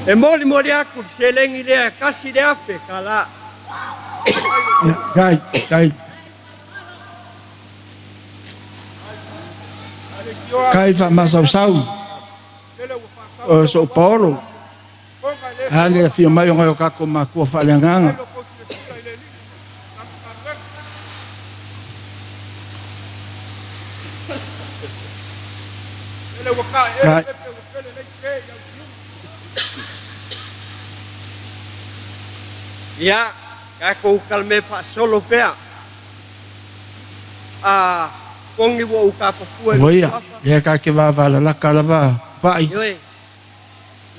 E molimoli atu le seleni lea e 1,000 tala. Ia. Kai. Kai. Kai faamasausau. O so Paolo. A le afio mai o ngai o kako makua faaleagaga. Kai. Ia, tatou kalamea faasolo pea. A pogi ua ou tapafua i Ua le ia. usuafa. Lea ka ke vavalalaka lava. Pa'i. Ioe,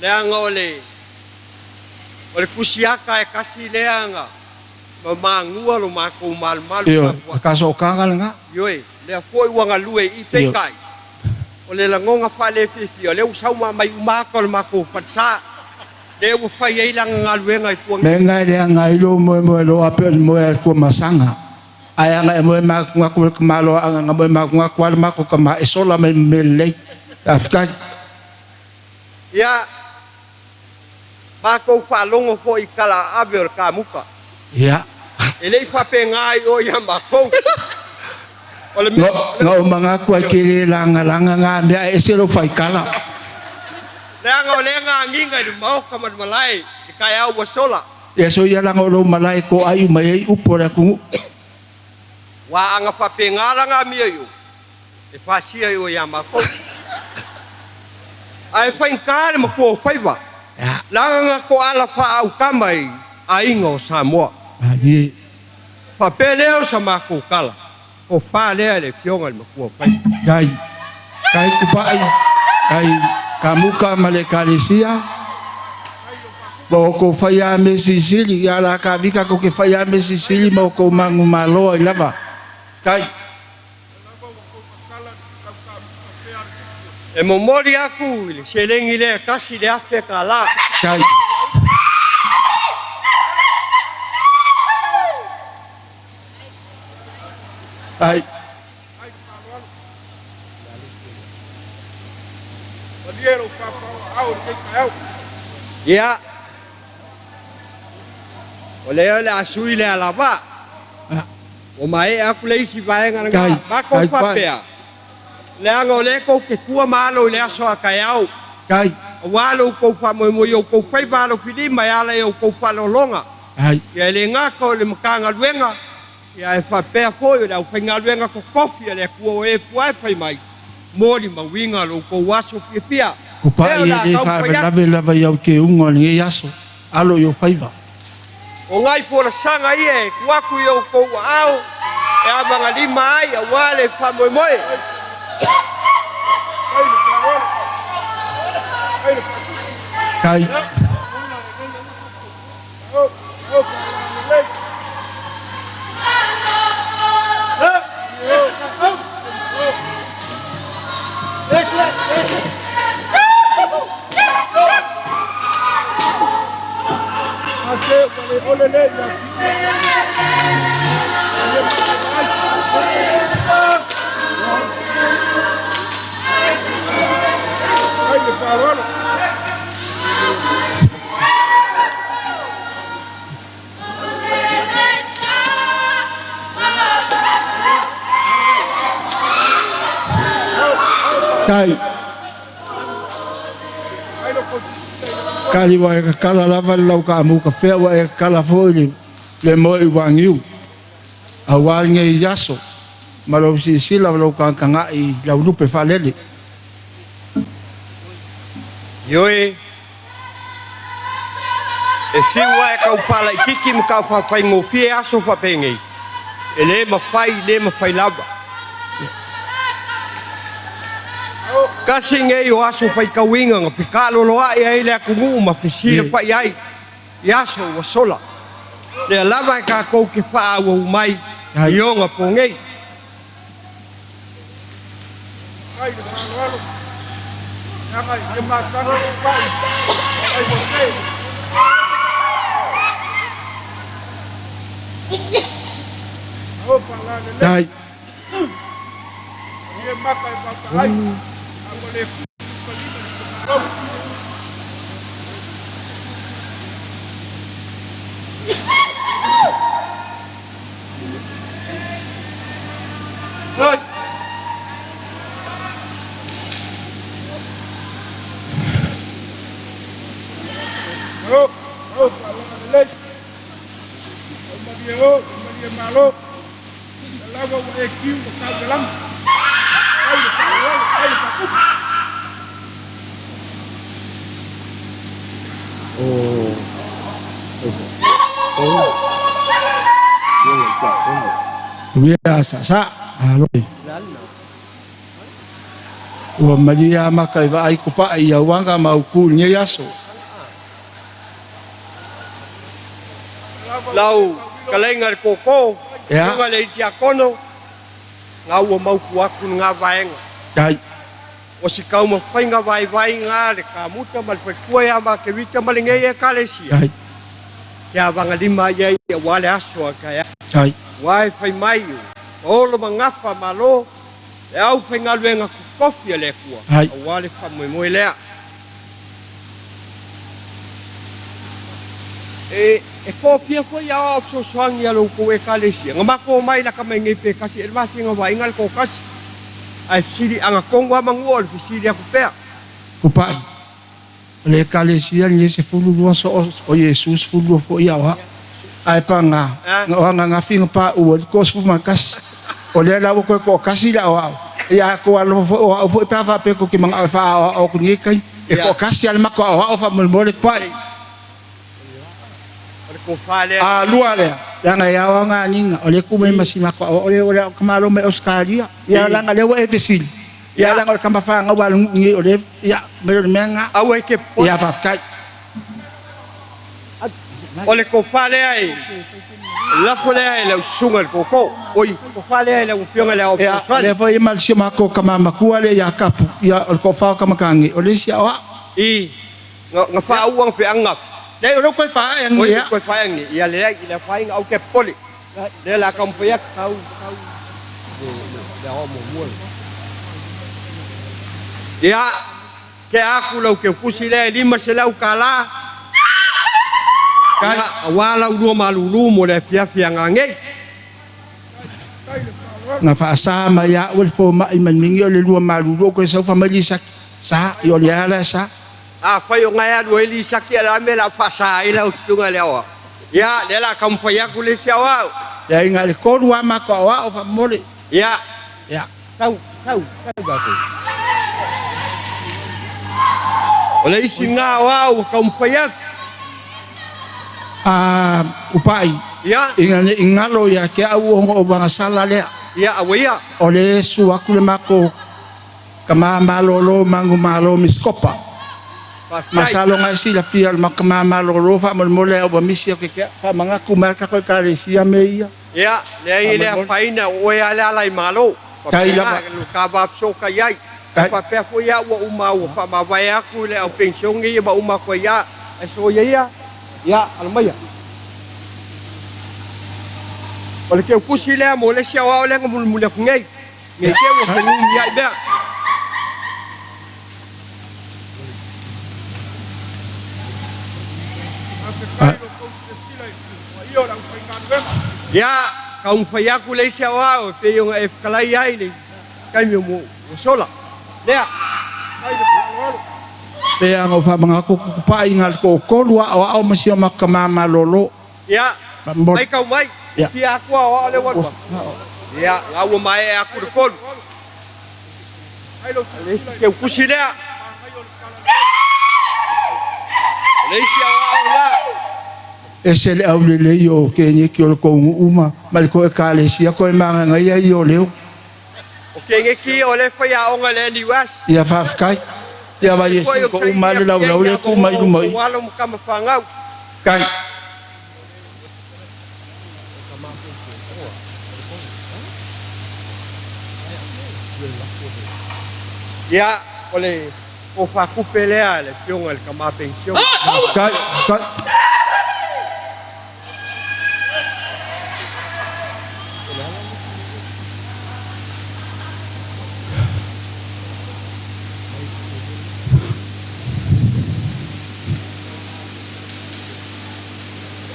leaga o le o le kusiaka e kasi lea ga ma magua lo makou malumalu Ioe. tapuai. Ka sookaga lagā. Ioe, lea foi ua galue i Ioe. peitai. O le lagoga faalefiafia, o lea ua sauma mai uma aka o le makou falesā. Lea ua fai ai laga galuega i Me Fuaga. ngai le anga i lo moe moe loa pe o le moe a le kuamasaga. Ae aga e moe makugaku le kamaloaga ga moe makugaku a le mako kama e sola mai ma mea lelei. Faafetai. Ia, matou faalogo foi i kalaave o le kamuka. Ia. E le'i faapegā i o ia makou. O le mea. Na ou magaku ai ke le lagalaga gā mea ae ese lou faikala. Leaga o lea gagiga i le maoka ma le malae i taeao ua sola. Ia soia laga o lou malae to'ai uma i ai upu a le atunu'u. Ua aga faapegā laga amio i o, e fasia i o iā makou. Ae faigata le matua o faiva, Ia. laga na to'ala faaaukama i aiga o Samoa. Malie. Faapea lea o sa matou tala, tofa lea i le afioga i le matua o faiva. Kai. Kai kupa'i. Kai kamuka ma le ekalesia. Ma o kou faia a mea silisili. Ia la kavika ko ke faia a mea silisili ma o kou magumaloa i lava. Kai. E momoli aku i le seleni lea e tasi le afe tala. Tai. Ai. Ia, o lea o le a sui le alavaa. Ua maea aku le isi vaega lena. Tai, Matou tai, pai. faapea, leaga o lea tou te tua ma alo i le aso a taeao. Tai. Aua lo outou faamoemoe i outou faiva alofilima e ala i a outou faaaloaloga. Ai. Ia e le gata o le Matagaluega, ia ae faapea foi o le aufaigaluega totofi a le Atua o e fua e fai mai, molimauina lo outou aso fiafia. Lea o Kupa'i le e a lē taumafai atu. faalavelave lava i au teuga o lenei aso alo i ou faiva. O nai folasaga ia e tuu atu i outou aao e avagalima ai aua le faamoemoe. Tai. Tai. Kali ua e kakala lava le laukaamu kafea ua e kakala foʻi le le moe i uagiu auā lenei aso ma lou silasila ma lou tagatagai i lau lupe faalele. Ioe, e fiu lava e tau faalaitiiti ma tau faafaigofie aso faapenei, e le mafai, le mafai lava. Tasi nei o aso faitauina na fekaaloloai ai le atunuu ma fesilafa'i ai i aso ua sola. Lea lava e tatou te faaauau mai Tai. i ona po nei. Tai. Uia saasaa aloi. Ua malie maka i vaai kupaʻi i auaga ma aukū i lenei aso. Lau fetalaiga i le Koko, Ia. susuga i le Itiakono, ga ua mautu atu lena vaega. Tai. O si taumafaiga vaivai lena a le kamuta ma le faletua ia Makerita ma lenei Ekalesia, Tai. te avagalima ai ai aua le aso a taeao. Tai. Aua e fai mai o Paolo ma Gafa Malo le aufaigaluega totofi a le Atua, Tai. aua le faamoemoe lea. E, e tofia foi aoao fesoasoani a lo outou Ekalesia, na matou omai lata mai nei pe tasi ea le masina vaaiga le toatasi. Ae fesili, ana tonu lava manua o le fesili atu pea. Kupaʻi o le Ekalesia lenei 12 soo o Iesu 12 foʻi aoao ae paga na o ananafi na paʻu ai le 31 o lea la ua toe toatasi le aoao. Ia a outou alolofa foi o a'u foi pe a faapea tou te manaʻo e faaaoao atu i lenei taimi e Ia, toatasi a le matou aoao faamolemole Kupaʻi. o le tofa lea. A lua lea, leaga e ao lava ona agiga, o lea e tu mai ma si matou aoao lea, o le tamaloa mai Ausetalia. Ia leaga o lea ua e fesili, ia leaga o le tama fanau a le nuu nei o lea, ia, mai o le mea lena. Aua e te popole. Ia faafetai. O le tofa lea e Lafo lea i lau susuga i le tootoo. Oi, tofa lea i lau Afioga i le Ao Ia, Fesoasoani. lea foi e ma le si o matou tama matua lea ia Kapu, ia, o le toafa o Kamakagi, o le isi aoao. I, na, na faaua na feaga gafi. Leai, o lea ua toe faaee Oi, anei lava. toe faaee anei. Ia leai, i le afaina, aua te popole. Lea o le a taumafai atu. Tau, tau, le, le, le aoao muamua lea. Ia, tea atu lau teutusi lea e $500. Kai. Ia, aua lau lua malulu mo le afiafi aga nei. Na faasa mai ia au e le fomai ma le mingi o le lua malulu ou toe sau fai mai Lisaki, sa, i o le a la sa. Afai o gae alu ai Lisaki a o le a le mea o le a faasa ai lau susuga i le aoao? Ia, lea o le a taumafai atu le isi aoao. Leai, na o le tolu lava matou aoao faamolemole. Ia. Ia. Sau, sau, sau tatou. O le isi lena aoao ua taumafai atu. A upai, Ia. ina ne i galo ia te au ona o agasala lea. Ia, aua ia. O le su atu le matou tama malolo manumalo Miskopa. Faafetai. Masalo na e silafia o le matou tama malolo faamolemole a ua misi atu i te au. Faamanatu mai a tatou Ekalesia mea ia. Ia, leai e le Faamolemole. afaina, o oe lava le ala i Malo. Tai Faapena, lava. lo ta va fesootai ai. E Tai. faapea foi au ua uma ua faamavae atu i le au penisione ia ma uma atu ai lava. Ae soia ia, ia, ala maia. O le teutusi lea mo le isi aoao lea na mulimuli atu nei, ne i te i ua fenumiai mea. Ia, taumafai atu le isi aoao e pei ona e fetalai ai le taimi ua sola. Lea. Pei lava ona ou faamanatu atu kupaai na o le toatolu aoao ma si o matou tama malolo. Ia, Faamolemole. matau mai, Ia. fia atu aoao lea ua alu atu. Ia, la ua maea atu le tolu. O le isi teutusi lea. O le isi aoao la. Ese le aulelei o keneki o le kou nuu ma ma le kou ekalesia koe magagaia ia o leo. O keneki ia o lea e faiaoga i le NUS. Ia faafetai. Ia vai Foi esi o ko uma saini le atu i ai laulau ni le tu mai avanoa o luma i. outou alo ma tama fanau. Kai. Ia, o le tofa tupe lea a le Afioga i le Tama Penisione. Faafetai. Faafetai.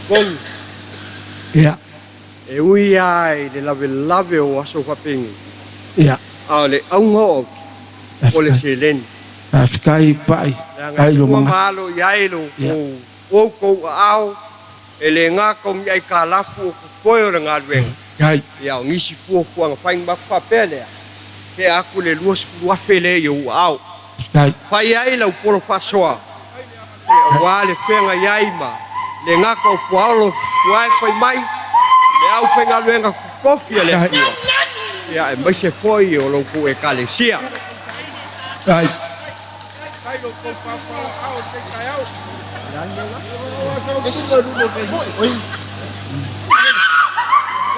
Tonu. Ia. E ui lava i le lavelave o aso faapenei, Ia. a o le auga o auki, o le seleni. Faafetai pai. Leaga Kai e lo tua manga. ma alo i ai lo Ia. outou aao, e le gata o ni aitalafu o totoe o le galuega, Kai. ia o nisi fuafuaga fai ma faapea lea, tea atu le $20,000 lea i ou aao. Kai. Fai ai lau polo faasoa, aua le feagai ai ma le gata o puaolo puae fai mai, le aufaigaluega totofi a le Atua, ia aemaise foi o lo outou Ekalesia. Kai.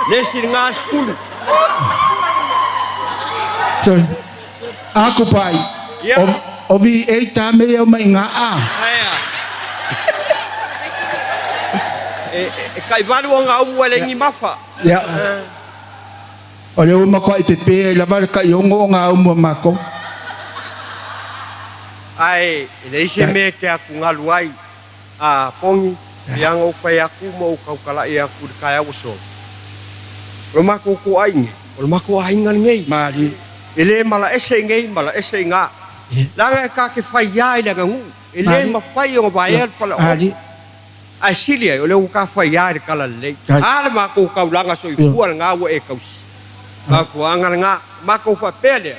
Le isi lena 10. Sorry. Aku pai. Ia. O o vi e ta me au mai ngā a. Aea. E kaivalu o ngā umu e le ngi mafa. Ia. O le uma koa i pepe i lava le kai ongo o ngā umu a mākou. Ae e leai se mea e te atugalu ai a Pongi, leaga ou fai atu ma ou tautala'i atu i le taeao ua sola. O le matou toaiga, o le matou aiga lenei. Malie. E le malaese i nei, malaese i gā. Leaga e ta te fai a i le aganuu, e le Malie. mafai ona vaea le falaoa. Malie. Ae sili ai, o lea ua ta fai a i le talalelei. A le matou taulaga soifua lena ua e tausi. Mafuaaga lena, matou faapea lea,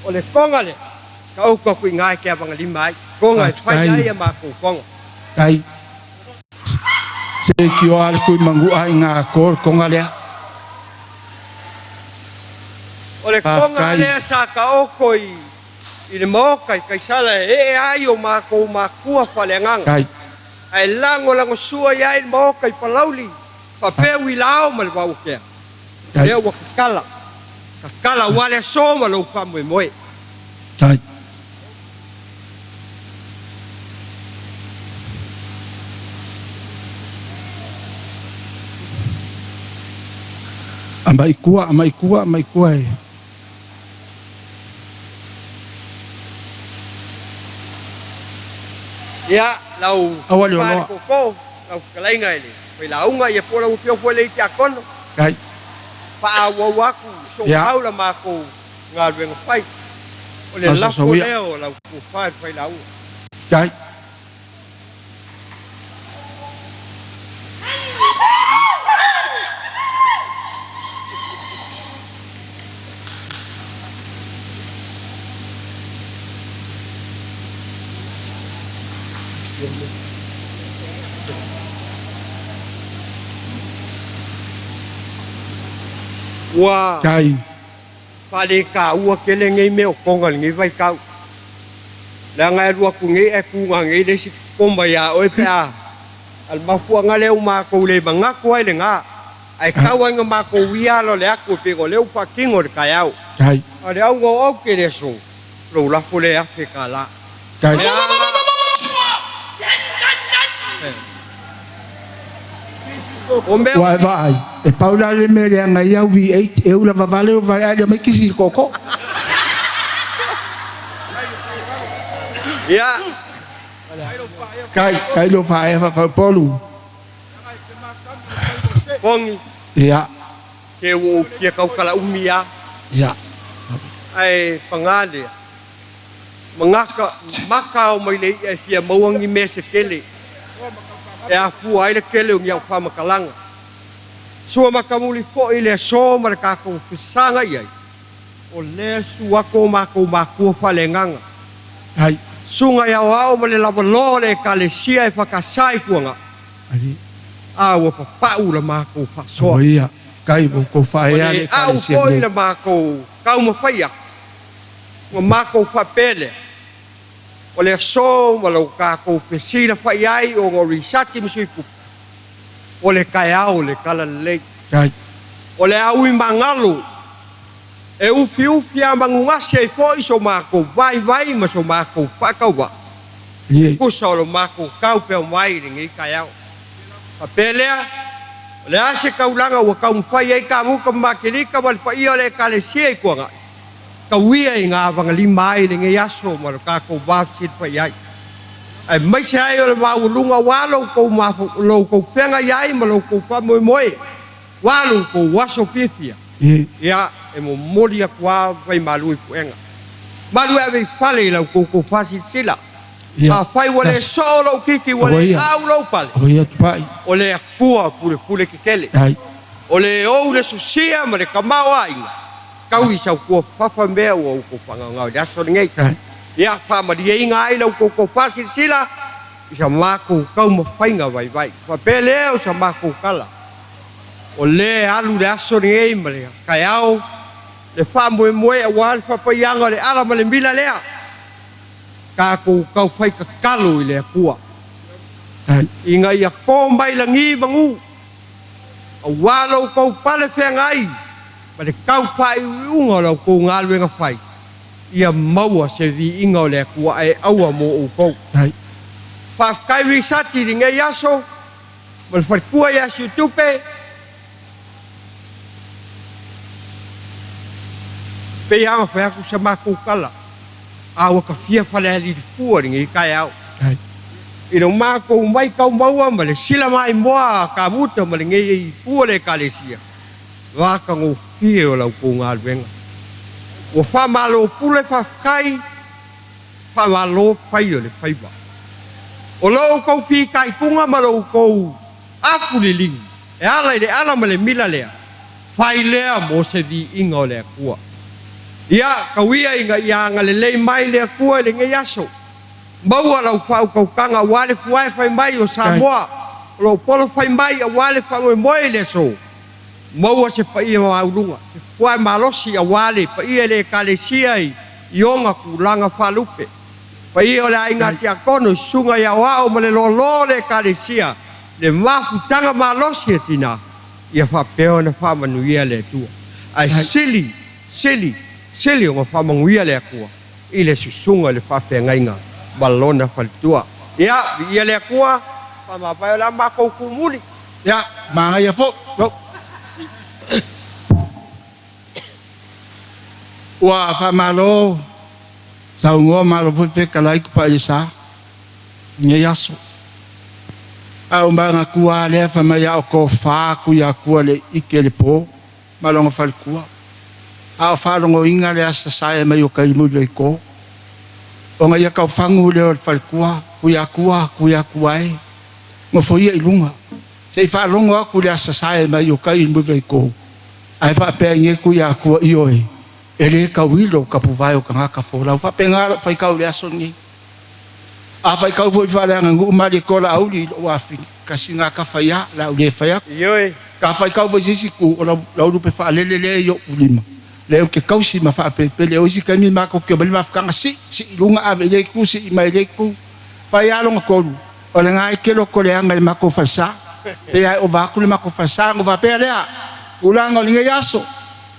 o le toga lea, taoto atu i ina e te avagalima ai, toga e fai ai a matou toga. Faafetai. Se kioa le kui mangu'a i ngā ko le konga lea. O le toga Faafetai. lea sa taoto i le maota i Kaisala e ee ai o matou matua faaleagaga. Kai. Ae lagolagosua i ai le Maota i Palauli, faapea Uilao ma le Vauatea. O lea ua tatala, tatala aua le aso ma lou faamoemoe. Aumai i tua, aumai i tua, aumai i tua e. Ia, lau Tofa i le Tootoo, lau fetalaiga i le Failauga, ia po o lau Afioga foi i le Tiakono, faaauau atu soomau la matou galuega fai. O le lafo lea o lau Tofa i le Failauga. Ua faaletaua tele nei mea o toga i lenei vaitau, leaga e alu atu nei ae tuga nei le isi koma ia oe pe a. A o le mafuaaga lea ua matou le manatu ai lena, ae tau ai ina matou uia ala o le atu e pei o lea ua faatino i le taeao. A o le auga o aute i le aso, lou lafo lea e $1,000. O mea. Ua e vaai, e pau la le mea leaga ai au V8 e ula vavale o vae ae le aumai kisi i le tootoo. Ia. Kai, kai lo faaea faafaupolu. Pogi. Ia. Se ua ou fia tautala umi lava. Ia. Ae paga lea, Magaka, maka ao mai le i'a e fia maua ni mea se tele e afua ai le tele o ni au faamatalaga. Sua matamuli foi le aso ma le tatou fesaga i ai, o lea su atu o matou matua faaleagaga. Susuga i aoao ma le lavaloa o le Ekalesia e whakasa i tuanga, a ua papau la matou faasoa. Ua le au foi la matou taumafai atu. Ua matou faapea lea, o le aso ma lo tatou fesilafai ai ona o Risati ma Sui Pupu, o le taeao o le Talalelei. O le a ui magalo e ufiufi a manugasi ai foi so matou vaivai ma so matou faatauvaa, e tusa o lo matou taupea mai i lenei taeao. Faapea lea, o le a se taulaga ua taumafai ai Kamuta ma Makelika ma le paia o le Ekalesia i Tuanai, tauia i ngā avagalima ai i lenei aso ma lo tatou va fesilafai ai, aemaise ai o le maualuga aua lo outou lo outou feagai ai ma lo outou faamoemoe aua lo outou aso fiafia. Ia, e momoli atu lava vaimalu i puega. Malu e ave i fale i la outou tofa silasila. Afai ua le soo lou titi ua le au lou pale, o le Atua pulepule tetele, o le ou le sosia ma le tamaoaiga, Tau i sau tua fafa mea ua outou faagaogao i le aso lenei. Ia faamalieina ai la outou tofa silasila i sa matou taumafaiga vaivai. Faapea lea o sa matou tala, o lea e alu le aso lenei ma le taeao le faamoemoe aua le faapaiaga o le ala ma le mila lea. Tatou tau fai tatalo i le Atua ina ia to mai lagi manu aua lo outou pale feagai ma le tau faaiuiuga o la outou galuega fai, ia maua se viiga o le Atua ae aua mo outou. Faafetai Risati i lenei aso ma le faletua ia Siutupe. Pei lava ona fai atu sa matou tala, a ua tafia Falealili fua i lenei taeao. I lo matou maitau maua ma le sila maimoa a Kamuta ma lenei fua o le Ekalesia, matagofie o la outou galuega. Ua faamalo pule faafetai, faamalo fai o le faiva. O lo outou fitaituga ma lo outou afuliliga e ala i le ala ma le mila lea, fai lea mo se viiga o le Atua. Ia, tau ia ina ia agalelei mai le Atua i lenei aso. Maua lau faautautaga aua le fuae fai mai o Samoa o lo o polo fai mai aua le faamoemoe i le aso. Maua se paia maualuga, se fuae malosi aua le paia i le Ekalesia i ona tulaga faalupe. Paia o le aiga tiakono, susuga i aoao ma le loaloa o le Ekalesia, le mafutaga malosi a tina, ia faapea ona faamanuia le Atua. Ae sili, sili, sili ona faamanuia le Atua i le susuga i le faafeagaiga ma lona faletua. Ia, viia le Atua, faamavae o le a matou tumuli. Ia, manaia foi. Ua faamalo saunoa malo foi fetalai Kupailesa i lenei aso. Ae ua manatua lava lea fai mai a o tofa Tuiatua le ike le po ma lona faletua. A o faalogoina le asa sae mai o tai muli i to. Ona ia taufagu lea o le faletua, Tuiatua, Tuiatua e, nofoia i luga. Se i faalogo atu le asa sae mai o tai muli i to. Ae faapea i nei Tuiatua ioe, e le tauilo tapuvae o tagata folau. Faapena lou faitau i le aso lenei. A faitau foi i le faaleaganuu ma le tola auli i lou afine, tasi lena tafa ia, o le a ou le fai atu. Ioe. A faitau foi i se isi itu, o lau lupe faalele lea i ou lima, lea ou te tausi ma faapelepele. O isi taimi matou te omai le mafutaga, sii, sii i luga, ave i lea itu, sii mai i lea itu. Fai lava lona tolu, o lena e te lotoleaga i le matou falesa. Pei lava e ova atu le matou falesa. Ona ou faapea lea, tulaga o lenei aso,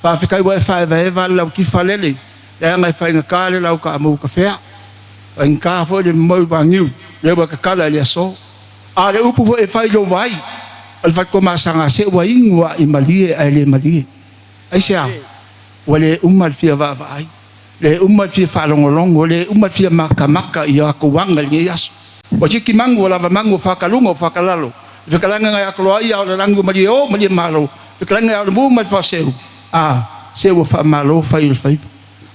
faafetai ua e faaevaeva le lau tifa lele, leaga e faigata le lau taamou tafea. Faigata foi le moe vaniu, lea ua tatala i le aso. A o le upu foi e fai i lou vai, o le faletomasaga se ua inu lava i malie ae le malie. Aisea? Ua le uma le fia vaavaai, le uma le fia faalogologo, le uma le fia matamata i atou aga i lenei aso. Ua titi manu ua lava manu o fakaluga o fakalalo. Le fetalaiga nai atoloa ia o le lagi o malie o malie malo. Fetalaiga ia o le mu ma le faaseu. A se ua faamalo fai o le faiva.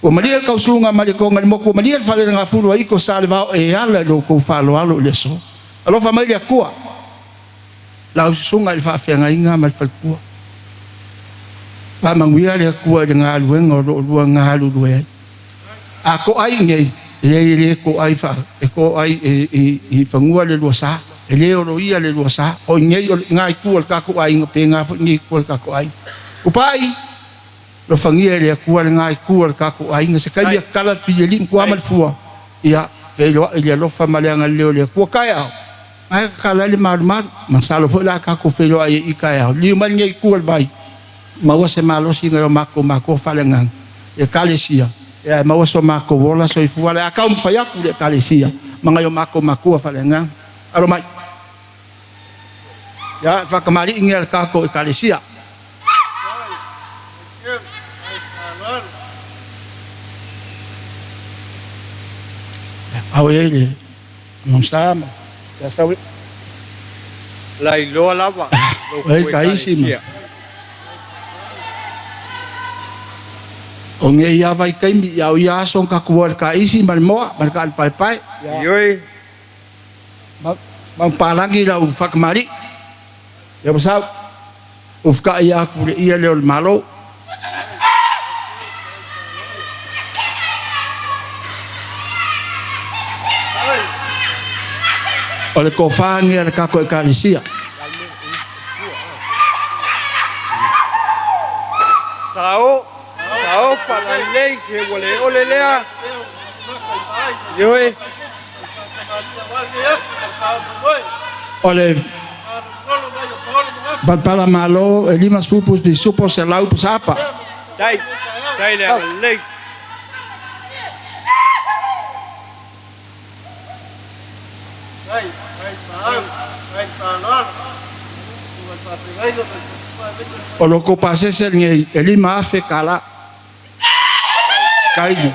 Ua malie le tausuga ma le toga i le motu, ua malie le fale le gafulu ai ko sa le vao e ala i lo kou faaaloalo i le aso. Alofa mai le Atua. Lau susuga i le faafeagaiga ma le faletua. Faamanuia le Atua i le galuega o lo o lua galulue ai. A toai nei, e leai e le toai fa e toai e i fanua le lua sa. E le olo ia le lua sa. O nei o ngā itu o le tātou aiga pe ngā foi nei itu o le tātou aiga. Upai, lofagia e le Atua le ngā itu o le tātou aiga. Se kaimi a kala filiali mkua ma le fua. Ia, feiloai i le alofa ma le agalelei o le Atua. Kaeao, ngai ka kala le malumalu. Masalo foi la kākou feiloai e i kaeao. Liu mai lenei itu o le vai. Maua se malosi ngai o makou makou faaleagaga. Ekalesia. Ia e maua so makou ola soifua le a taumafai atu i le Ekalesia ma ngai o makou matua faaleagaga. Alo mai. Ia, faakamalii ia le tātou Ekalesia. Au e le mamsa ma ia sau Lailoa lava lou e taisi ma. Ekalesia. O nei ia vai taimi ia o ia aso ka kua le kaisi ma le moa ma le kaalepaepae. Ioe. Ma palagi lau fakamali. Ia masau. Ufka ia aku le ia le o le malo. O le tofa ia le kako ekalesia. Sao, sao falalei se ua le ole lea. Ioe. O le palapala malo e 50 pisupo 100 pusapa. Tai, tai le agalelei. O lo ko pasese lenei e 5,000 kala. Kaili.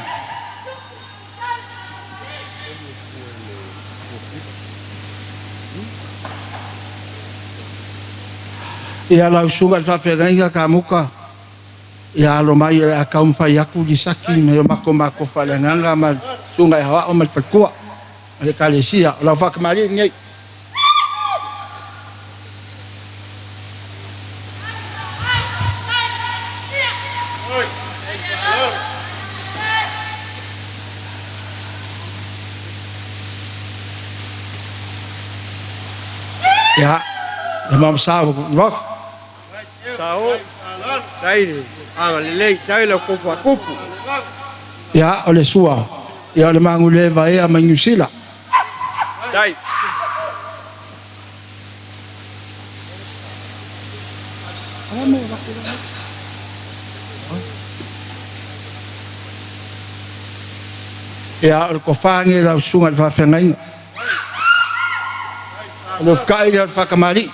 Ia lau suga le faafeagaiga kamuka. Ia alo mai o le a taumafai atu lisaki ma o mako mako faaleagaga ma suga e aoao ma le faletua. Ma le ekalesia. O lau faakamalii lenei. Ia, e mamsa rock. Sao, tai le agalelei, tai lau kou faatupu. Ia, o le sua. Ia o le magulē vaea mai Niu Sila. Dai. Ia o le kofā lenei i lau susuga i le faafeagaiga. O le ofukai lea o le faakamali'i.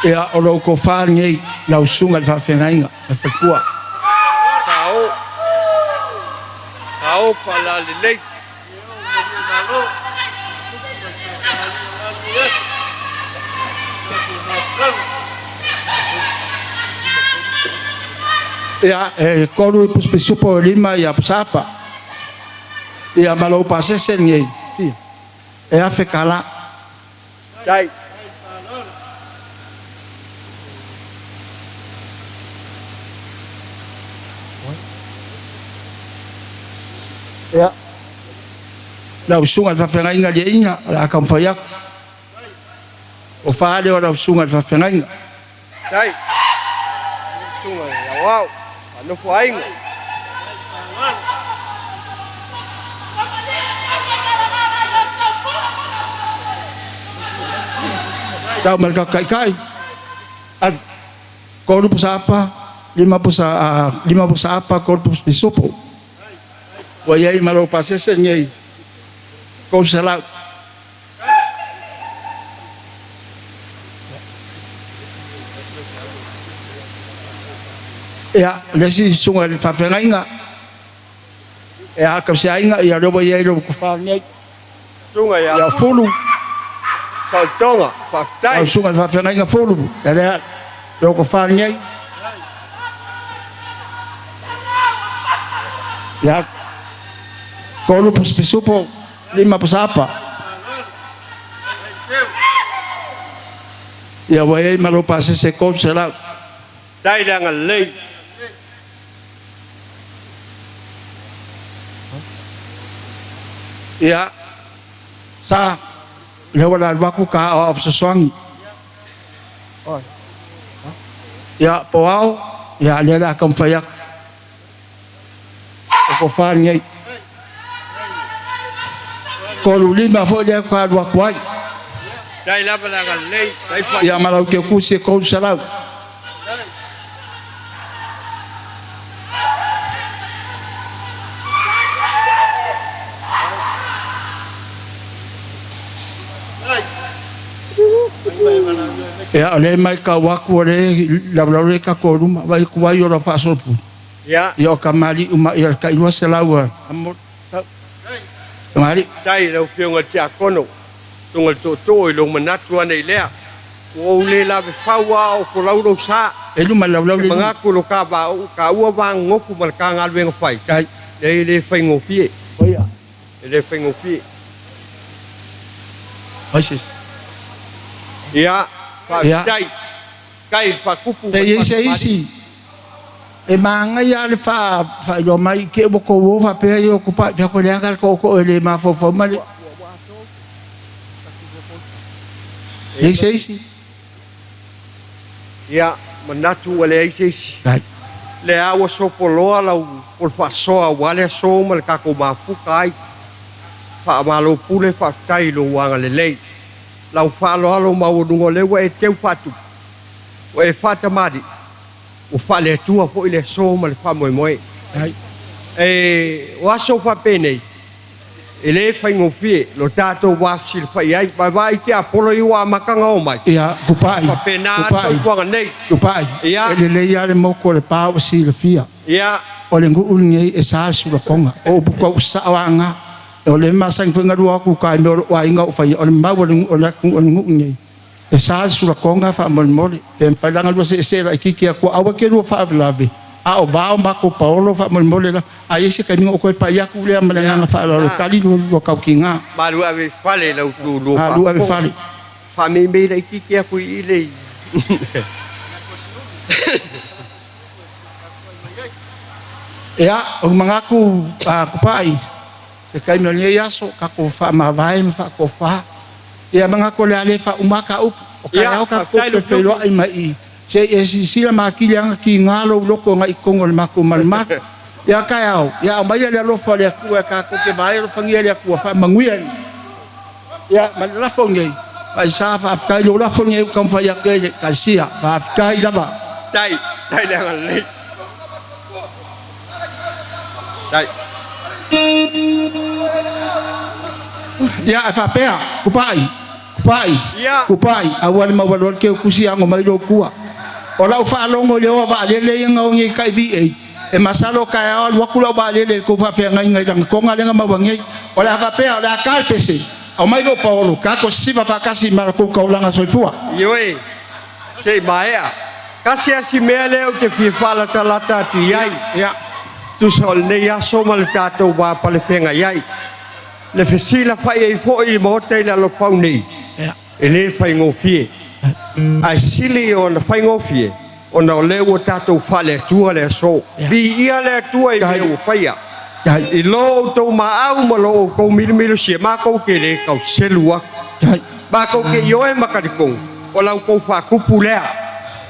Ia, o lou tofa lenei, lau susuga i le faafeagaiga ma le faletua. Sao. Sao faalalelei. Ia, e 3 i pusupisupo e 5 i Aposaapa. Ia ma lou pasese lenei, e $1,000. Dai. Ia, lau susuga i le faafeagaiga Liaina, o le a taumafai atu. O fa lea o lau susuga i le faafeagaiga. Dai. Susuga i Aoao, Faanofo Aiga. Tau ma le tatou taitai. Alu. 3 pusa apa, 5 pusa, 5 pusa apa, 3 pusa pisupo. Ua i ai ma lou pasese lenei, 300. Ia, le isi susuga i le faafeagaiga, ia, tausiaiga, ia lea ua i ai lou tofa lenei. Susuga ia Ia Fulu. Fulu. Saotoga, Lau faafetai. susuga i le faafeagaiga Fulu, ia lea, lou tofa lenei. Ia, 3 pusa pisupo, 5 pusa apa. Ia ua i ai ma lou pasese 300. Dai le agalelei. Ia, sa, lea ua lalu atu ka aoao fesoasoani. Ia, po ao, ia, lea o le a taumafai atu. O tofa lenei. 35 foi lea faatoa alu atu ai. Dai lava le agalelei. Dai Ia ma lau teukusi e 300. Ia, o lea e matau atu o lea e laulau le tatou luma, vaai atu ai o lau faasolopuli. Ia. Ia o kamali'i uma ia le tai 200 a kamali'i. Dai lau Afioga i le Tiakono, susuga i le Tootoo i lou manatu ane i lea. Ua ou le lave fau a o folau lou sa. E luma laulau E le luma. manatu lo ka va ka ua vagogofu ma le ka galuega fai. Tai. Leai e le faigofie. Oia. E le faigofie. Ai se isi. Ia, Ia. faafetai. Kai le faakupu E ma le i ai se faakamali'i. isi e manaia lava le faailoa mai i te i ua tou o faapea ia o tupai fai atu e leaga le tootoo e le mafaufau ma le. E i ai se isi? Ia, manatu ua leai se isi. Tai. Lea ua sopoloa lau o le faasoa aua le aso ma le tatou mafuta ai. Faamalo pule faafetai i lou agalelei. Lau faaaloalo maualuga o lea ua e teu faatupu, ua e faatamalii, ua faale-Atua foi le aso ma le faamoemoe. Tai. E, o aso faapenei, e le faigofie lo tatou vafesilafai ai. Vaevaai te Apolo i ua amataga o mai. Ia, tupai, Faapena lava le tupai, soifuaga nei. tupai. Ia. E lelei lava le motu o Lepa ua silafia. Ia. O le nuu lenei e sa le sulafoga. O upu tau sao lava O le masani foi ona lua atu uta i mea o lou aiga o faia, o le mau a le nuu o le atunuu o le nuu lenei, e sa le sulafoga faamolemole. Pe mafai la ona lua seesee laitiiti atu, aua e te lua faalavelave, a o vao matou paolo faamolemole la. A i ai se taimi ona ou toe pai atu lea ma le Ia. agaga faaaloalo, tali lua lua tautiga. Malu ave i fale lau tulua Malu ave faafofoga. fale. Faameimei laitiiti atu i i le. Ia, o le manatu a Tupai, se taimi o lenei aso, tatou faamavae ma faatofa. Ia manatu o le a le faauma ta upu, o Ia, taeao tatou faafetai toe Lufilufi. feiloai mai i. Se e sisila makili anga ki ngalo loko nga ikongo le mako malmak. Ia kai au, ia au mai le alofa le akua ka ko ke vai lo fangia le akua fa manguia. Ia ma la fonge. Vai sa fa afkai lo la fonge kam fa ya ke ka sia, fa afkai lava. Tai, tai le le. Tai. Ia fa pea, kupai. Kupai. Kupai, awal ma walwal ke kusi ango mai lo kua. O lau whaalongo le oa wa lele inga o ngi kai VA. E masalo ka ao waku lau wa lele ko fa fe ngai ngai lang konga lenga mawangi. O le haka pea o le akal pese. O mai lo paolo ka ko siva fa kasi mara ko kaulanga soifua. Ioe, se maea. Kasi asi mea leo te fia whalata lata atu iai. Ia. Tusa o lenei aso ma le tātou wā palewhenga iai. Le fesila whai ei fo i maota i le alofau nei. Ia. E le whaingofie. Ai sili o na whaingofie. O na o le ua tātou whale atua le aso. Vi ia le atua i mea ua whaia. I lo o tau maau ma lo o kou milumilu sia mākou ke le kau selu aku. Mākou ke ioe makarikong. O lau kou whakupu lea.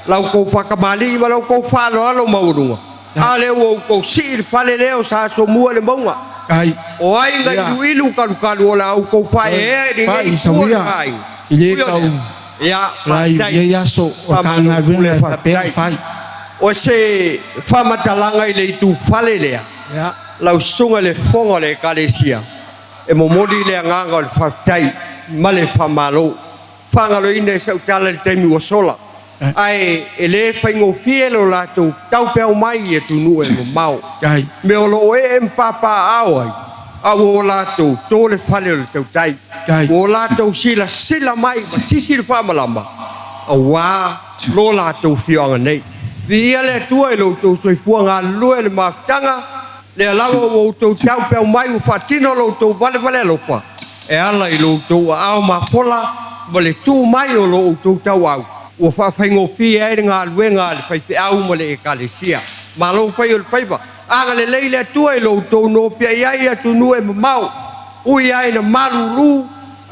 Lau kou whakamali ma lau kou whaaloalo maurunga. A le ua kou si i le whale leo sa so mua le maunga. O ai ngai ilu ilu kalu kalu o lau kou whae e ni ngai tua le kai. I le kau. Ia, lai whaatai. Ia aso o ka ngā ruenga e whapea whai. O se whamatalanga i le itu whale lea. Ia. Lau sunga le fonga le ekalesia. E momoli le anganga o le whaatai ma le whamalo. Whangalo ina e sautala le taimi ua sola. Ai e le whaingofie lo lātou tau peo mai e tunu e mamao. Me o lo e mpapa ao ai. A o lātou tō le whale o le tautai. O lātou sila sila mai ma sisi le whamalama. A wā lo lātou whioanga nei. Vi ia le atua e lo tau soifua ngā lue le mafutanga. Le alawa o tau tau peo mai o whatino lo tau vale vale alopa. E ala i lo tau ao mafola ma le tū mai o lo tau tau au. Ua whaawhaingofie ai ngā luenga le whaiwhi au ma le ekalesia. Malo whai o le whaiwa. Anga le leile atua i lo tau no pia iai atu nue mamau. Ui ai na maruru.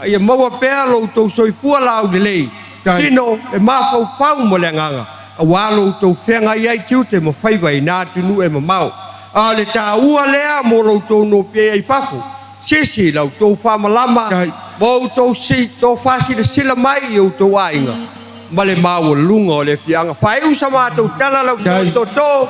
Ia maua pea lo tau soifua lau le lei. Tino e mawhau pau mo le nganga. A wā lo tau whenga iai tiute mo whaiwa i nā tunu e mamau. A le tā ua lea mo lo tau no pia iai fafu. Sisi lau tau whamalama. Mo tau si tau whasila sila mai i o tau ainga. Ma le maua lunga o le fianga. Whai usa mātou tala lau tau toto.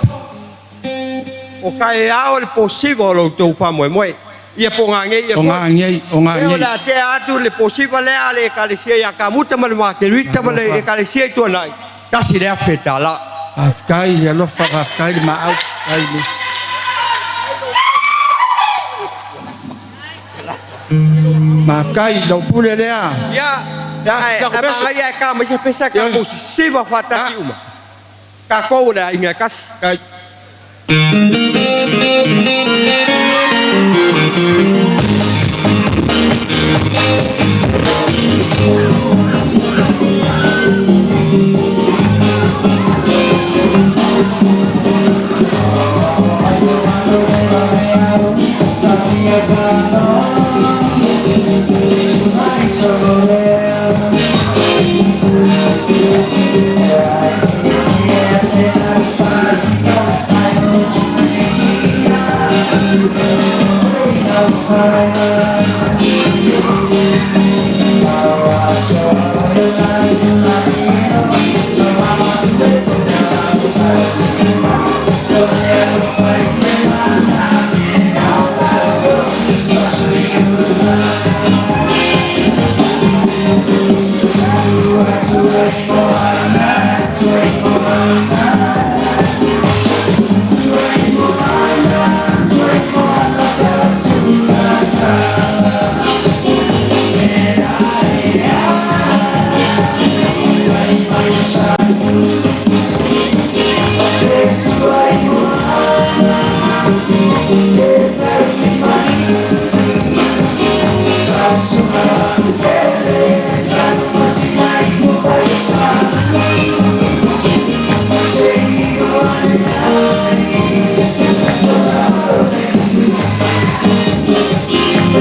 O kai ao le posiva o lau tau whamoe moe. Ia po ngā ngei, ia O ngā ngei, o ngā ngei. O la te atu le posiva lea le ekalesia ia kamuta ma le makeruita ma le ekalesia i tuanai. Tasi lea whetala. Afkai le alofa, afkai le maau. Maafkai, lau pule lea. Ia, ai, ai, ai, ka mai se pesa ka ko siva whatati uma. Ka kou le inga kasi. Kai.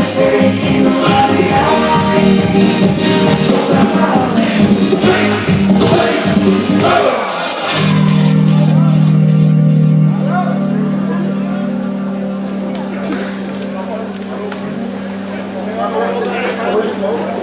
Say you are the Thank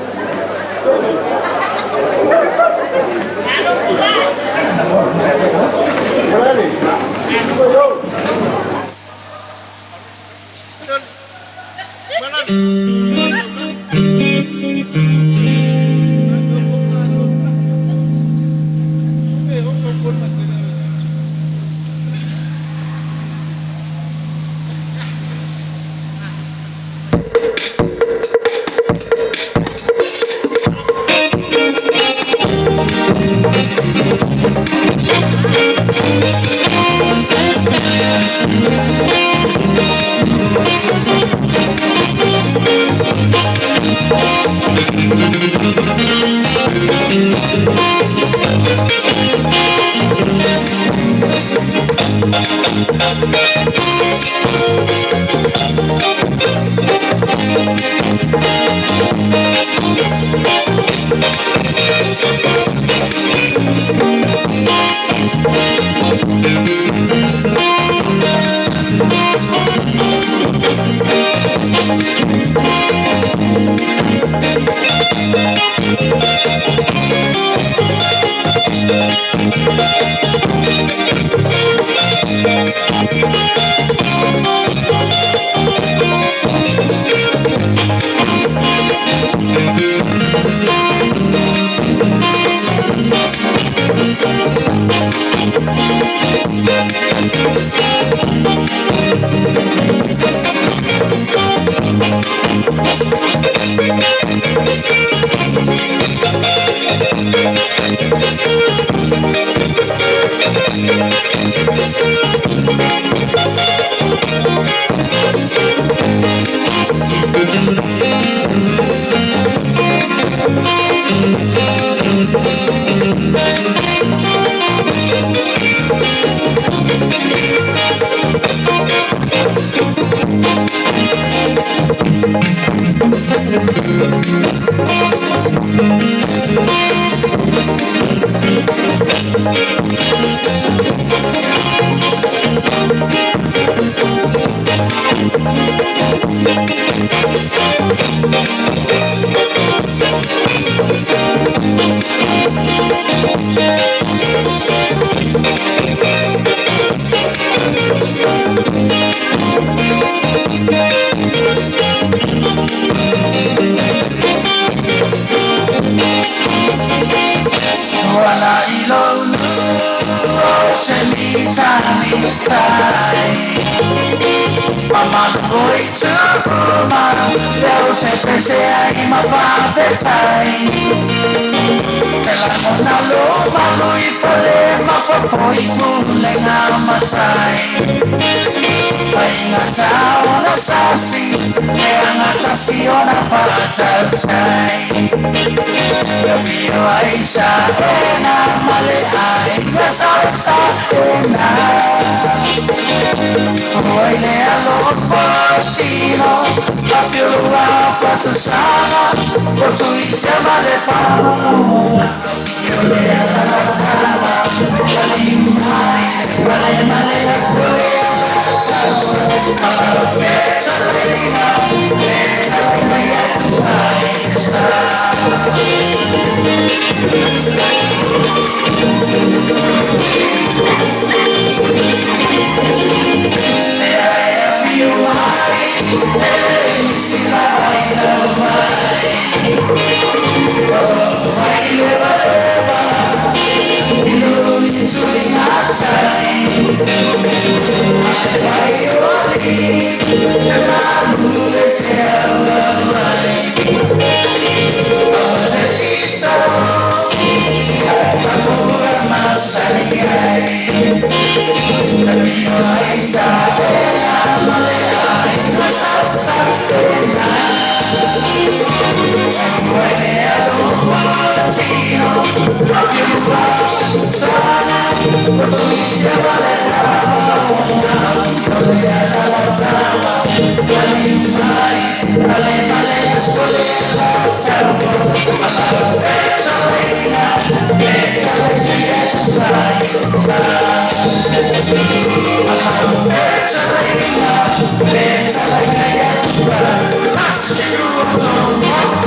you.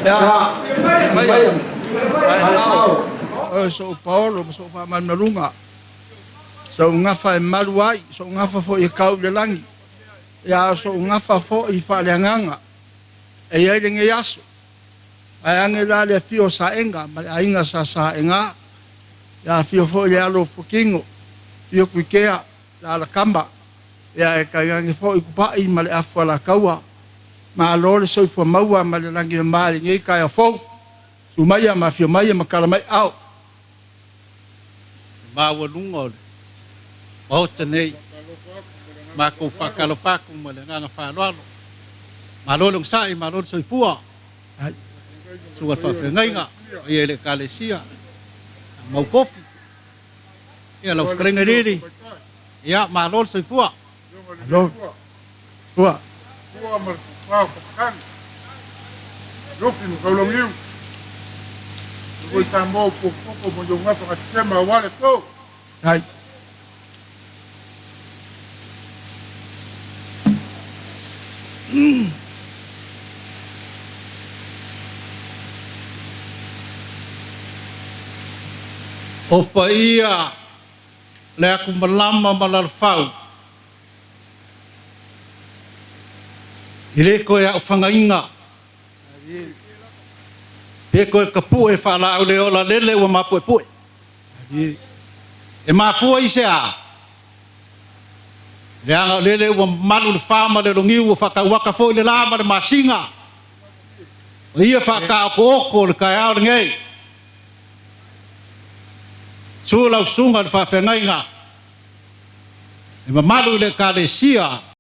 Ia, maia, ai ao, o so'u paolo ma so'u faamalumaluga, so'u gafa e malu ai, so'u gafa fo'i e kau i le lagi, ia o so'u gafa fo'i faaleagaga e i ai lenei aso. Ae age la le afio o Saega ma le aiga sa Saega, ia afio foi le alo o Fuakigo, afio Kuikea, le alakama, ia e tainane foi Kupa'i ma le afu alataua. Malo le soifua maua ma le lagi e mama i lenei taeao fou. Susu maia ma afio maia ma tala mai aao. Le maualuga o le Maota nei, matou faatalofa atu ma le agaga faaaloalo. Malo le onosai, malo le soifua. Susuga i le Faafeagaiga, paia i le Ekalesia, Mau Kofi, ia lau fetalaiga Lili, ia malo le soifua. Malo. Soifua. Ua ma le tofa o Fatakani, Lupi ma Kaulagiu, le foi Samoa o Pokopoko ma Iogafa Gatisema aua le aso. Ai. O paia le atumalama ma Lalofau e le toe aofagaina pe toe tapue faalaau le ola lele ua mapuepue. E mafua i se a? Leaga o lele ua malu le fa ma le logiu ua faatauata foi le la ma le masina. O ia faataotooto o le taeao lenei. Susu lau susuga i le faafeagaiga, le mamalu i le Ekalesia.